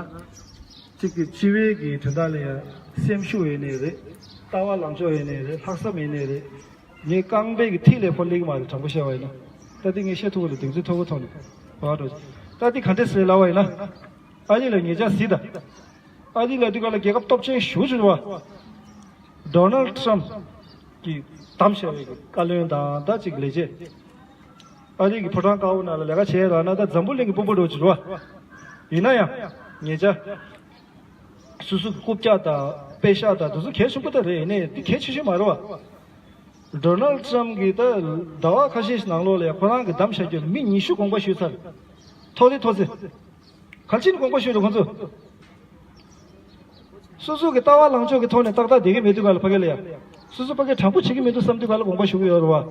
གཅིག་གི་སྤྱི་བའི་གི་དོན་དག་ལ་ཡ། སེམས་ཤུགས་ཡིན་ནའི་རེད། ལྟ་བ་ལངས་ཕྱོགས་ཡིན་ནའི་རེད་ལྷག་བསམ་ཡིན་ནའི་རེད། ངའི་རྐང་པའི་གི་མཐིལ་ལས་ཕར་སླེབས་ཀྱི་མ་རེད་དྲང་པོ་བཤད་པ་ཡིན་ན། ད་འདི་ངས་བཤད་ཐུབ་ཀྱི་རེད་གདེང་ཚོད་མཐོ་པོ་ཐོག་ནས། བ་འགྲོ། ད་འདི་ག་འདྲས་སེ་ལབ་པ་ཡིན་ན། ཨ་རི་ལ་ཉེ་ཆར་གཟིགས་དང་། ཨ་རི་ལ་འདི་ག་ལ་རྒྱལ་ཁབ་སྟོབས་ཆེན་ཞེ་པོ་ཅིག་རེད་བ། ཌོ་ནལ་ཊམ་གྱིས་བདམས་བཞག་པའི་བཀའ་བློན་དང་ད་ཅིག་ལས་བྱེད། ཨ་རི་གི་ཕོ་བྲང་དཀར་པོ་ནང་ལ་ལས་ཀ་བྱས་ལབ་ན་ད་འཛམ་བུ་གླིང་གི་དཔོན་པོ་འདྲ་བོ་ཅིག་རེད་བ། ཡིན་ན་ཡང་། ཉེ་ཆར། སོ་སོ་གི་རྐུབ་བཀྱག་དང་པེ་ཤག་དང་དེ་ཚོ་གལ་ཆེན་པོ་ད་རེད། ཡིན་ནའི་འདི་གལ་ཆེ་ཤོས་མ་རེད་བ། ཌོ་ནལ་ཊམ་གྱིས་ད་ཟླ་བ་ཁ་ཤས་ཤིག་ནང་ལོགས་ལ་ཡང་ཁོ་རང་གིས་བདམས་བཞག་རྒྱུར་མི་ཉི་ཤུ་དགོངས་པ་ཞུས་ཚར། ཐོག་དེ་ཐོག་ཚེ། གལ་ཆེན་དགོངས་པ་ཞུས་འདུག་ཁོ་ཚོ། སོ་སོ་གི་ལྟ་བ་ལངས་ཕྱོགས་ཀྱི་ཐོག་ནས་ཏག་ཏག་བསྡད་ཀྱི་མེད་དུས་ག་ལ་ཕ་གི་ལ་ཡ། སོ་སོ་ཕ་གི་དྲང་པོ་བྱེད་ཀྱི་མི་འདུག་བསམ་དུས་ག་ལ་དགོངས་པ་ཞུ་གི་ཡོད་རེད་བ།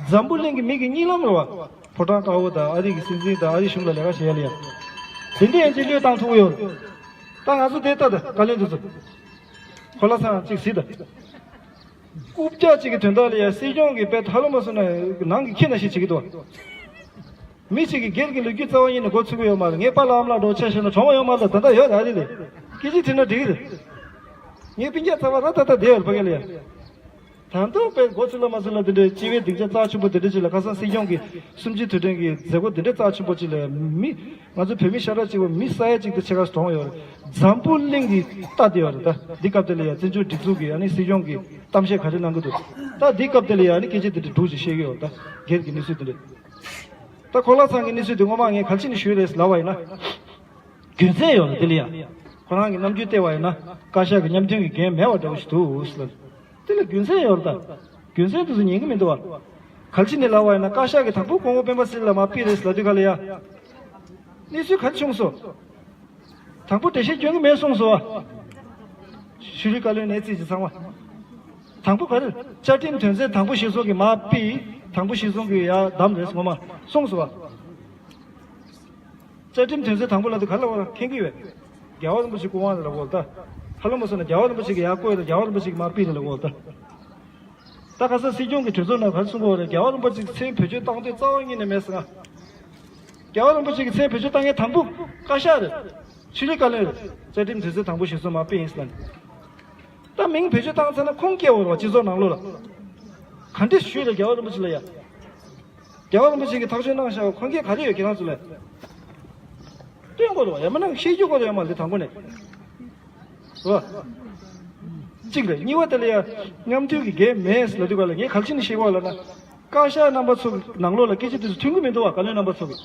འཛམ་བུ་གླིང་གི་མི་གི་གཉིད་ལམ་རེད་བ། ཕོ་བྲང་དཀར་པོ་དང་ཨ་རི་གི་སྲིད་འཛིན་དང་ཨ་རི་གཞུང་ལ་ལས་ཀ་བྱེད་ཡ་ལ་ཡ། དེ་འདྲ་ཡན་ཆད་བློས་བཏང་ཐུབ་ཀྱི་ཡོད་རེད། ད་ང་ཚོ་དེ་ལྟ་ད་བཀའ་བློན་དེ་ཚོ། གོ་ལ་ཚང་གཅིག་གཟིགས་དང་། རྐུབ་བཀྱག་གཅིག་གི་དོན་དག་ལ་ཡ་སྲིད་སྐྱོང་གི་དཔེ་ཧ་ལོ་མ་སོང་ན་ནང་གི་ཁྱི་ན་ཞིག་བྱེད་ཀྱི་འདུག་མི་གཅིག་གིས་སྒེར་གྱི་ལོ་རྒྱུས་རྩ་བ་ཉིད་ནས་མགོ་ཚོད་ཀྱི་ཡོད་མ་རེད། ངའི་པཱ་ལགས་ཨ་མ་ལགས་འགྲོ་ཆ་བཞག་ན་གྲོངས་པ་ཡོད་མ་རེད། ད་ལྟ་ཡོད་རེད། ཨ་རི་ལས་སྐད་ཆ་དྲིས་ན་འགྲིག་གི་རེད། ངའི་སྤུན་ཀྱག་རྩ་བ་ར་ད་ལྟ་བསྡད་ཡོད་རེད་ཕ་གི་ལ་ཡ། ད་དུང་དཔེ་མགོ་ཚོད་ལ་མ་ཚོད་ལ་འདི་འདྲའི་སྤྱི་བའི་སྡིངས་ཆ་རྩ་ཆེན་པོ་འདི་འདྲ་ཅིག་ལ་ཁ་སང་སྲིད་སྐྱོང་གི་གསུམ་བཅུའི་དུས་དྲན་གྱི་མཛད་སྒོ་འདི་འདྲ་རྩ་ཆེན་པོ་ཅིག་ལ་མི་ང་ཚོ་བོད་མི་ཤ་ཁྲག་གཅིག་པ་མི་ས་ཡ་གཅིག་དང་ཕྱེད་ཀ་གྲོངས་ཡོད་རེད། འཛམ་བུ་གླིང་གི་ལྟ་བསྡད་ཡོད་རེད། ད་འདི་སྐབས་དེ་ལ་ཡ་བཙན་བྱོལ་སྒྲིག་འཛུགས་ཀྱི་ཨ་ནི་སྲིད་སྐྱོང་གི་གཏམ་བཤད་ག་རེ་གནང་གི་འདུག་ད་འདི་སྐབས་དེ་ལ་ཡ་ཨ་ནི་སྐད་ཆ་འདི་འདྲ་འབྲུག་ཅིག་བཤད་ཀྱི་ཡོད། ད་སྒེར་གྱི་གནས་ཚུལ་འདི་འདྲ། ད་གོ་ལ་ཚང་གི་གནས་ཚུལ་འདི་ངོ་མ་ངས་ག་རེ་བྱས་ནས་ཞུས་རེད་ལབ་པ་ཡིན་ན། རྒྱུ་མཚན་ཡོད་རེད་དེ་ལ་ཡ། ཁོ་རང་གི་རྣམ་འགྱུར་བལྟས་པ་ཡིན་ན་བཀའ་ཤག་གི་མཉམ་མཐུན་གྱི་འགན་མེད་པ་འདྲ་བོ་ཞིག་འདུག་ཟེར་ལབ། དེ་ལ་རྒྱུ་མཚན་ཡོད་རེད་ད། རྒྱུ་མཚན་དེ་ཚོ་ཉན་གི་མི་འདུག་བ། གལ་ཆེ་ནས་ལབ་པ་ཡིན་ན་བཀའ་ཤག་གིས་དང་པོ་སྐུ་ངོ་སྤེན་པ་ཚེ་རིང་ལ་མར་ཕུད་རེད་ཟེར་ལབ་དུས་ག་ལ་ཡ། གནས་ཚུལ་ག་རེ་བྱུང་སོང་། དང་པོ་འགྲེལ་བཤད་སྐྱོན་གི་མེད་གསུངས་སོང་བ། ཤུལ་རིས་བཀའ་བློན་ནས་རྩིས་ཀྱི་ཚང་མ། དང་པོ་ག་རེ། བཅའ་ཁྲིམས་དོན་ཚན་དང་པོ་གཞིར་བཟུང་གིས་མར་ཕུད། དང་པོ་གཞིར་བཟུང་གིས་ཡར་བདམས་རེད་ངོ་མ་གསུངས་སོང་བ། བཅའ་ཁྲིམས་དོན་ཚན་དང་པོ་ལབ་དུས་ག་ལ་བ་མཁྱེན་གྱི་ཡོད། རྒྱལ་བ་རིན་པོ་ཆེ་སྐུ་དབང་རེད་ལབ་དགོས་ད། ཧ་ལམ་མ་སོང་ན་རྒྱལ་བ་རིན་པོ་ཆེ་གིས་ཡར་བསྐོས་ལ་རྒྱལ་བ་རིན་པོ་ཆེ་གིས་མར་ཕུད་རེད་ལབ་དགོས་ད། ད་ཁ་སང་སྲིད་སྐྱོང་གི་གྲོས་ཚོགས་ནང་ག་རེ་གསུང་གི་ཡོད་རེད། རྒྱལ་བ་རིན་པོ་ཆེ་གི་མཚན་བེད་སྤྱོད་བཏང་འདོད་རྩ་བ་ཉིད་ནས་མེད་ཟེར་ང་། རྒྱལ་བ་རིན་པོ་ཆེ་གི་མཚན་བེད་སྤྱོད་བཏང་མཁན་དང་པོ་བཀའ་ཤག་རེད། ཤུལ་རིས་བཀའ་བློན་རེད། བཅའ་ཁྲིམས་དོན་ཚན་དང་པོ་གཞིར་བཟུང་མར་ཕུད་ཡིན་ཟེར་ལབ། ད་མིང་བེད་སྤྱོད་བཏང་ཚར་ན་ཁུངས་སྐྱེལ་དགོས་རེད་བ་སྤྱི་ཚོགས་ནང་ལོགས་ལ། ག་འདྲས་ཞུས་རེད་རྒྱལ་བ་རིན་པོ་ཆེ་ལ་ཡ། རྒྱལ་བ་རིན་པོ་ཆེ་གིས་ཐག་གཅོད་གནང་བཞག་པ་ཁུངས་སྐྱེལ་ག་རེ་ཡོད་ཁྱེད་རང་ཚོ་ལ། སྟོན་དགོས་རེད་བ་ཡང་མིན་ན་བཤད་རྒྱུ་དགོས་རེད་ཡང་མ་རེད་དང་པོ་ནས། རེད་བ། གཅིག་རེད། གཉིས་པ་དེ་ལ་ཡ། མཉམ་མཐུན་གྱི་འགན་མེད་ལབ་དུས་ག་ལ་ངས་ག་རེ་བྱས་ནས་བཤད་དགོས་ལབ་ན། བཀའ་ཤག་རྣམ་པ་ཚོ་གི་ནང་ལོགས་ལ་སྐད་ཆ་དེ་ཚོ་ཐོན་གྱི་མི་འདུག་བ་བཀའ་བློན་རྣམ་པ་ཚོ་གི།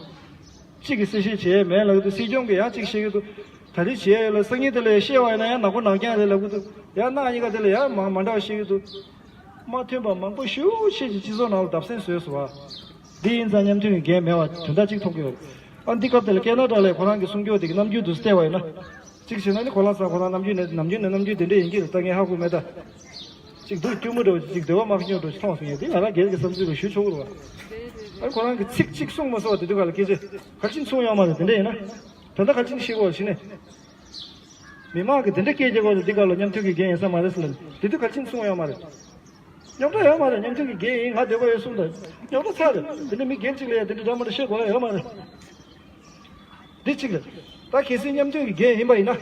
གཅིག་གིས་གསལ་བཤད་བྱས་མེད་ལབ་ཀྱི་འདུག་སྲིད་སྐྱོང་གིས་ཡང་གཅིག་བཤད་ཀྱི་འདུག་ད་རེས་བྱས་ཡོད་ལ་སང་ཉིན་དེ་ལ་ཡང་བཤད་པ་ཡིན་ན་ཡང་ནག་པོ་ནག་རྐྱང་རེད་ལབ་ཀྱི་འདུག་ཡང་གནངས་ཉིན་ཀ་དེ་ལ་ཡང་མ་མ་འདྲ་བ་བཤད་ཀྱི་འདུག་མ་མཐུན་པ་མང་པོ་ཞེ་པོ་ཅིག་སྤྱི་ཚོགས་ནང་ལ་བརྡབ་གསིག་བཟོས་སོང་བ། འདི་ཡིན་ཙང་མཉམ་མཐུན་གྱི་འགན་མེད་པ་དོན་དག་གཅིག་མཐོང་གི་ཡོད། ཨ་འདི་སྐབས་དེ་ལ་ཀེ་ན་ཌ་ལ་ཁོ་རང་གི་གསུང་སྐྱོར་དེ་གི་རྣམ་འགྱུར་དུ་བལྟས་པ་ཡིན་ན། གཅིག་བྱས་ན་ནི་ཁོ་རང་ཚང་ཁོ་རང་ནམ་རྒྱུན་ནས་ནམ་རྒྱུན་ནས་ནམ་རྒྱུན་དེ་འདྲས་ཡིན་གྱི་རེད། ད་ངས་ཧ་གོ་མེད་ད། གཅིག་སྡུག་སྐྱུར་མོ་འདྲ་བོ་ཅིག་འདོད་པ་མ་ཁེངས་འདྲ་བོ་ཅིག་མཐོང་སོང་ངས། དེ་ང་རང་སྒེར་གྱི་བསམ་ཚུལ་ལ་ཞུ་ཆོག་གི་རེད་བ། ཨ་ཁོ་རང་གི་ཚིག་གཅིག་གསུངས་མ་སོང་བ་དེ་དུས་ག་ལ་སྐད་ཆ་ག་རེ་བྱས་གསུངས་ཡོད་མ་རེད། དེ་འདྲས་ཡིན་ན། ད་ལྟ་ག་རེ་བྱས་ཤེས་དགོས་ཤི་ནས། མི་མང་གིས་དེ་འདྲ་སྐད་རྒྱག་དགོས་རེད། འདི་ག་ལ་མཉམ་མཐུན་གྱི་འགན་ཡིན་ས་མ་རེད་ཟེར་ལབ་ནས་དེ་དུས་ག་རེ་བྱས་གསུངས་ཡོད་མ་རེད། རྙོག་དྲ་ཡོད་མ་རེད། མཉམ་མཐུན་གྱི་འགན་ཡིན་ང་བསྡད་དགོས་ཡོད་གསུངས་ད། རྙོག་དྲ་ཚར་རེད། དེ་འདྲ་མི་སྒེར་གཅིག་ལ་ཡང་དེ་འདྲ་འདྲ་མ་འདྲ་བཤད་དགོས་ཡ་ཡོད་མ་རེད། འདི་གཅིག་རེད། ད་གལ་སྲིད་མཉམ་མཐུན་གྱི་འགན་ཡིན་པ་ཡིན་ན།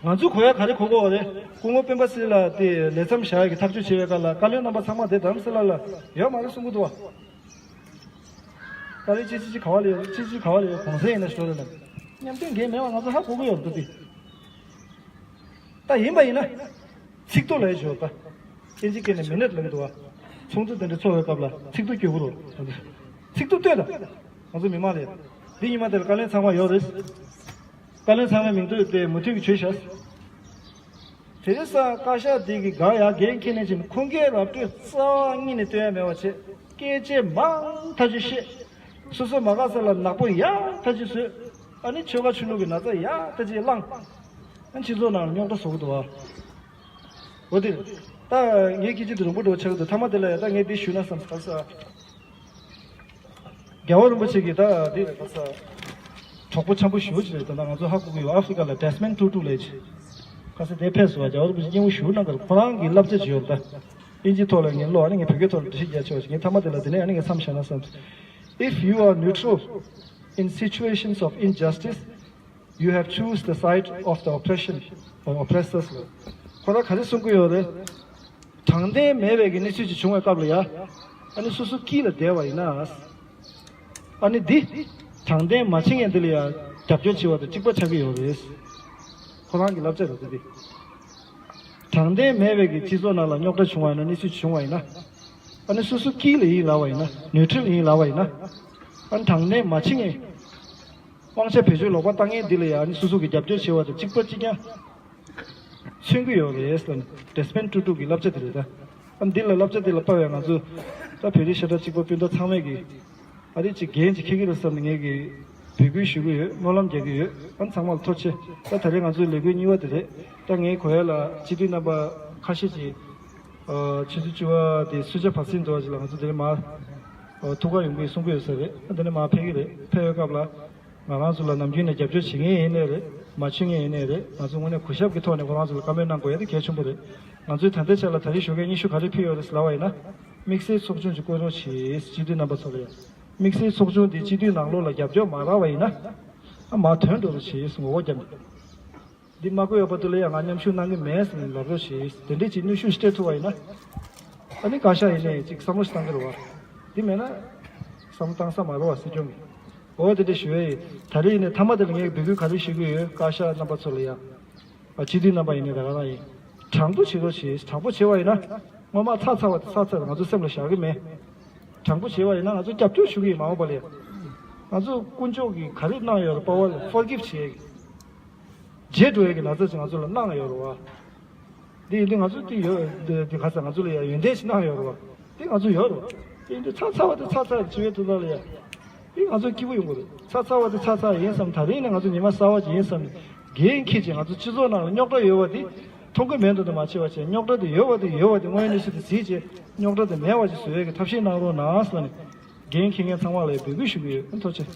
ང་ཚོས་གོ་ཡ་ག་རེ་གོ་དགོས་པ་རེད། སྐུ་ངོ་སྤེན་པ་ཚེ་རིང་ལགས་དེ་ལས་མཚམས་བཞག་ཡ་གི་ཐག་གཅོད་བྱེད་པའི་སྐབས་ལ་བཀའ་བློན་རྣམ་པ་ཚང་མ་དེ་རྡ་རམ་ས་ལ་ལ་ཡོད་མ་རེད་གསུང་གི་འདུག་བ། ད་རེས་ཅི་ཅི་ཅི་ག་བ་ལ་ཡོད། ཅི་ཅི་ག་བ་ལ་ཡོད། གོང་གསལ་ཡིན་ན་ཞོར་ལ་མཉམ་དུ་འགན་མེད་པ་ང་ཚོ་ཧ་གོ་གི་ཡོད་འདུག་སྟེ། ད་ཡིན་པ་ཡིན་ན། ཚིག་ཐོ་ལ་ཡོད་ཞོར་ད། ཨིན་ཇི་སྐད་ནས་མི་ནཊ་ལབ་ཀྱི་འདུག་བ། ཚོགས་འདུ་དེ་འདྲ་ཚོགས་པའི་སྐབས་ལ་ཚིག་ཐོ་སྐྱོར་གི་རེད། ཚིག་ཐོ་ལྟོས་དང་། ང་ཚོ་མི་མང་རེད། འདི་ཉི་མ་དེར་བཀའ་བློན་ཚང་མ་ཡོད་རེད། བཀའ་བློན་ཚང་མའི་མིང་ཐོ་དེ་མུ་མཐུད་ཀྱི་བྱོས་ཤག་དེ་རིང་སང་བཀའ་ཤག་འདི་གི་སྒང་ཡར་འགན་འཁྱེར་ནས་ཕྱིན་ཁུངས་སྐྱེལ་ར་སྤྲོད་རྩ་བ་ཉིད་ནས་སྟོན་ཡ་མེད་པ་བྱས། སྐད་ཆ་མང་ཐག་ཆོད་བཤད། སོ་སོ་མ་དགའ་ས་ལ་ནག་པོ་ཡག་ཐག་ཆོད་བཟོས། ཨ་ནི་ཆོལ་ཁ་ཆོས་ལུགས་ཀྱི་ན་ཚ་ཡག་ཐག་ཆོད་བླངས། ཨ་ནི་སྤྱི་ཚོགས་ནང་རྙོག་དྲ་བཟོ་གི་འདུག་བ། འོ་དེ། ད་ངའི་སྐད་ཆ་དེ་རིང་པོ་འགྲོ་ཆགས་ཀྱི་འདུག་མཐའ་མ་དེ་ལ་ཡ་ད་ངས་འདི་ཞུས་ན་བསམ་ས་ས། རྒྱལ་བ་རིན་པོ་ཆེ་གིས་ད་འདི་རེད་ད་ས། གྲོགས་པོ་འཆམ་པོ་ཞེ་པོ་ཅིག་རེད། ད་ལྟ་ང་ཚོ་ཧ་གོ་གི་ཡོད། ཨ་ཧྥི་རི་ཀ་ལ་Desmond Tutu་ལབ་ཅིག་ཁ་སང་དེ་ཕེབས་སོང་བ། རྒྱལ་བ་རིན་པོ་ཆེ་སྙན་པོ་ཞེ་པོ་གནང་གི་རེད། ཁོ་རང་གིས་བསླབ་བྱ་ཅིག་ཡོད་རེད་ད། ཨིན་ཇིའི་ཐོག་ལ་ངས་ཀློག་ཨ་ནི་ངས་བོད་སྐད་ཐོག་ལ་འགྲེལ་བཤད་རྒྱག་ཆོག་ཅིག་ངས་མཐའ་མ་དེ་ལ་དེ་ནས་ཨ་ནི་ངས་མཚམས་བཞག་ན་བསམ། If you are neutral in situations of injustice, you have choose the side of the oppression or oppressors. ཁོ་རང་ག་རེ་གསུང་གི་ཡོད་རེད། དྲང་བདེན་མེད་པའི་གི་གནས་ཚུལ་ཅིག་བྱུང་བའི་སྐབས་ལ་ཡ། ཨ་ནི་སོ་སོ་དཀྱིལ་ལ་བསྡད་པ་ཡིན་ན། ཨ་ནི་འདི། དྲང་བདེན་མ་བྱེད་མཁན་འདི་ལ་ཡ། རྒྱབ་སྐྱོར་བྱེད་པ་དང་གཅིག་པ་ཆགས་ཀྱི་ཡོད་རེད། ཁོ་རང་གི་བསླབ་བྱ་རེད་འདི། དྲང་བདེན་མེད་པའི་གི་སྤྱི་ཚོགས་ནང་ལ་རྙོག་དྲ་བྱུང་བ་ཡིན་ན་གནས་ཚུལ་བྱུང་བ་ཡིན་ན། ཨ་ནི་སོ་སོ་དཀྱིལ་ལ་ཡིན་ལབ་པ་ཡིན་ན་ནིའུ་ཊྲལ་ཡིན་ལབ་པ་ཡིན་ན། ཨ་ནི་དྲང་བདེན་མ་བྱེད་མཁན། དབང་ཆ་བེད་སྤྱོད་ལོག་པ་བཏང་མཁན་འདི་ལ་ཡང་ནི་སོ་སོ་གི་རྒྱབ་སྐྱོར་བྱེད་པ་དང་གཅིག་པ་གཅིག་རྐྱང་མཚོན་གྱི་ཡོད་རེད་ཟེར་ནས་Desmond Tutu་གི་བསླབ་བྱ་དེ་རེད་ད། ཨ་འདི་ལ་བསླབ་བྱ་དེ་ལ་དཔག་པའི་ང་ཚོ་ད་བོད་རིགས་ཤ་ཁྲག་གཅིག་པ་སྤུན་ཟླ་ཚང་མས་ཀྱི་ཨ་རི་གཅིག་འགན་ཅིག་འཁྱེར་གྱི་རེད་བསམ་ནས་ངས་ཀྱི་འབོད་སྐུལ་ཞུ་གི་ཡོད། སྨོན་ལམ་རྒྱག་གི་ཡོད། ཨ་ཚང་མ་ལ་ཐུགས་རྗེ་ཆེ། ད་ད་རེས་ང་ཚོའི་ལས་འགུལ་གཉིས་པ་དེ་རེད། ད་ངའི་གོ་ཡ་ལ་སྤྱི་འཐུས་རྣམ་པ་ཁ་ཤས་ཀྱིས་ཨ་ཆུ་ཚོད་བཅུ་པ་དེ་སུ་ཇ་བ་སིན་འགྲོ་བ་ཅིག་ལ་ང་ཚོ་དེ་རིང་མར་ཨ་ཐུགས་ཁུར་ཡོང་གི་གསུང་གི་ཡོད་ས་རེད། ཨ་དེ་ནས་མར་ཕེབས་ཀྱི་རེད། ཕེབས་ཡོད་སྐབས་ལ། ང་རང་ཚོ་ལ་ནམ་རྒྱུན་ནས་རྒྱབ་སྐྱོར་བྱེད་མཁན་ཡིན་ནའི་རེད། མ་བྱེད་མཁན་ཡིན་ནའི་རེད། ང་ཚོ་དངོས་གནས་གུས་ཞབས་ཀྱི་ཐོག་ནས་ཁོ་རང་ཚོ་ལ་བཀའ་མོལ་གནང་དགོས་ཡ་དེ་གལ་ཆེན་པོ་རེད། ང་ཚོས་ད་ལྟའི་ཆ་ལ་ད་རེས་ཞོགས་ཀས་སྙན་ཞུ་ག་རེ་ཕུལ་ཡོད་རེད་ཟེར་ལབ་པ་ཡིན་ན། དམིགས་བསལ་ཚོགས་ཆུང་ཅིག་བསྐོ་རོགས་བྱེད། སྤྱི་འཐུས་རྣམ་པ་ཚོ་ལ་ཡ། དམིགས་བསལ་ཚོགས་ཆུང་འདི་སྤྱི་འཐུས་ནང་ལོགས་ལ་རྒྱབ་སྐྱོར་མ་རག་པ་ཡིན་ན། ཨ་མར་ཐོན་འགྲོ་རོགས་བྱེད་ངོ་རྒོལ་རྒྱབ། འདི་མ་བསྐོས་ཡོད་པ་དེ་ལ་ཡང་ང་མཉམ་ཞུགས་གནང་གི་མེད་ཟེར་ནས་ལབ་རོགས་བྱེད། དེ་འདྲས་ཅིག་གནོན་ཤུགས་ཤིག་སྤྲད་ཐུབ་པ་ཡིན་ན། ཨ་ནི་བཀའ་ཤག་ཡིན་ནའི་ཅིག་བསམ་བློ་ཞིག་བཏང་གི་རེད་བ། འདི་མེད་ན། བསམ་བློ་བཏང་ས་མ་རེད་བ་སྲིད་སྐྱོང་གིས། འོ་དེ་འདྲས་ཞུ་ཡ་ཡིན། ད་རེས་ཡིན་ནའི་མཐའ་མ་དེ་ལ་ངས་འབོད་སྐུལ་ག་རེ་ཞུ་གི་ཡོད། བཀའ་ཤག་རྣམ་པ་ཚོ་ལ་ཡང་། ཨ་སྤྱི་འཐུས་རྣམ་པ་ཡིན་ནའི་ད་ག་རང་ཡིན། དྲང་པོ་བྱེད་རོགས་བྱེད། དྲང་པོ་བྱེད་པ་ཡིན་ན། སྔོན་མ་ཚར་ཚར་བ་དེ་ཚར་ཚར་ང་ཚོ་སེམས་ལ་བཞག་གི་མེད། དྲང་པོ་བྱེད་པ་ཡིན་ན་ང་ཚོ་རྒྱབ་སྐྱོར་ཞུ་གི་ཡིན། མ་འོངས་པ་ལ་ཡང་། ང་ཚོ་དཀོན་མཆོག་གིས་ག་རེ་གནང་ཡོད་རེད་པ་བ་ལ་ཕོར་གིབ་བྱེད་ཡ་གི། བརྗེད་འགྲོ་ཡ་གི་ན་ཚ་ཅིག་ང་ཚོ་ལ་གནང་ཡོད་རེད་བ། འདི་ཡིན་དུས་ང་ཚོ་འདི་ཡོད་འདི་འདི་ག་ས་ང་ཚོ་ལ་ཡ་ཡོན་ཏན་ཞིག་གནང་ཡོད་རེད་བ། འདི་ང་ཚོ་ཡོད་རེད་བ། འདི་ཡིན་དུས་ཚར་ཚར་བ་དེ་ཚར་ཚར་བྱེད་པའི་དུས་ཚོད་ལ་ཡ། འདི་ང་ཚོ་སྐྱིད་པོ་ཡོང་གི་རེད། ཚར་ཚར་བ་དེ་ཚར་ཚར་ཡིན་བསམ། ད་རིང་ནས་ང་ཚོ་ཉི་མ་གསར་བ་ཅིག་ཡིན་བསམ་ནས་འགན་འཁྱེར་བྱས་ང་ཚོ་སྤྱི་ཚོགས་ནང་ལ་རྙོག་དྲ་ཡོད་བ་དེ་མཐོང་གི་མེད་འདུག་ད་མ་བྱེད་པ་བྱས། རྙོག་དྲ་དེ་ཡོད་བ་དེ་ཡོད་བ་དེ་དངོས་ཡོད་གནས་ཚུལ་དེ་གཟིགས་བྱས་རྙོག་དྲ་དེ་མེད་པ་ཅིག་བཟོ་ཡ་གི་ཐབས་ཤེས་གནང་རོགས་གནང་ཟེར་ནས་འགན་འཁྱེར་མཁན་ཚང་མ་ལ་འབོད་སྐུལ་ཞུ་གི་ཡོད། ཐུགས་རྗེ་ཆེ།